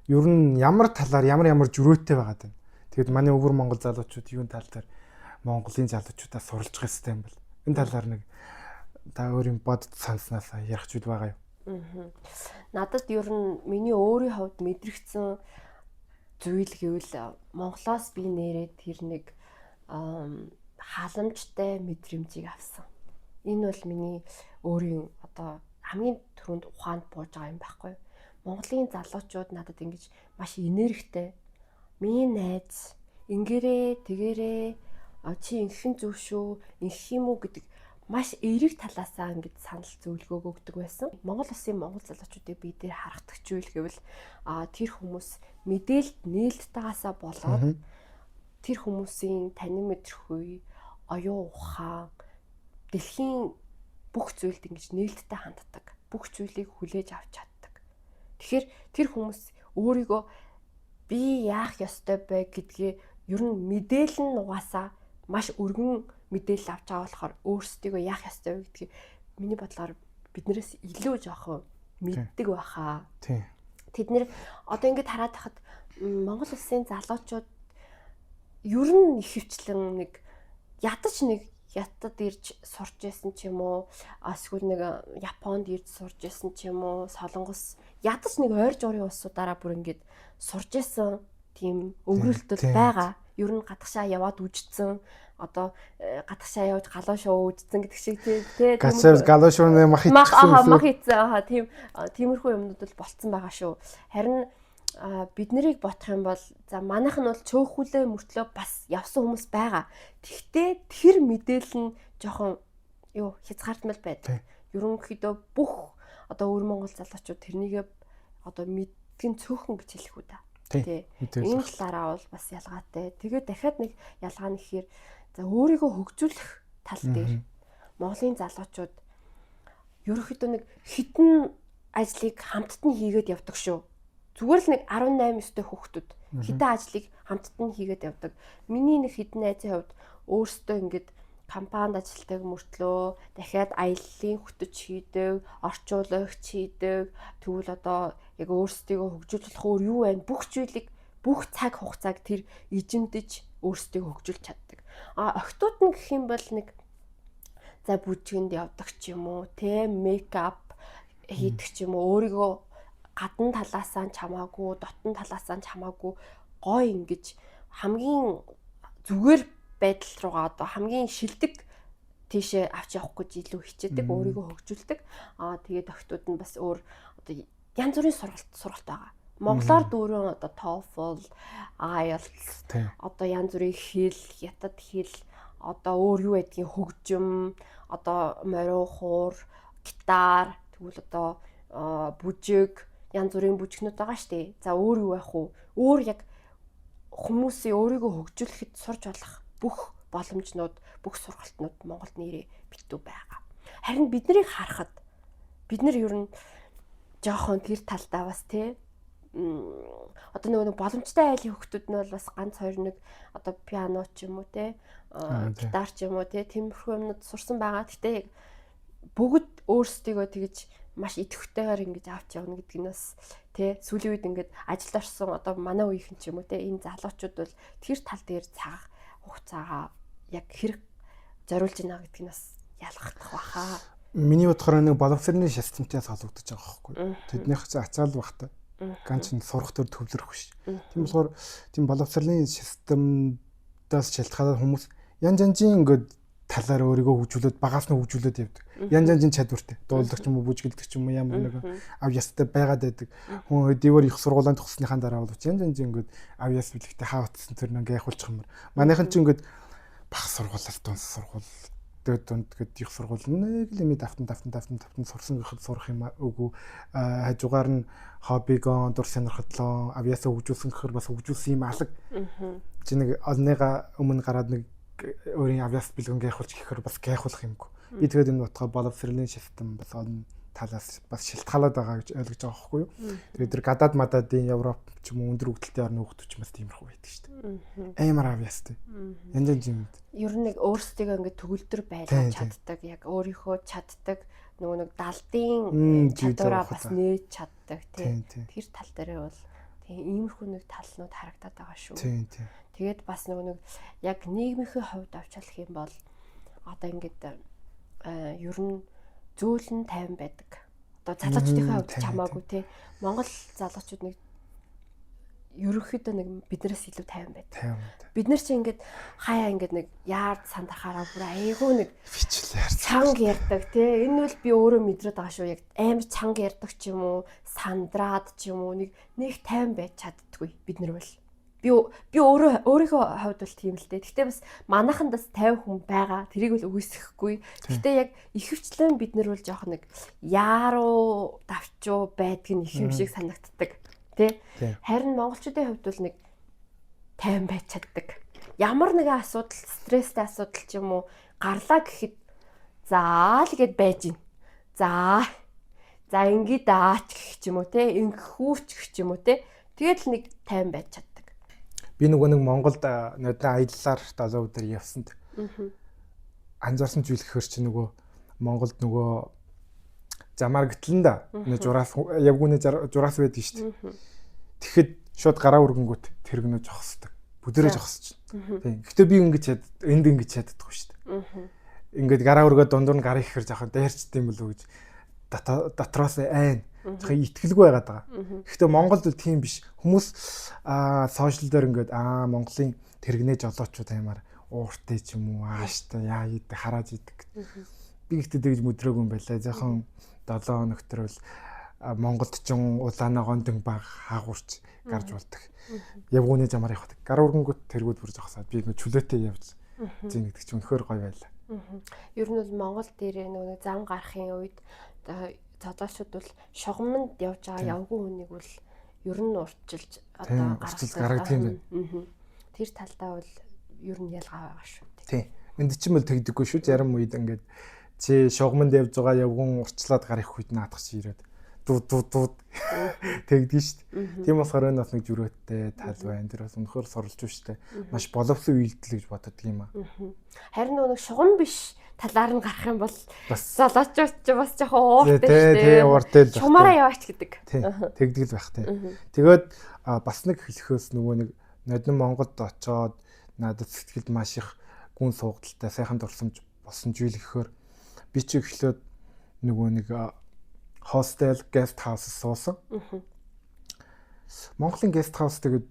ер нь ямар талаар ямар ямар жөрөөтэй байгаад байна. Тэгэд манай өвөр Монгол залуучууд юун тал дээр Монголын залуучуудаас суралцах ёстой юм бол энэ талаар нэг та өөрийн бодд санснаас ярих зүйл байгаа юу? Надад ер нь миний өөрийн хувьд мэдрэгдсэн зүйл гэвэл Монголоос би нэрээ тэр нэг халамжтай мэдрэмжийг авсан. Энэ бол миний өөрийн одоо хамгийн түрүүнд ухаанд бууж байгаа юм байхгүй юу? Монголын залуучууд надад ингэж маш энергитэй. Миний найз ингээрээ тэгэрээ чи ингэхэн зөв шүү, ингэх юм уу гэдэг маш эерэг талаасаа ингэж санал зөвлөгөөгөө өгдөг байсан. Монгол улсын монгол залуучуудыг би дээр харахдаг ч үйл гэвэл тэр хүмүүс мэдээлэлд нээлттэйгаасаа болоод тэр хүмүүсийн танин мэдрэх үе, оюун ухаан, дэлхийн бүх зүйлд ингэж нээлттэй ханддаг. Бүх зүйлийг хүлээж авч чаддаг. Тэгэхээр тэр хүмүүс өөрийгөө би яах ёстой бэ гэдгээ ер нь мэдээлэл нь угаасаа маш өргөн мэдээлэл авч байгаа болохоор өөрсдийгөө яах ёстой вэ гэдгийг миний бодлоор биднээс илүү жоохон мэддэг байхаа. Тийм. Тэд нэр одоо ингэж хараад тахад Монгол улсын залуучууд ер нь ихэвчлэн нэг ядаж нэг Хятад ирж сурч байсан ч юм уу, эсвэл нэг Японд ирж сурч байсан ч юм уу, Солонгос ядаж нэг ойр жуурын улсуудаараа бүр ингэж сурч байсан тийм өнгөрөлтөл байгаа. Ер нь гадагшаа яваад үжицсэн, одоо гадагшаа явж галуу шоу үжицсэн гэдэг шиг тий. Галуу шоуны мах идсэн. Мах идсэн. Аа тийм тиймэрхүү юмнууд бол болцсон байгаа шүү. Харин бид нарыг бодох юм бол за манайх нь бол цөөхүлээ мөртлөө бас явсан хүмүүс байгаа. Тэгтээ тэр мэдээлэл нь жоохон юу хязгаарлалтмал байдаг. Ерөнхийдөө бүх одоо өвөр монгол залуучууд тэрнийгээ одоо мэдгэн цөөхөн гэж хэлэх үү та. Тий. Энэ талаараа бол бас ялгаатай. Тэгээд дахиад нэг ялгаа нь гэхээр за өөрийгөө хөгжүүлэх тал дээр Монголын залуучууд ерөнхийдөө нэг хитэн ажлыг хамтд нь хийгээд явдаг шүү. Зүгээр л нэг 18 9-тэй хүүхдүүд хитэн ажлыг хамтд нь хийгээд явдаг. Миний нэг хитэн найзын хувьд өөрсдөө ингээд компанид ажилладаг мөртлөө дахиад аяллаа хөтөч хийдэг, орчуулагч хийдэг. Тэгвэл одоо яг өөрсдийгөө хөгжүүлэх өөр юу байна? Бүх зүйлийг бүх цаг хугацааг тэр ижимдэж өөрсдийгөө хөгжүүлж чаддаг. А охтууд нь гэх юм бол нэг за бүжгэнд явдаг ч юм уу, тэ мейкап хийдэг ч юм уу, өөрийгөө гадна талаасаа ч хамаагүй, дотн талаасаа ч хамаагүй гой ингэж хамгийн зүгээр байдал руугаа одоо хамгийн шилдэг тийшээ авч явах гэж илүү хичээдэг, өөрийгөө хөгжүүлдэг. Аа тэгээд охтууд нь бас өөр одоо янз бүрийн сургалт байгаа. Монголоор дүүрэн одоо TOEFL, IELTS, одоо янз бүрийн хэл, хятад хэл, одоо өөр юу байдгийг хөгжим, одоо морио хуур, гитар, тэгвэл одоо бүжиг, янз бүрийн бүжгнүүд байгаа шүү дээ. За өөр юу байх вэ? Өөр яг хүмүүсийн өөрийгөө хөгжүүлэхэд сурч болох бүх боломжнууд, бүх сургалтнууд Монголд нэрээ битүү байгаа. Харин бид нарыг харахад бид нар ер нь жоохон тэр талдаа бас тий одоо нөгөө нэг боломжтой айлын хүүхдүүд нь бол бас ганц хоёр нэг одоо пиано ч юм уу те гитар ч юм уу те тиймэрхүү юмнууд сурсан байгаа. Гэтэ яг бүгд өөрсдийгөө тэгж маш идэвхтэйгээр ингэж авч явна гэдг нь бас те сүүлийн үед ингээд ажилд орсон одоо манай үеийнхэн ч юм уу те энэ залуучууд бол тэр тал дээр цаг хугацаагаа яг хэрэг зориулж байна гэдг нь бас ялгах баха. Миний бодохоор нэг боломжны системтэй холбогдож байгаа байхгүй. Тэднийх чинь ачаал багтай. Ганц нь сурах төр төвлөрөх биш. Тийм болохоор тийм боловсролын системдээс шалтгаалаад хүмүүс янз янзын ингээд талаар өөрийгөө хөгжүүлээд багаас нь хөгжүүлээд явдаг. Янз янзын чадвартай. Дуулах ч юм уу, бүжгэлдэг ч юм уу ямар нэгэн ав ястай байгаад байдаг. Хүн дэвэр их сургуулаа төгссөнийхаа дараа бол янз янзын ингээд ав яс бэлэгтэй хаа утсан тэр нэг гайхуулчих юм. Манайхан ч ингээд баг сургуулиас дунд сургууль тэгээд дунд гээд их сургууль нэг л юм давтан сурсан гэхэд сурах юм үгүй хажуугаар нь хоббигоо дур сонирхоллоо авьяасаа хөгжүүлсэн гэхээр бас хөгжүүлсэн юм алаг. Чи нэг олныгаа өмнө гараад нэг өөрийн авьяас бэлгэн гайхуулж гэхээр бас гайхуулах юмгүй. Би тэгээд энэ утгаа боловсролын систем бас олон талаас бас шилтгаалаад байгаа гэж ойлгож байгаа байхгүй юу. Тэгээд тэр гадаад мадаадын Европ ч юм уу өндөр хөгжилтэй орны хүүхдүүд ч бас тиймэрхүү байдаг шүү дээ. Амар авьяастай. Янз янз юм. Ер нь нэг өөрсдийгөө ингээд төгөлдөр байлгаж чаддаг, яг өөрийнхөө чаддаг нөгөө нэг далдын чадвараа бас нээж чаддаг тий. Тэр тал дээрээ бол тийм иймэрхүү нэг талнууд харагдаад байгаа шүү. Тэгээд бас нөгөө нэг яг нийгмийнхээ хувьд авч юм бол одоо ингээд ер нь зөөлөн тайван байдаг. Одоо залуучдынхаа хувьд ч хамаагүй тий. Монгол залуучууд нэг ерөнхийдөө нэг биднээс илүү тайван байдаг. Бид нар чи ингээд хаяа ингээд нэг яард сандрахаараа бүр айгүй нэг фичлээ чанга ярьдаг тий. Энэ бол би өөрөө мэдрээд байгаа шүү. Яг амар чанга ярьдаг ч юм уу, сандраад ч юм уу нэг тайван байж чаддгүй бид нар бол. Би өөрөө өөрийнхөө хувьд бол тийм л дээ. Гэхдээ бас манайханд бас 50 хүн байгаа. Тэрийг бол үгүйсэхгүй. Гэхдээ яг ихэвчлэн бид нар бол жоох нэг яаруу, давчуу байдаг нь их юм шиг санагддаг. Тэ? Харин монголчуудын хувьд бол нэг 50 байж чаддаг. Ямар нэгэн асуудал, стресстэй асуудал ч юм уу гарлаа гэхэд заа л гэд байж гин. За. За ингэ даач гэх ч юм уу те, ингэхүүч гэх ч юм уу те. Тэгээд л нэг 50 байж чаддаг. Би нөгөө нэг Монголд нодон аяллаар 7 өдөр явсанд анзаарсан зүйл гэхэр чи нөгөө Монголд нөгөө замаар гэтлэн да. Нэ жураас явгүнэ жураас байдаг шүү дээ. Тэгэхэд шууд гараа өргөнгүүт тэргнөө зогсдог. Бүдэрээ зогсож. Тийм. Гэхдээ би ингэж энд ингэж чаддаггүй шүү дээ. Ингээд гараа өргөө дундуур нь гар ихээр жоохон дайрчд юм болов уу гэж дотроос айн. Жоохон итгэлгүй байгаад байгаа. Гэхдээ Монголд бол тийм биш. Хүмүүс сошиал дээр ингээд Монголын тэрэгнээ жолоочууд аймаар ууртай ч юм уу ааштай яа идэг харааж идэг. Би ихтэй тэгж мэдрээгүй юм байлаа. Жоохон 7 хоног төр бол Монголд ч улаан ногоон баг хаагуурч гарч болдог. Явгууны замаар явах. Гар өргөнгөт тэргүүд бүр зогсоод би ингээд чөлөөтэй явж зин гэдэг чинь үнэхээр гоё байлаа. Ер нь бол Монгол дээр нөгөө зам гарахын үед зодоочууд бол шугамд явж байгаа явгүй хүнийг бол ер нь урчилж одоо гаргадаг юм байна. Тэр талдаа бол ер нь ялгаа байгаа шүү. Тийм. Энд чинь бол тэгдэггүй шүү. Зарим үед ингээд чи шугамд явж байгаа явган урчлаад гарах үед наадах чи ирээд дуу дуу дуу тэгдэж шүү дээ. Тийм болохоор энэ бас нэг зүрөөтэй тал байна. Тэр бас өнөхөр суралж шүү дээ. Маш боловсон үйлдэл гэж боддог юм аа. Харин нөгөө шугам биш талаар нь гарах юм бол золоочууд ч бас жоохон ууртай шүү дээ. Тий, ууртай л. Шумаараа яваач гэдэг. Тэгдэг л байх тий. Тэгээд бас нэг хэлэхээс нөгөө нэг нодон Монголд очоод надад сэтгэлд маш их гүн суугдaltaй сайхан дурсамж болсон зүйл гэхээр би чи эхлээд нөгөө нэг hostel, guest house суусан. Монголын guest house тэгээд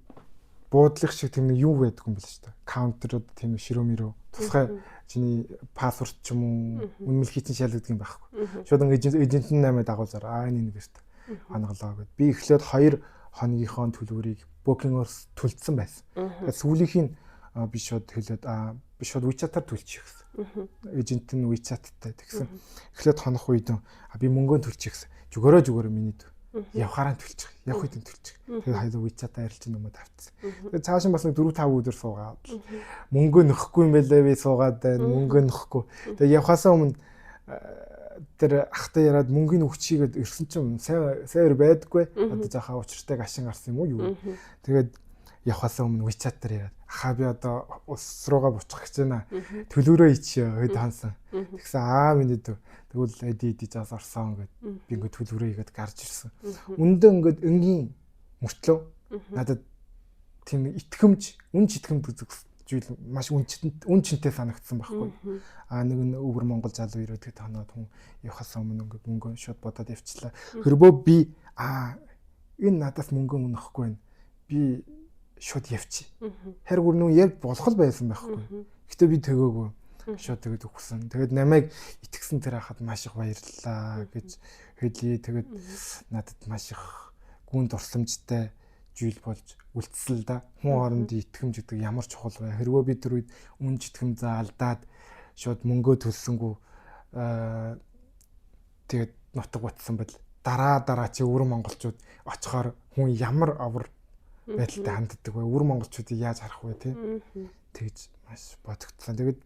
буудлах шиг тийм нэг юу байдаг юм бэл шүү дээ. Counter-ууд тийм ширөө мөрөө тусгай чиний пассворд ч юм уу үнэмлэхий чинь шалгагддаг юм байхгүй. Шууд ингээд эжент нь намайг дагуулзаар энэ гэрт хонголоо гэд. Би эхлээд 2 хоногийнхоо төлбөрийг booking-оор төлцсөн байсан. Тэгээд сүүлийнх нь би шууд хэлээд би шууд WeChat-аар төлчих гэсэн. Эжент нь WeChat-тай тэгсэн. Эхлээд хонох үед би мөнгөө төлчих гэсэн. Зүгөрөө миний явхаараа төлчих. Явах үед нь төлчих. Тэгээд хоёул WeChat-аар арилжин өмөд авчихсан. Тэгээд цааш нь бас нэг 4 5 өдөр суугаад мөнгөө нөхгүй юм байлаа би суугаад байна. Мөнгөө нөхгүй. Тэгээд явхаасаа өмнө тэр ахтай яриад мөнгөний өгчийгээд ирсэн чинь сайн байдаггүй. Одоо заахаа учиртай гашин гарсан юм уу юу. Тэгээд явхаасаа өмнө WeChat дээр яриад ахаа би одоо улс руугаа буцах гэж байна. Төлөөрөө ичээ хэд хансан. Тэгсэн миний дүү тэгвэл эди эди жаас орсон гэд би ингээд төлөөрөө игээд гарч ирсэн. Үндэ ингээд энгийн мөртлөө надад тийм итгэмж, үн читгэмж үзэх зүйл маш үн чинтэй санагдсан байхгүй. Нэг нь өвөр Монгол залуу ирээд тэгэд хоноод хүн явхаасаа өмнө ингээд мөнгө шууд бодоод явчлаа. Хөрбөө би энэ надаас мөнгө өнөхгүй байна. Би шууд явчих. Харин бүр нүү яг болох л байсан байхгүй. Гэтэ би төгөөгүй. Шууд тэгээд өгсөн. Тэгээд намайг итгэсэн тэр хахад маш их баярлалаа гэж хэлье. Тэгээд надад маш их гүн дурсамжтай зүйл болж үлдсэн л да. Хүн хоорондын итгэмж гэдэг ямар чухал вэ? Хэрвээ би тэр үед үн итгэм заа алдаад шууд мөнгөө төлсөнгүү тэгээд нутаг батсан бол дараа чи өвөр монголчууд очихоор хүн ямар овор байдалтай ханддаг вэ? Өвөр монголчуудыг яаж харах вэ те? Тэгж маш бодогдсон. Тэгээд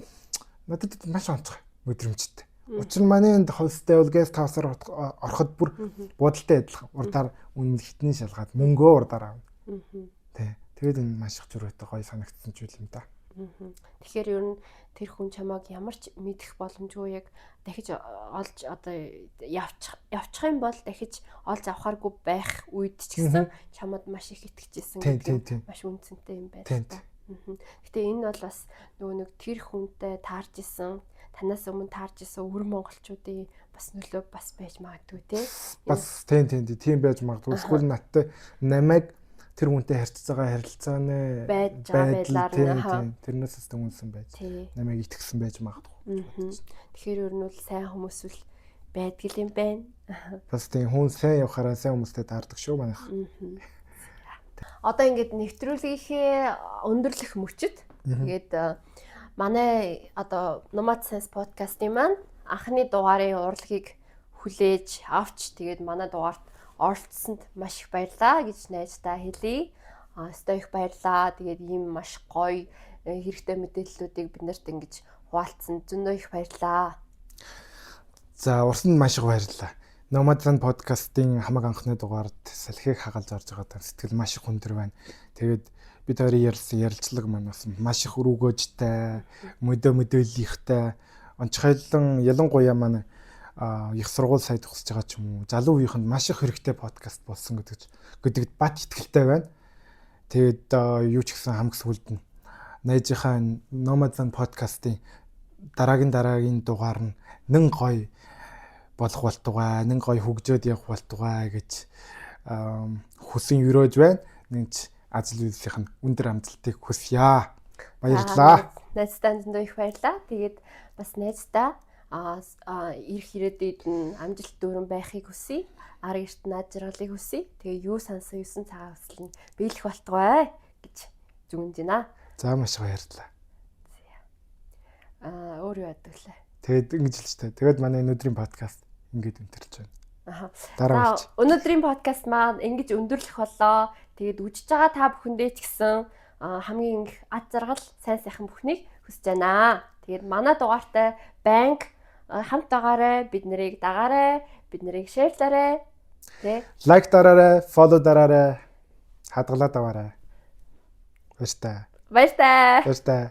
надад маш онцгой мэдрэмжтэй. Учир нь манай энд хостой бол guest house-аар ороход бүр буудалтай адилхан. Урдаар үнэ хитний шалгаад мөнгөө урдаар авна. Тий. Тэгээд энэ маш их зөрүүтэй гоё санагдсан ч юм да. Тэгэхээр ер нь тэр хүн чамааг ямар ч мэдэх боломжгүй, яг дахиж олж одоо явчих юм бол дахиж олж авахааргүй байх үед ч гэсэн чамд маш их итгэжсэн гэдэг маш үнцэнтэй юм байна та. Гэтэ энэ бол бас нөгөө нэг тэр хүнтэй таарч исэн, танаас өмнө таарч исэн өвөр монголчуудын бас нөлөө бас байж магадгүй, тий. Бас тийм байж магадгүй. Эсвэл надтай намайг тэр хүнтэй харьцаж байгаа харилцааны байж байгаа байдлаар нь тэрнээс бас үнсэн байж намайг итгэсэн байж магадгүй. Тэгэхээр ер нь бол сайн хүмүүс л байдаг юм байна. Бас тийм, хүн сайн явахаараа сайн хүмүүстэй таардаг шүү манайх. Одоо ингээд нэвтрүүлгийнхээ өндөрлөх мөчөд тэгээд манай одоо Nomad Sense podcast-ийн маань анхны дугаарын урлагийг хүлээж авч, тэгээд манай дугаарт оролцсонд маш их баярлаа гэж найздаа хэлье. А өстой их баярлаа. Тэгээд ийм маш гоё хэрэгтэй мэдээллүүдийг бид нарт ингэж хуваалцсан зөндөө их баярлаа. За, урсанд маш их баярлалаа. Nomadland podcast-ийн хамаг анхны дугаард салхийг хагалж орж байгаа сэтгэл маш их өндөр байна. Тэгээд бид хоёрын ярилцсан ярилцлага маань бас маш их өрөөгөөжтэй, мөдөө мэдээллийнхтэй, онцгойлон ялангуяа манай их сургууль сая төгсөж байгаа ч юм уу, залуу үеийнхэнд маш их хэрэгтэй подкаст болсон гэдэгт бат итгэлтэй байна. Тэгээд юу ч гэсэн хамаг сүлд нь найзынхаа Nomadland podcast-ийн дараагийн дугаар нь нэн гоё болох болтугай, нэн гоё хөгжөөд явах болтугай гэж хүсэн өрөөж байна. Нэгч ажил үйлсийнх нь өндөр амжилтыг хүсье. Баярлалаа. Найздаа зөндөө их баярлалаа. Тэгээд бас найздаа ирэх ирээдүйд нь амжилт дүүрэн байхыг хүсье. Ар гэрт над жаргалыг хүсье. Тэгээ юу сансан 9 цагаан хүсэл нь биелэх болтугай гэж дүгнэж байна. За, маш их баярлалаа. Өөр юу яддаг лээ. Тэгээд ингэж л ч та. Тэгээд манай өнөөдрийн подкаст ингэж өндөрлөж байна. Дараа. За, өнөөдрийн подкаст маань ингэж өндөрлөх боллоо. Тэгээд үжиж байгаа та бүхэндээ ч гэсэн хамгийн их ад жаргал, сайн сайхан бүхнийг хүсэж байна. Тэгээд манай дугаартай банк хамт байгаарай, бид нарыг дагаарай, бид нарыг share лаарай. Тэ? Like дараарай, follow дараарай, хадгалаад аваарай. Баяртай. Баяртай. Баяртай.